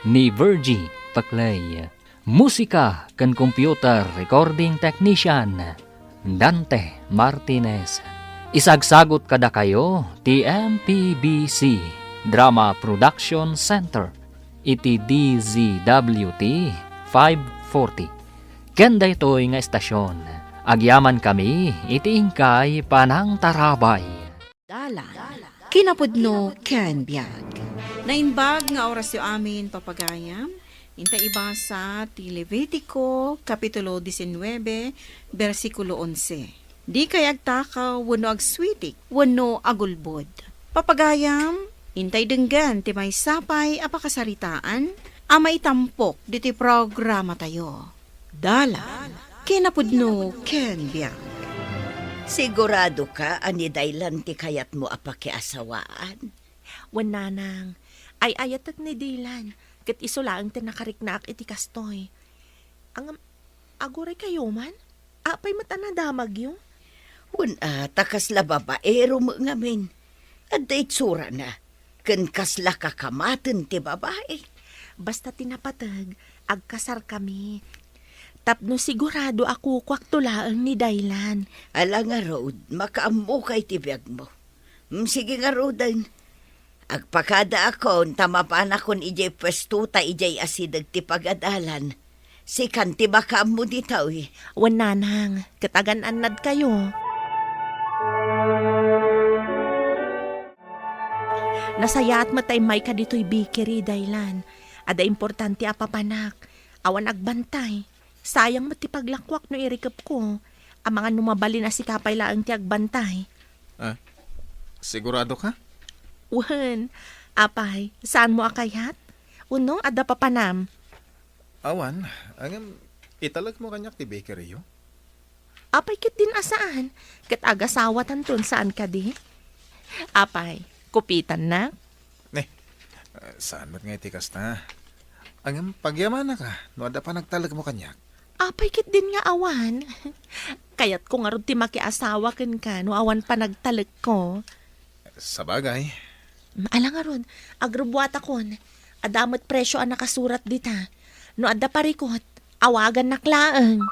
ni Virgie Paclay. Musika ken computer recording technician, Dante Martinez. Isagsagut kadakayo ti M P B C Drama Production Center iti D Z W T five forty. Ken daytoy nga estasion, agyamankami iti inkay panangtarabay. Dalan, kinapudno ken biag. Naimbag nga orasyo amin, papagayam. Inta ibasa ti Levitico, Kapitulo diecinueve, bersikulo onse. Dikay agtakaw wenno agsuitik wenno agulbod. Papagayam, intay denggen ti maysa pay a pakasaritaan a maitampok ditoy programatayo. Dalan, kinapudno ken biag. Siguradoka a ni Daylan ti kayatmo a pakiasawaan? Wen, nanang, ay-ayatek ni Daylan, ket isu laeng ti nakariknaak iti kastoy. Ngem, aguray kayo man? Apay met a nadamagyo? Wen, a, ta kasla babaero met ngamin. Adda itsurana, ken kasla kakamaten ti babai. Basta ti napateg, agkasarkami. Tapno sigurado a kukuakto laeng ni Daylan. Ala ngarud, makaammokay ti biagmo. Mm, sige ngaruden. Agpakadaakon ta mapanakon idiay puestota idiay asideg ti pagadalan. Sikan ti makaammo ditoy. Wen, nanang, ket agan-annadkayo. Nasayaat met ta immayka ditoy bakery, Daylan. Adda importante a papanak. Awan agbantay. Sayang met ti paglakuak no irikepko. Amangan no mabalin a sika pay laeng ti agbantay. Ah, sigurado ka? Wen, apay, saanmo a kayat? Wenno, adda papanam? Awan, ngem italekmo kaniak ti bakery-yo? Apay ketdin a saan? Ket agasawatanton, saan kadi? Apay, kupitannak? Ne, ah, saan met nga iti kasta? Ngem pagyamanaka no adda panagtalekmo kaniak. Apay ketdin nga awan? Kayatko ngarud ti makiasawa kenka no awan panagtalekko. Sabagay. Mm, ala ngarud, agrubuatakon. Adda met presio a nakasurat dita. No adda parikut, awagannak laeng.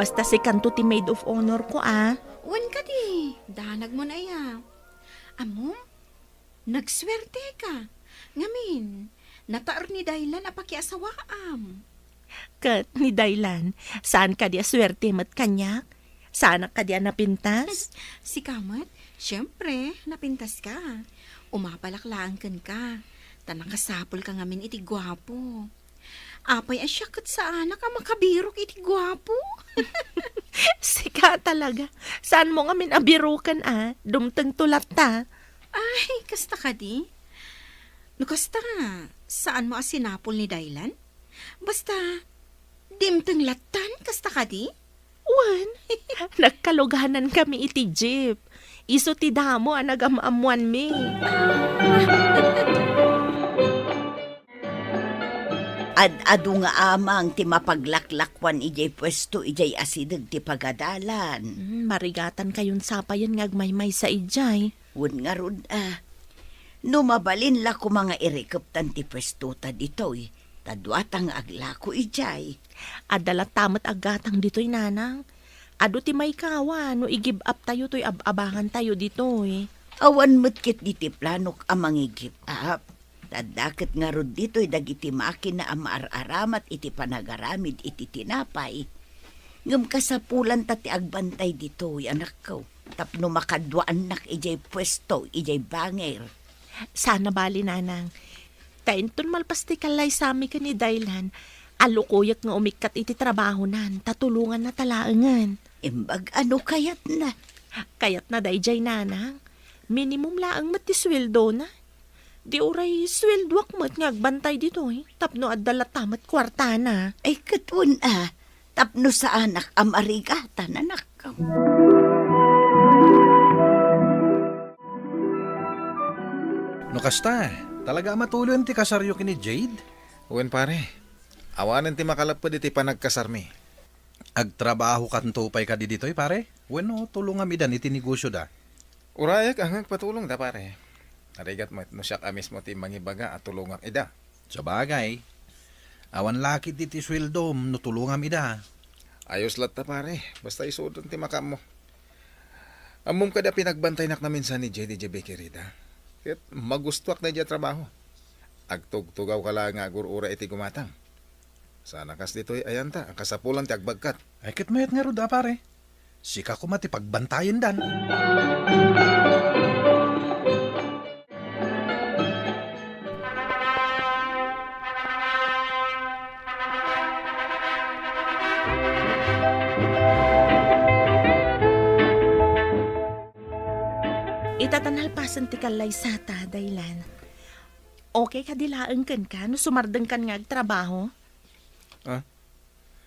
Basta sikanto ti maid of honor ko, a. Wen kadi, danagmon aya. Ammom, nagsuerteka. Ngamin, nataer ni Daylan a pakiasawaam. Ket ni Daylan, saan kadi a suerte met kaniak? Saanak kadi a napintas? Sika met, siempre, napintaska. Umapalak laeng kenka, ta nakasapulka ngamin iti guapo. Apay a siak ket saanak a makabirok iti guapo? Sika talaga. Saanmo ngamin a biroken a? Dumtengto latta. Ay, kasta kadi? No kasta, saanmo a sinapul ni Daylan? Basta, dimteng lattan, kasta kadi? Wen, nagkaluganankami iti jeep. Isu ti damo a nagam-ammoanmi. Ad-adu nga amang ti mapaglaklakuan idiay puesto idiay asideg ti pagadalan. Mm, marigatankayon sa payen nga agmaymaysa idiay. Wen ngarud a, no mabalin la koma nga irikeptan ti puestota ditoy, ta duata nga aglako idiay. Adda latta met aggatang ditoy, nanang. Adu ti maikawa no i-give up tayo toy ab-abangan tayo ditoy. Awan met ketdi ti planok a mangi-give up. Ta adda ket ngarud ditoy dagiti makina a maar-aramat iti panagaramid iti tinapay. Ngem kasapulanta ti agbantay ditoy, anakko, tapno makaduaannak idiay puesto, idiay bangir. Saan a bali, nanang. Ta inton malpas ti kallaysami ken ni Daylan, Alukuyek nga umikkat iti trabahonan, ta tulonganna ta laengen. Imbag ano kayatna? Kayatna daydiay, nanang. Minimum laeng met ti suweldona. Di uray suweldoak met nga agbantay ditoy, tapno adda latta met kuartana. Ay, ket wen a, tapno saanak a marigatan, anak. No kasta, talaga a matuloyen ti kasaryo ken ni Jade? Wen, pare. Awanen ti makalapped iti panagkasarmi. Agtrabahokanto pay kadi ditoy, pare? Wenno tulongam idan iti negosioda? Urayek a nga agpatulongda, pare. Narigat met no siak a mismo ti mangibaga a tulongak ida. Sabagay, awan la ketdi ti suweldom no tulongam ida. Ayos latta, pare. Basta isudan ti makaammo. Ammom kadi a pinagbantaynak naminsan ni Jade idiay bakery da. Ket magustoak daydiay a trabaho. Agtugtugawka la nga agur-uray iti gumatang. Sana kas ditoy ayanta a kasapulan ti agbagkat. Ay, ket mayat ngarud a, pare. Sika koma ti pagbantayendan. Ita ta nalpasen ti kallaysata, Daylan. Okay kadi laeng kenka no sumardengkan nga agtrabaho? Ah?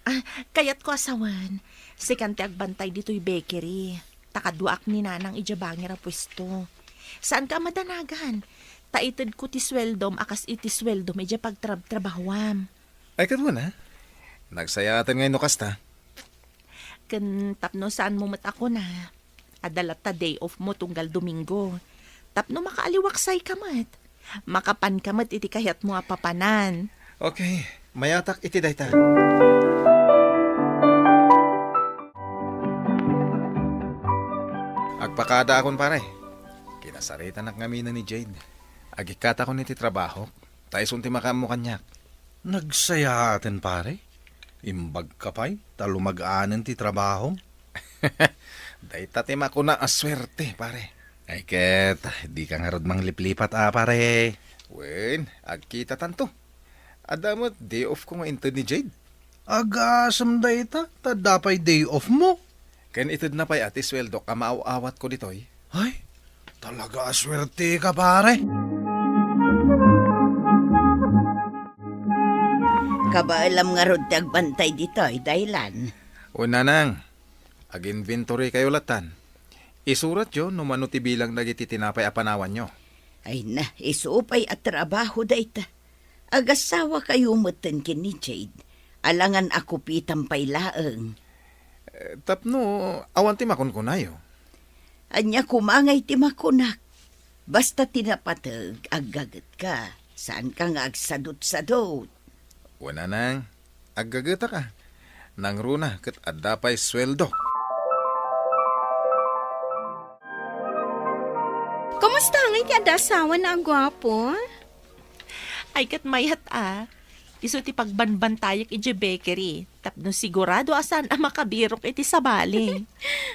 Ah, kayatko a sawen, sikan ti agbantay ditoy bakery. Ta kaduaak ni Nanang idiay bangir a puesto. Saanka a madanagan, ta itedko ti suweldom a kas iti suweldom idiay pagtrabtrabahoam. Ay, ket wen a. Nagsayaaten ngay no kasta. Ken tapno saanmo met a kuna, adda latta day off mo tunggal Domingo. Tapno makaaliwaksayka met. Makapanka met iti kayatmo a papanan. Okay, mayatak iti dayta. Agpakadaakon, pare. Kinasaritanak ngamin ni Jade. Agikkatakon iti trabahok. Ta isun ti makaammo kaniak. Nagsayaaten, pare. Imbagka pay, ta lumag-anen ti trabahom. Dayta ti makuna a suerte, pare. Ay ket, dika ngarud mangliplipat a, pare. Wen, agkitatanto. Adda met day off ko nga inted ni Jade. Agasem dayta, ta adda pay day off mo. Ken itedna pay a ti suweldok a maaw-awatko ditoy. Ay, talaga a suerteka, pare. Kabaelam ngarud ti agbantay ditoy, Daylan. O, Nanang, ag-inventory kayo latan. Isuratyo no mano ti bilang dagiti tinapay a panawanyo. Ay na, isu pay a trabaho dayta. Agasawakayo metten ken ni Jade, alangan a kupitan pay laeng. Eh, tapno awan ti makunkunayo. Ania koma ngay ti makunak? Basta ti napateg, aggagetka. Saanka nga agsadutsadut. Wen, Nanang, aggagetak a. Nangruna ket adda pay suweldok. Kumusta ngay ti adda asawana a guapo? Ay, ket mayat a. Isu ti pagbanbantayek idiay bakery, tapno sigurado a saan a makabirok iti sabali.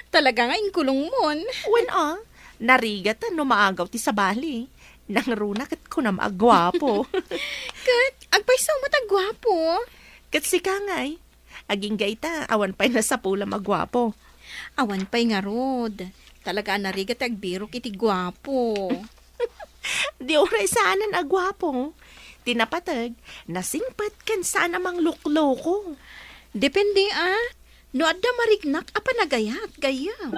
Talaga nga inkulongmon. Wen a, narigat no maagaw ti sabali. Nangruna ket kunam a guapo. Ket agpayso met a guapo. Ket sika ngay, agingga ita, awan pay nasapulam a guapo. Awan pay ngarud. Talaga a narigat ti agbirok iti guapo. Di uray saanen a guapo. Ti napateg, nasingpet ken saan a manglukloko. Depende a, no adda mariknak a panagayat, gayyem.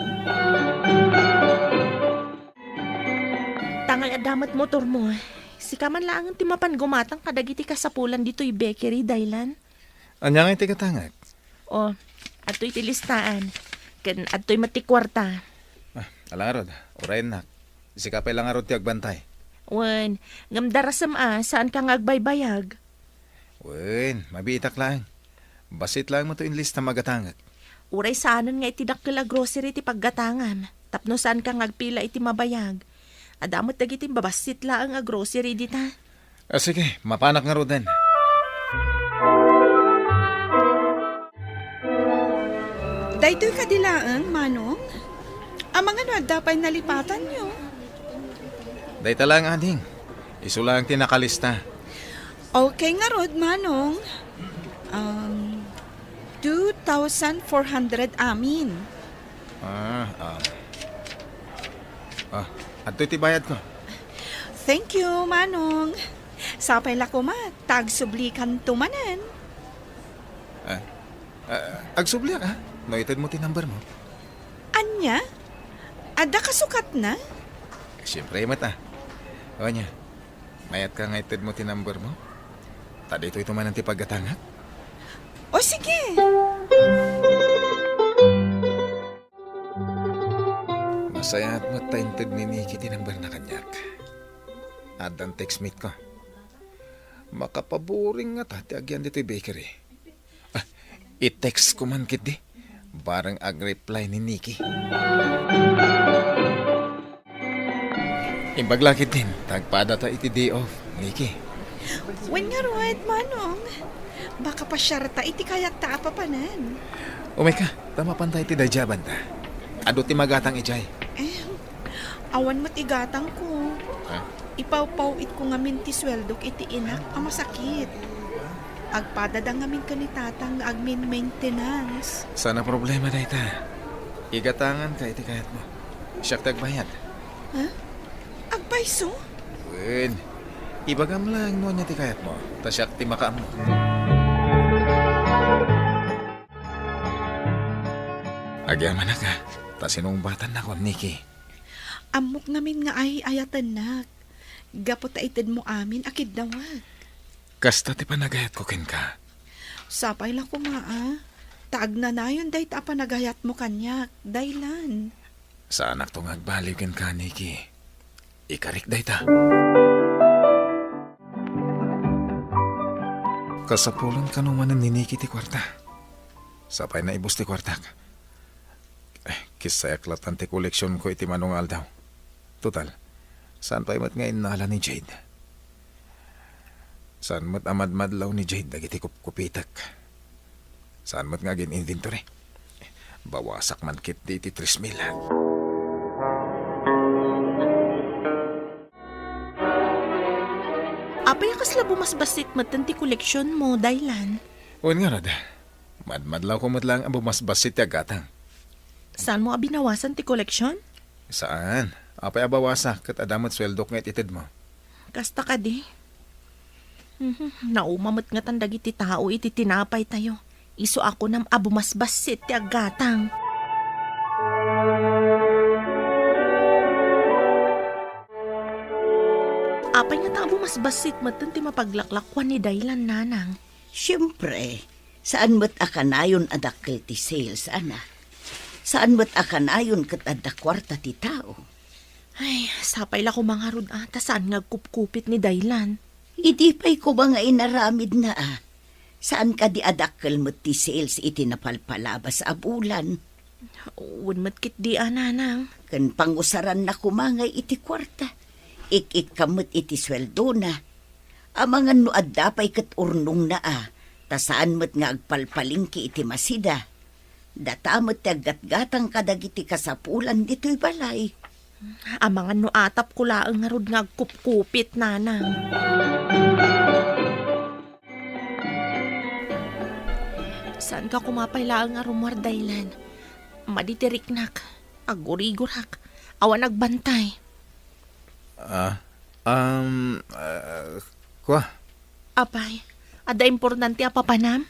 Tangay adda met motormo. Sika man laengen ti mapan gumatang kadagiti kasapulan ditoy bakery, Daylan. Ania ngay ti gatangek? O, adtoy ti listaan. Ken adtoy met ti kuarta. Ah, ala ngarud, urayennak. Sika pay la ngarud ti agbantay. Wen, ngem darasem a, saanka nga agbaybayag. Wen, mabiitak laeng. Bassit laeng met to inlistam a gatangek. Uray saanen nga iti dakkel a grocery ti paggatangam, tapno saanka nga agpila iti mabayag. Adda met dagiti babassit laeng a grocery dita. Ah, sige, mapanak ngaruden. Daytoy kadi laeng, Manong? Amangan no adda pay nalipatanyo? Dayta laeng, ading. Isu laeng ti nakalista. Okay ngarud, Manong. Um, two thousand four hundred amin. Ah, ah. Ah, adtoy ti bayadko. Thank you, Manong. Sapay la koma, ta agsublikanto manen. Ah, ah, agsubliak, ha? No itedmo ti number mo. Ania? Adda kasukatna? Siyempre, met, ah. O, ania? Mayatka nga itedmo ti number mo? Ta ditoy to manen ti paggatangak? O, sige. Nasayaat met ta inted ni Nikki ti number na kaniak. Addan text mate ko. Makapaboring ngata ti agyan ditoy bakery. Ah, i-text ko man ketdi. Bareng ag-reply ni Nikki. Imbag la ketdin, ta agpadata iti day off, Nikki. Wen ngarud, Manong. Baka pasiarta iti kayatta a papanan. Umay ka, ta mapanta iti daydiay a banda. Adu ti magatang idiay. Eh, awan met igatangko. Ha? Ipawpaw-itko ngamin ti sueldok iti inak a masakit. Agpadada ngamin ken ni Tatang nga agmin-maintenance. Saan a problema dayta. Igatanganka iti kayatmo. Siak ti agbayad. Ha? Agpayso? Wen, ibagam laeng no ania ti kayatmo, ta siak ti makaammo. Agyamanak, a, ta sinungbatannak, Nikki. Ammok ngamin nga ay-ayatennak. Gapu ta itedmo amin a kiddawak. Kasta ti panagayatko kenka. Sapay la koma, a. Ta agnanayon dayta a panagayatmo kaniak, Daylan. Saanakto nga agbaliw kenka, Nikki. Ikarik dayta. Kasapulan kano manen ni Nikki ti kuarta. Sapay naibus ti kuartak. Eh, kissayak latan ti koleksionko iti mano nga aldaw. Total, saan pay met nga innala ni Jade. Saan met a madmadlaw ni Jade dagiti kupkupitek. Saan met nga agin-inventory. Bawasak man ketdi iti tres mil. Apay a kasla bumasbassit metten ti koleksionmo, Daylan? Wen ngarud, madmadlawko met laeng a bumasbassit ti aggatang. Saanmo a binawasan ti koleksion? Saan. Apay a bawasak ket adda met sueldok nga itedmo? Kasta kadi. Mhm, nauma met ngatan dagiti tao iti tinapaytayo. Isu a kunam a bumasbassit ti aggatang. Apay ngata a bumasbassit metten ti mapaglaklakuan ni Daylan, Nanang? Siempre, saan met a kanayon a dakkel ti sales, ana. Saan met a kanayon ket adda kuarta ti tao. Ay, sapay la koma ngarud a, ta saan nga agkupkupit ni Daylan. Idi pay koma nga inaramidna a, saan kadi a dakkel met ti sales iti napalpalabas a bulan? Wen met ketdi a, Nanang. Ken pangusaranna koma ngay iti kuarta. Ik-ikkam met iti sueldona. Amangan no adda pay ket urnongna a, ta saan met nga agpalpalengke iti masida. Data met ti aggatgatang kadagiti kasapulan ditoy balay. Amangan no atapko laeng ngarud nga agkupkupit, Nanang. Saanka koma pay laeng a rummuar, Daylan. Madi ti riknak. Agurigurak. Awan agbantay. Ah, um, ah, kua? Apay, adda importante a papanam?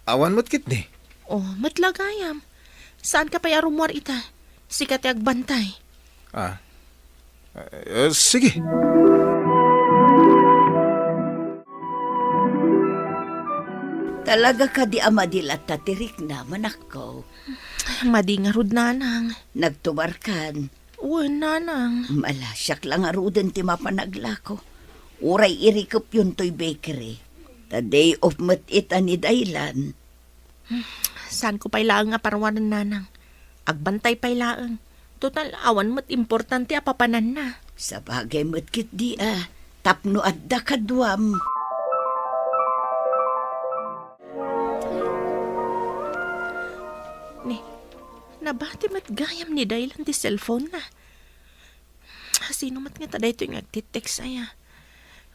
Awan met ketdi. Oh, met la gayam. Saanka pay a rummuar ita? Sika ti agbantay. Ah, eh, sige. Talaga kadi a madi latta ti riknam, anakko? Madi ngarud, Nanang. Nagtubarkan? Wen, Nanang. Malasiak la ngaruden ti mapan aglako. Uray irikepyon toy bakery. Ta day off met ita ni Daylan. Saanko pay laeng a parwanen, Nanang. Agbantay pay laeng. Total, awan met importante a papananna. Sabagay met ketdi a, tapno adda kaduam. Ni, nabati met gayam ni Daylan ti cellphone-na. Sino met ngata daytoy nga agtitext aya?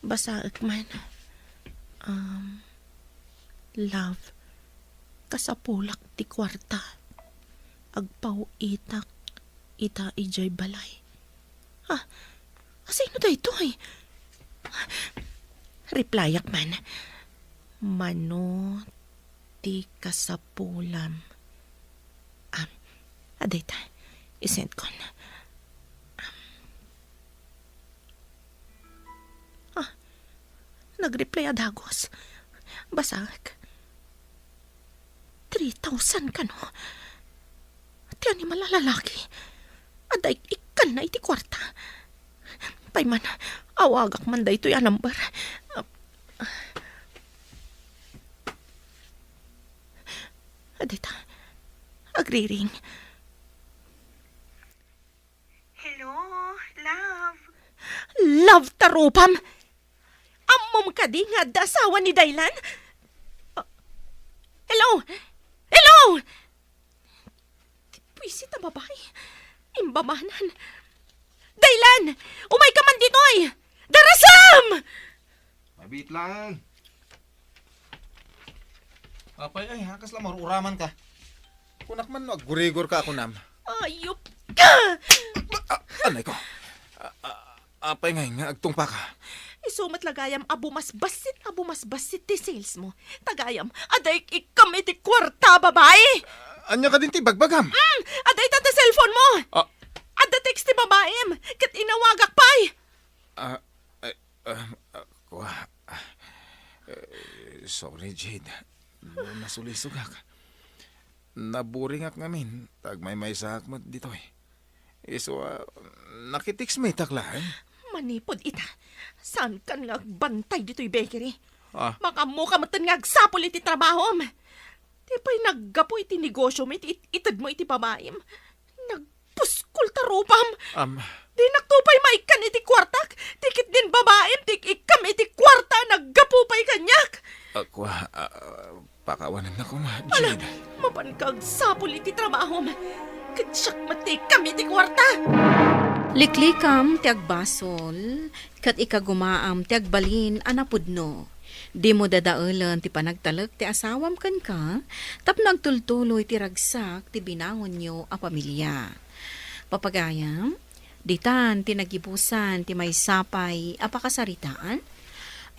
Basaek man. Um, love, kasapulak ti kuarta. Agpaw-itak ita idiay balay. Ah, asino daytoy? Replyak man. Mano ti kasapulam? Ah, adayta. Isendkon. Ah, nag-reply a dagos. Basaek. Three thousand kano? Ti animal a lalaki. Adda ik-ikkanna iti kuarta. Pay man, awagak man daytoy a number. Adita, agriring. Hello, love. Love ta rupam! Ammom kadi nga adda asawa ni Daylan? Ah, hello! Hello! Ti buisit a babai. Imbamanan. Daylan! Umayka man ditoy! Darasam! Mabitlan! Apay, ay, ha, kasla maur-uraman ka. Kunak man no aggurigor ka, kunam. Ayop ka! Ah, anay ko. Ah, ah, apay ngay nga agtungpa ka? Isu met la gayam a bumasbassit, a bumasbassit ti sales mo. Ta gayam, adda ik-ikkam iti kuarta, babai! Ania kadin ti ibagbagam? Mm, adda ita ti cellphone mo! Ah. Adda text ti babaim, ket inawagak pay! Ah, eh, ah, ah, kua. Eh, sorry, Jade. No nasulisogak. Naburingak ngamin, ta agmaymaysaak met ditoy. Isu a, nakitext met laeng. Manipud ita, saankan nga agbantay ditoy bakery. Ah. Makaammoka metten nga agsapul iti trabahom. Ti pay naggapu iti negosyo mi, iti it-, ited mo iti babaim. Nagpuskol ta rupam. Am. Dinak to pay maikkan iti kuartak. Ti ketdin babaim, ti ikkam iti kuarta, naggapu pay kaniak. Ah, kua, ah, Pakawanennakon, Jade. Mapanka agsapul iti trabahom, ket siak met ti ikkam iti kuarta. Liklikam ti agbasol, ket ikagumaam ti agbalin a napudno. Dimo dadaelen ti panagtalek ti asawam kenka tapno agtultuloy ti ragsak ti binaonyo a pamilia. Papagayam, ditan ti nagibusan ti maysa pay a pakasaritaan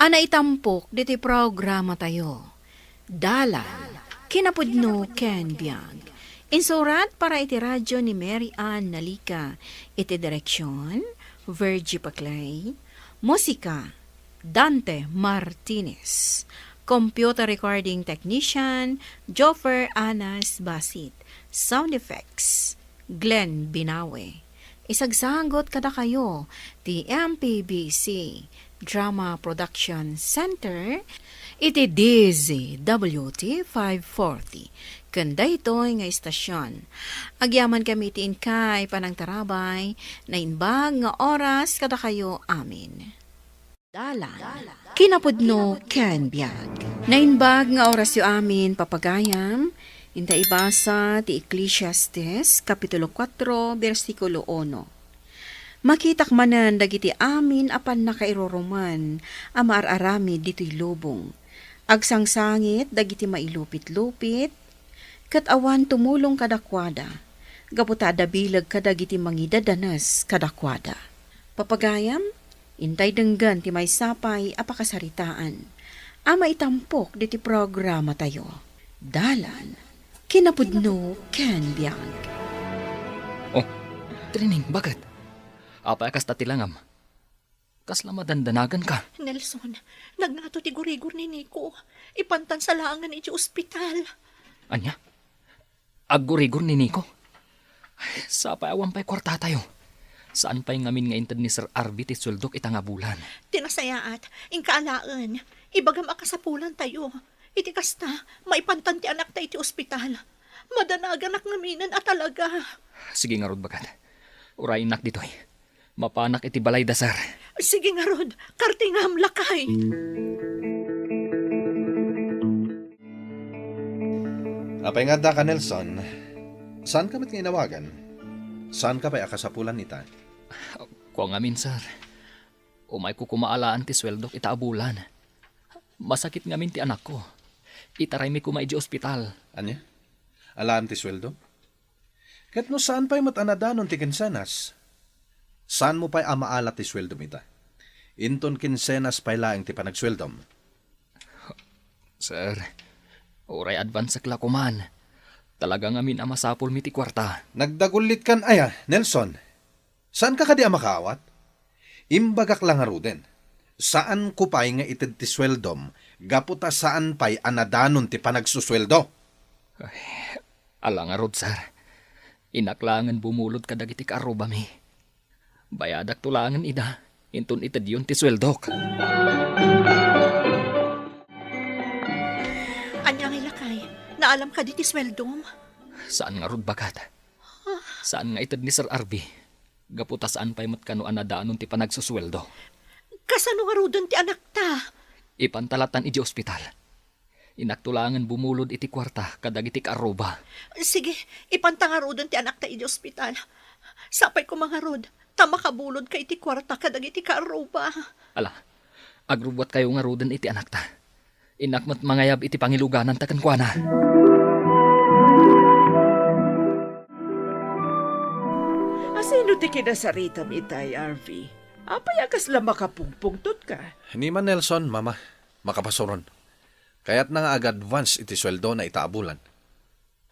a naitampok ditoy programatayo. Dalan, kinapudno ken biag. Insurat para iti radyo ni Mary Ann Nalica. Iti direksyon, Virgie Paclay. Musika, Dante Martinez. Computer recording technician, Joffer Anas Basit. Sound effects, Glenn Binawe. Isagsagut kadakayo ti M P B C Drama Production Center iti D Z W T five forty. Ken daytoy nga istasyon, agyamankami ti inkay panangtarabay, naimbag nga oras kadakayo amin. Dalan, kinapudno ken biag. Naimbag nga orasyo amin, papagayam, inta ibasa ti Eclesiastes, Kapitulo kuatro, bersikulo uno. Makitak manen dagiti amin a pannakairurumen a maar-aramid ditoy lubong. Agsangsangit dagiti mailupit-lupit, ket awan tumulong kadakuada, gapu ta adda bileg kadagiti mangidadanes kadakuada. Papagayam, intay denggen ti maysa pay a pakasaritaan a maitampok ditoy programatayo. Dalan, kinapudno ken biag. Oh, Trining, bakit? Apay a kasta ti langam? Kasla madandanagan ka? Nelson, nagngato ti gurigor ni Nico. Ipantansa laengen iti ospital. Ania? Aggurigor ni Nico? Sapay awan pay kuartatayo. Saan pay ngamin nga inted ni Sir Arby ti sueldok ita nga bulan? Ti nasayaat, inka alaen. Ibagam a kasapulantayo. Iti kasta, maipantan ti anakta iti ospital. Madanaganak ngaminen a talaga. Sige ngarud, bagad. Uraynak ditoy. Mapanak iti balay da, sir. Sige ngarud, kartingam, lakay. Apay nga adda ka, Nelson? Saan ka met nga inawagan? Saan ka pay a kasapulan ita? Kua ngamin, sir. Umayko koma alaen ti sueldok ita a bulan. Masakit ngamin ti anakko. Itaraymi koma idiay ospital. Ania? Alaen ti sueldo? Ket no saan pay met a nadanon ti kinsenas, saanmo pay a maala ti sueldom ita? Inton kinsenas pay laeng ti panagsueldom. Sir, uray advance-ek la koman. Talaga ngamin a masapulmi ti kuarta. Nagdagullitkan aya, Nelson? Saanka kadi a makaawat? Imbagak la ngaruden, saanko pay nga ited ti sueldom gapu ta saan pay a nadanon ti panagsusueldo. Ala ngarud, sir. Innak laengen bumulod kadagiti kaarrubami. Bayadakto laengen ida, inton itedyon ti sueldok. Ania ngay, lakay? Naalam kadi ti sueldom? Saan ngarud, baket. Saan nga ited ni Sir Arby. Gapu ta saan pay met kano a nadanon ti panagsusueldo. Kasano ngaruden ti anakta? Ipanta lattan idiay ospital. Innakto laengen bumulod iti kuarta kadagiti kaarruba. Sige, ipanta ngaruden ti anakta idiay ospital. Sapay koma ngarud, ta makabulodka iti kuarta kadagiti kaarruba. Ala, agrubbuatkayo ngaruden iti anakta. Innak met mangayab iti pangilugananta kenkuana. Asino ti kinasaritam itay, Arvy? Apay a kasla makapungpungtotka? Ni man Nelson, Mama, makapasuron. Kayatna nga ag-advance iti sueldona ita a bulan.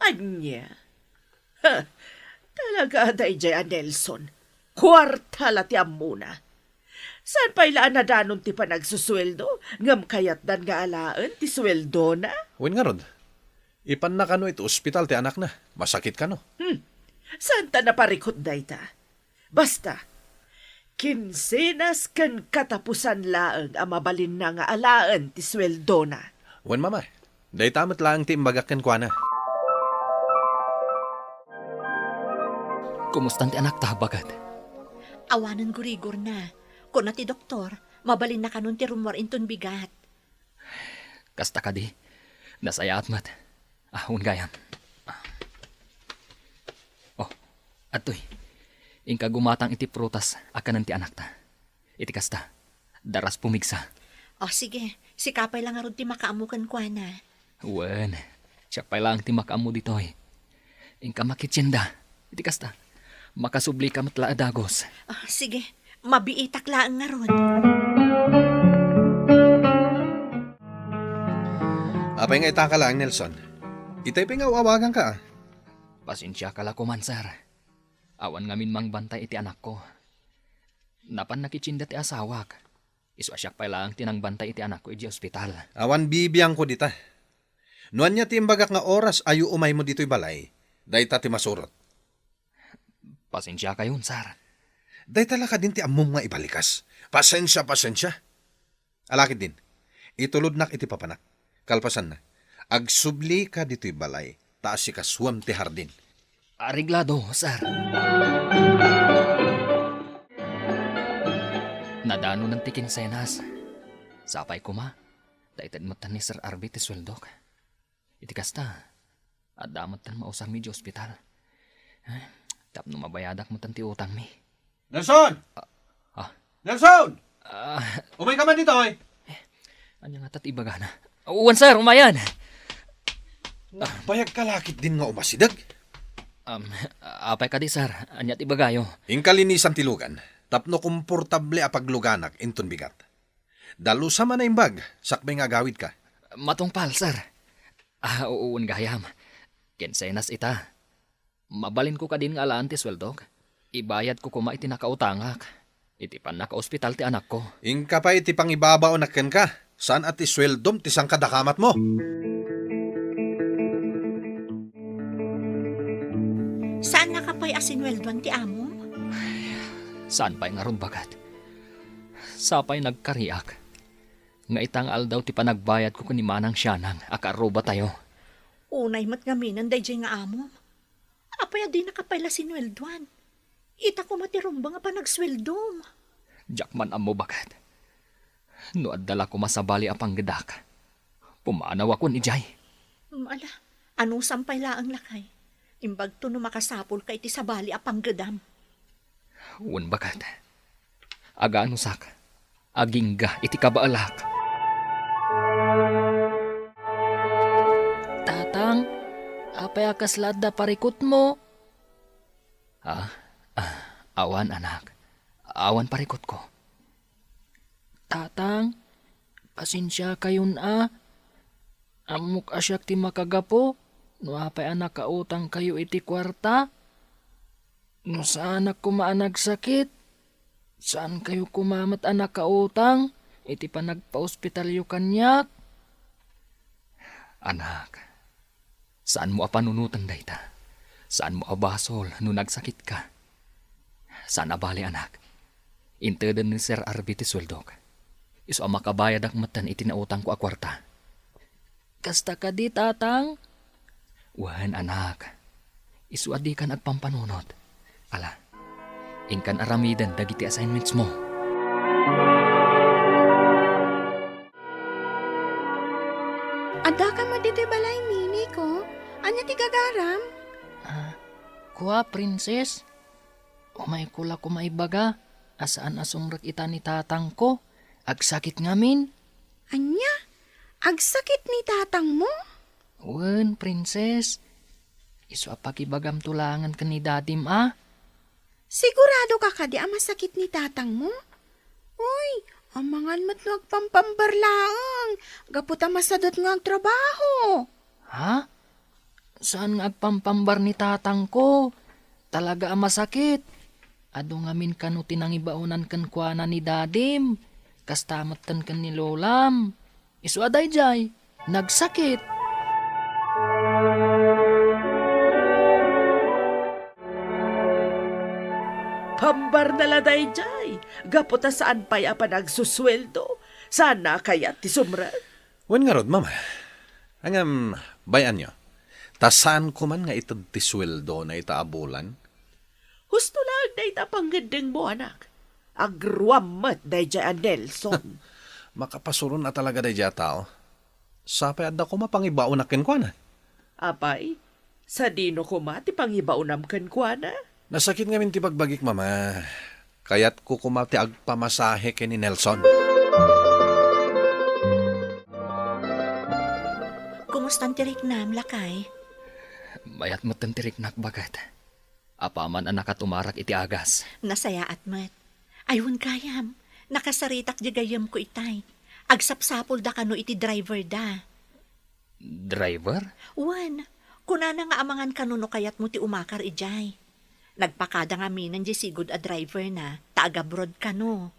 Ania? Ha, talaga a daydiay a Nelson. Kuarta la ti ammona. Saan pay la a nadanon ti panagsusueldo, ngem kayatdan nga alaen ti sueldona? Wen ngarud, ipanna kano iti ospital ti anakna. Masakit kano. Hmm. Saan ta naparikut dayta? Basta, kinsenas ken katapusan laeng a mabalinna nga alaen ti sueldona. Wen, Mama, dayta met laeng ti imbagak kenkuana. Kumustan ti anakta, baket? Awanen gurigorna. Kuna ti doktor, mabalinna kanon ti rummuar inton bigat. Kasta kadi? Nasayaat met. Ah, wen gayam. Oh, adtoy. Inka gumatang iti prutas a kanen ti anakta. Iti kasta, daras pumigsa. Oh, sige. Sika pay la ngarud ti makaammo kenkuana. Wen, siak pay laeng ti makaammo ditoy. Inka makitienda. Iti kasta, makasublika met la a dagus. Ah, sige, mabiitak laeng ngarud. Apay nga itaka laeng, Nelson? Itay pay nga aw-awaganka, ah. Pasensiaka la koman, sir. Awan ngamin mangbantay iti anakko. Napan nakitienda ti asawak. Isu a siak pay laeng ti nangbantay iti anakko idiay ospital. Awan bibiangko dita. No ania ti imbagak nga oras ayo umaymo ditoy balay, dayta ti masurot. Pasensiakayon, sir. Dayta la kadin ti ammom nga ibalikas. Pasensia, pasensia. Ala ketdin, itulodnak iti papanak. Kalpasanna, agsublika ditoy balay, ta asikasuam ti hardin. Areglado, sir. Nadanonen ti kinsenas. Sapay koma, ta ited metten ni Sir Arby ti sueldok. Iti kasta, adda metten mausarmi idiay ospital. Eh, tapno mabayadak metten ti utangmi. Nelson! Ah, ah. Nelson! Ah. Umayka man ditoy! Ania ngata ti ibagana? Wen, sir, umayen. Nagbayagka la ketdin nga umasideg? Um, apay kadi, sir? Ania ti ibagayo? Inka linisan ti lugan, tapno komportable a pagluganak inton bigat. Dalusa man a imbag, sakbay nga agawidka. Matungpal, sir. Ah, wen gayam. Kinsenas ita. Mabalinko kadin nga alaen ti sueldok? Ibayadko koma iti nakautangak. Iti pannakaospital ti anakko. Inka pay iti pangibabaonak kenka. Saan a ti sueldom ti sangkadakamatmo. Saannaka pay a sinueldoan ti amom? Saan pay ngarud, baket? Sapay nagkariak nga ita nga aldaw ti panagbayadko ken ni Manang Sianang a kaarrubatayo. Unay met ngaminen daydiay nga amom. Apay a dinaka pay la sinueldoan? Ita koma ti rumbeng a panagsueldom. Diak man ammo, baket. No adda la koma sabali a panggedak, pumanawakon idiay. Mm, ala, anusam pay laeng, lakay. Imbagto no makasapulka iti sabali a panggedam. Wen, baket. Aganusak, agingga iti kabaelak. pay a kasla adda parikutmo? Ah, ah, awan, anak. Awan parikutko. Tatang, pasensiakayon a. Ammok a siak ti makagapu no apay a nakautangkayo iti kuarta. No saanak koma a nagsakit, saankayo koma met a nakautang iti panagpaospitalyo kaniak. Anak, saanmo a panunoten dayta. Saanmo a basol no nagsakitka. Saan a bale, anak. Inteden ni Sir Arby ti sueldok. Isu a makabayadak metten iti nautangko a kuarta. Kasta kadi, Tatang? Wen, anak. Isu a dikan agpampanunot. Ala, inkan aramiden dagiti assignments mo. Addaka met ditoy balay, Niko? Ania ti gagaram? Ah, kua, Princess? Umayko la koma ibaga a saan a sumrek ita ni tatangko. Agsakit ngamin. Ania? Agsakit ni tatangmo? Wen, Princess. Isu a pakibagamto laengen ken ni dadim a. Sigurado ka kadi a masakit ni tatangmo? Uy, amangan met no agpampambar laeng, gapu ta masadut nga agtrabaho. Ha? Saan nga agpampambar ni tatangko? Talaga a masakit. Adu ngamin kano ti nangibaonan kenkuana ni dadim. Kasta metten ken ni lolam. Isu a daydiay, nagsakit. Pambarna la daydiay, gapu ta saan pay a panagsusueldo, saan a kayat ti sumrek? Wen ngarud, Mama. Ngem, bay-anyo, ta saanko man nga ited ti sueldona ita a bulan. Husto laeng dayta a pangngeddengmo, anak. Agruam met daydiay a Nelson. Makapasuron a talaga daydiay a tao. Sapay adda koma pangibaonak kenkuana. Apay, sadino koma ti pangibaonam kenkuana? Nasakit ngamin ti bagbagik, Mama. Kayatko koma ti agpamasahe ken ni Nelson. Kumustan ti riknam, lakay? Mayat metten ti riknak, baket. Apaman a nakatumarak iti agas. Nasayaat met. Ay, wen gayam, nakasaritak di gayyemko itay. Agsapsapulda kano iti driver da. Driver? Wen, kunana nga amangan kano no kayatmo ti umakar idiay. Nagpakada ngaminen di sigud a driver na, ta agabroad kano.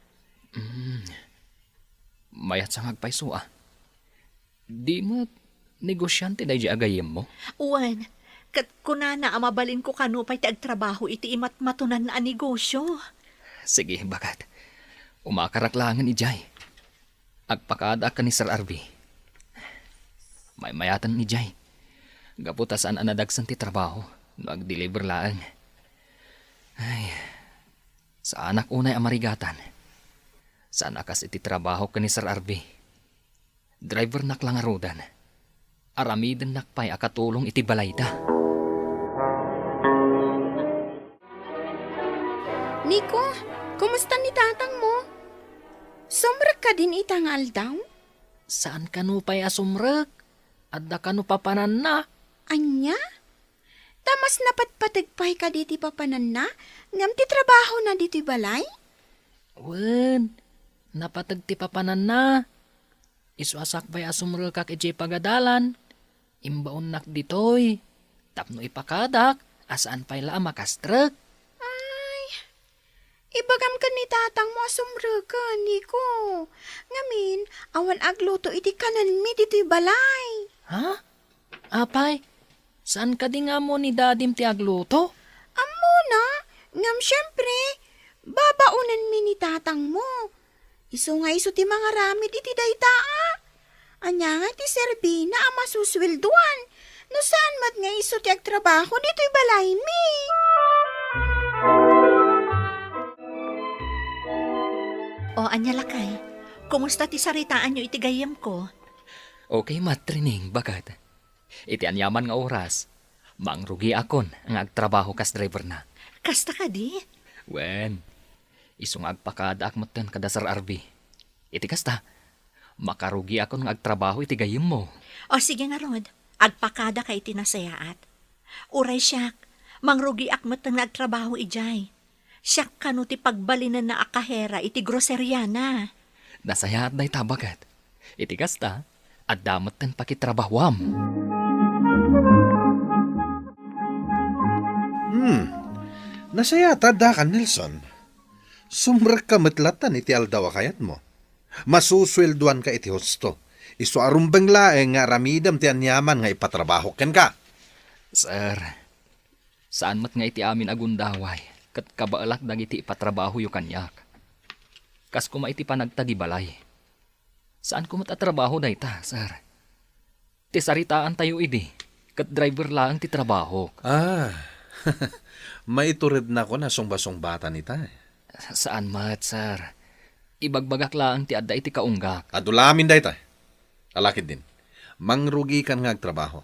Mm. Mayat sa nga agpayso a. Di met negosiante daydi a gayyemmo? Wen, ket kunana a mabalinko kano pay ti agtrabaho iti imatmatonan a negosio. Sige, baket. Umakarak laengen idiay. Agpakadaak ken ni Sir Arby. Maymayaten idiay. Gapu ta saan a nadagsen ti trabaho no agdeliver laeng. Ay, saanak unay a marigatan. Saan a kas iti trabaho ken ni Sir Arby. Drivernak la ngaruden. Aramidennak pay a katulong iti balayda. Niko, kumusta ni tatangmo? Sumrek kadin ita nga aldaw? Saan kano pay a sumrek. Adda kano papananna. Ania? Ta mas napatpateg pay kadi ti papananna ngem ti trabahona ditoy balay? Wen, napateg ti papananna. Isu a sakbay a sumrekak idiay pagadalan, imbaonnak ditoy tapno ipakadak a saan pay la a makastrek. Ay, ibagam ken ni tatangmo a sumreken, Niko. Ngamin, awan agluto iti kanenmi ditoy balay. Ha? Apay, saan kadi nga ammo ni dadim ti agluto? Ammona, ngem siempre, babaonenmi ni tatangmo. Isu nga isu ti mangaramid iti dayta a. Ania nga ti serbina a masusueldoan no saan met nga isu ti agtrabaho ditoy balaymi? O, ania lakay? Kumusta ti saritaanyo iti gayyemko? Okay met, Trining, baket. Iti aniaman nga oras, mangrugiakon nga agtrabaho kas driverna. Kasta kadi? Wen, isu nga agpakadaak metten kada Sir Arby. Iti kasta, makarugiakon nga agtrabaho iti gayyemmo. O sige ngarud, agpakadaka iti nasayaat. Uray siak, mangrugiak metten nga agtrabaho idiay. Siak kano ti pagbalinenna a kahera iti groseriana. Nasayaat dayta, baket. Iti kasta, adda metten pakitrabahuam. Hmm. Nasayaat adda kan, Nelson. Sumrekka met lattan iti aldaw a kayatmo. Masusueldoanka iti husto. Isu a rumbeng laeng nga aramidem ti aniaman nga ipatrabahok kenka. Sir, saan met nga iti amin a gundaway ket kabaelak dagiti ipatrabahoyo kaniak. Kas koma iti panagtagi balay. Saanko met a trabaho dayta, sir. Ti saritaantayo idi, ket driver laeng ti trabahok. Ah, maiturednakon a sungbasungbatan ita. Saan met, sir. Ibagbagak laeng ti adda iti kaunggak. Adu la amin dayta. Alakid din. Mangrugikan nga agtrabaho.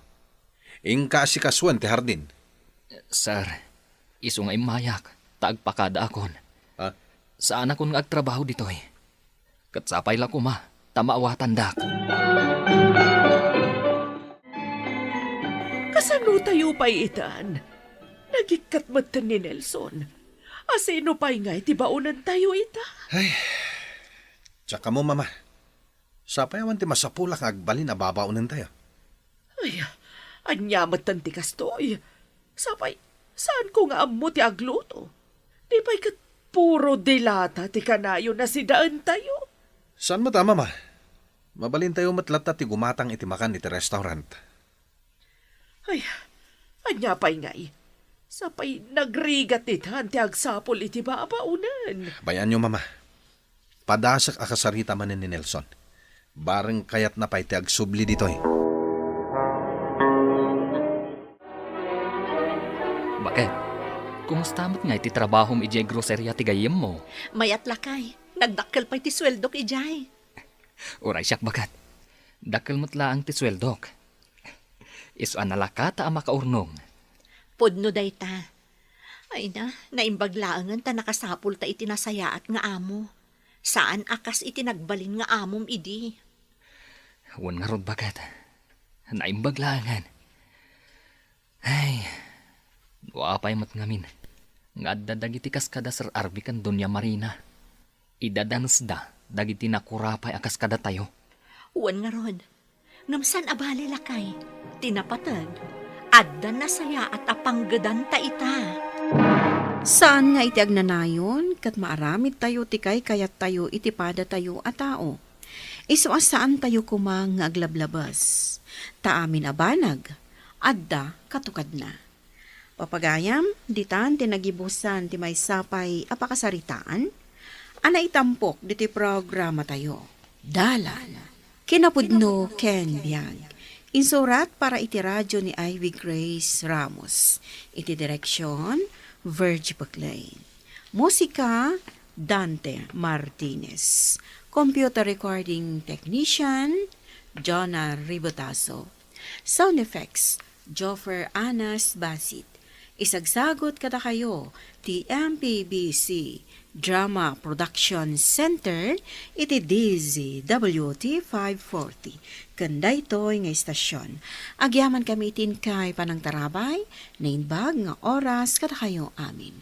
Inka asikasuen ti hardin. Sir, isu nga immayak, ta agpakadaakon. Ah? Saanakon nga agtrabaho ditoy. Ket sapay la koma, ta maawatandak. Kasano tayo pay itan? Nagikkat metten ni Nelson. Asino pay ngay ti baonen tayo ita? Ay, tsaka mo, Mama. Sapay awan ti masapulak nga agbalin a babaonen tayo. Ay, ania metten ti kastoy? Sapay, saanko nga ammo ti agluto. Di pay ket puro dilata ti kanayon a sidaentayo. Saan met, Mama? Mabalintayo met latta ti gumatang iti makan iti restaurant. Ay, ania pay ngay? Sapay nagrigat itan ti agsapul iti babaonen. Bayanyo, Mama. Padasek a kasarita manen ni Nelson. Bareng kayatna pay ti agsubli ditoy. Baket, kumusta met ngay ti trabahom idiay groceria ti gayyemmo? Mayat, lakay. Nagdakkel pay ti sueldok idiay. Uray siak, baket. Dakkel met laeng ti sueldok. Isu a nalakata a makaurnong. Pudno dayta. Ay na, naimbag laengen ta nakasapulta iti nasayaat nga amo. Saan a kas iti nagbalin nga amom idi. Wen ngarud, baket. Naimbag laengen. Ay, no apay met ngamin nga adda dagiti kaskada Sir Arby ken Doña Marina. Idadanesda dagiti nakurapay a kaskadatayo. Wen ngarud, ngem saan a bale, lakay, ti napateg, adda nasayaat a panggedanta ita. Saan nga iti agnanayon ket maaramidtayo ti kaykayattayo iti padatayo a tao. Isu a saantayo koma nga aglablabes, ta amin a banag, adda katukadna. Papagayam, ditan ti nagibusan ti maysa pay a pakasaritaan a naitampok ditoy programatayo. Dalan. Kinapudno ken biag. Insurat para iti radio ni Ivy Grace Ramos. Iti direksyon, Virgie Paclay. Musika, Dante Martinez. Computer recording technician, Jonah Ribotazo. Sound effects, Joffer Anas Basit. Isagsagut kadakayo ti M P B C Drama Production Center iti D Z W T five forty. Ken daytoy nga istasyon, agyamankami iti inkay panangtarabay, naimbag nga oras kadakayo amin.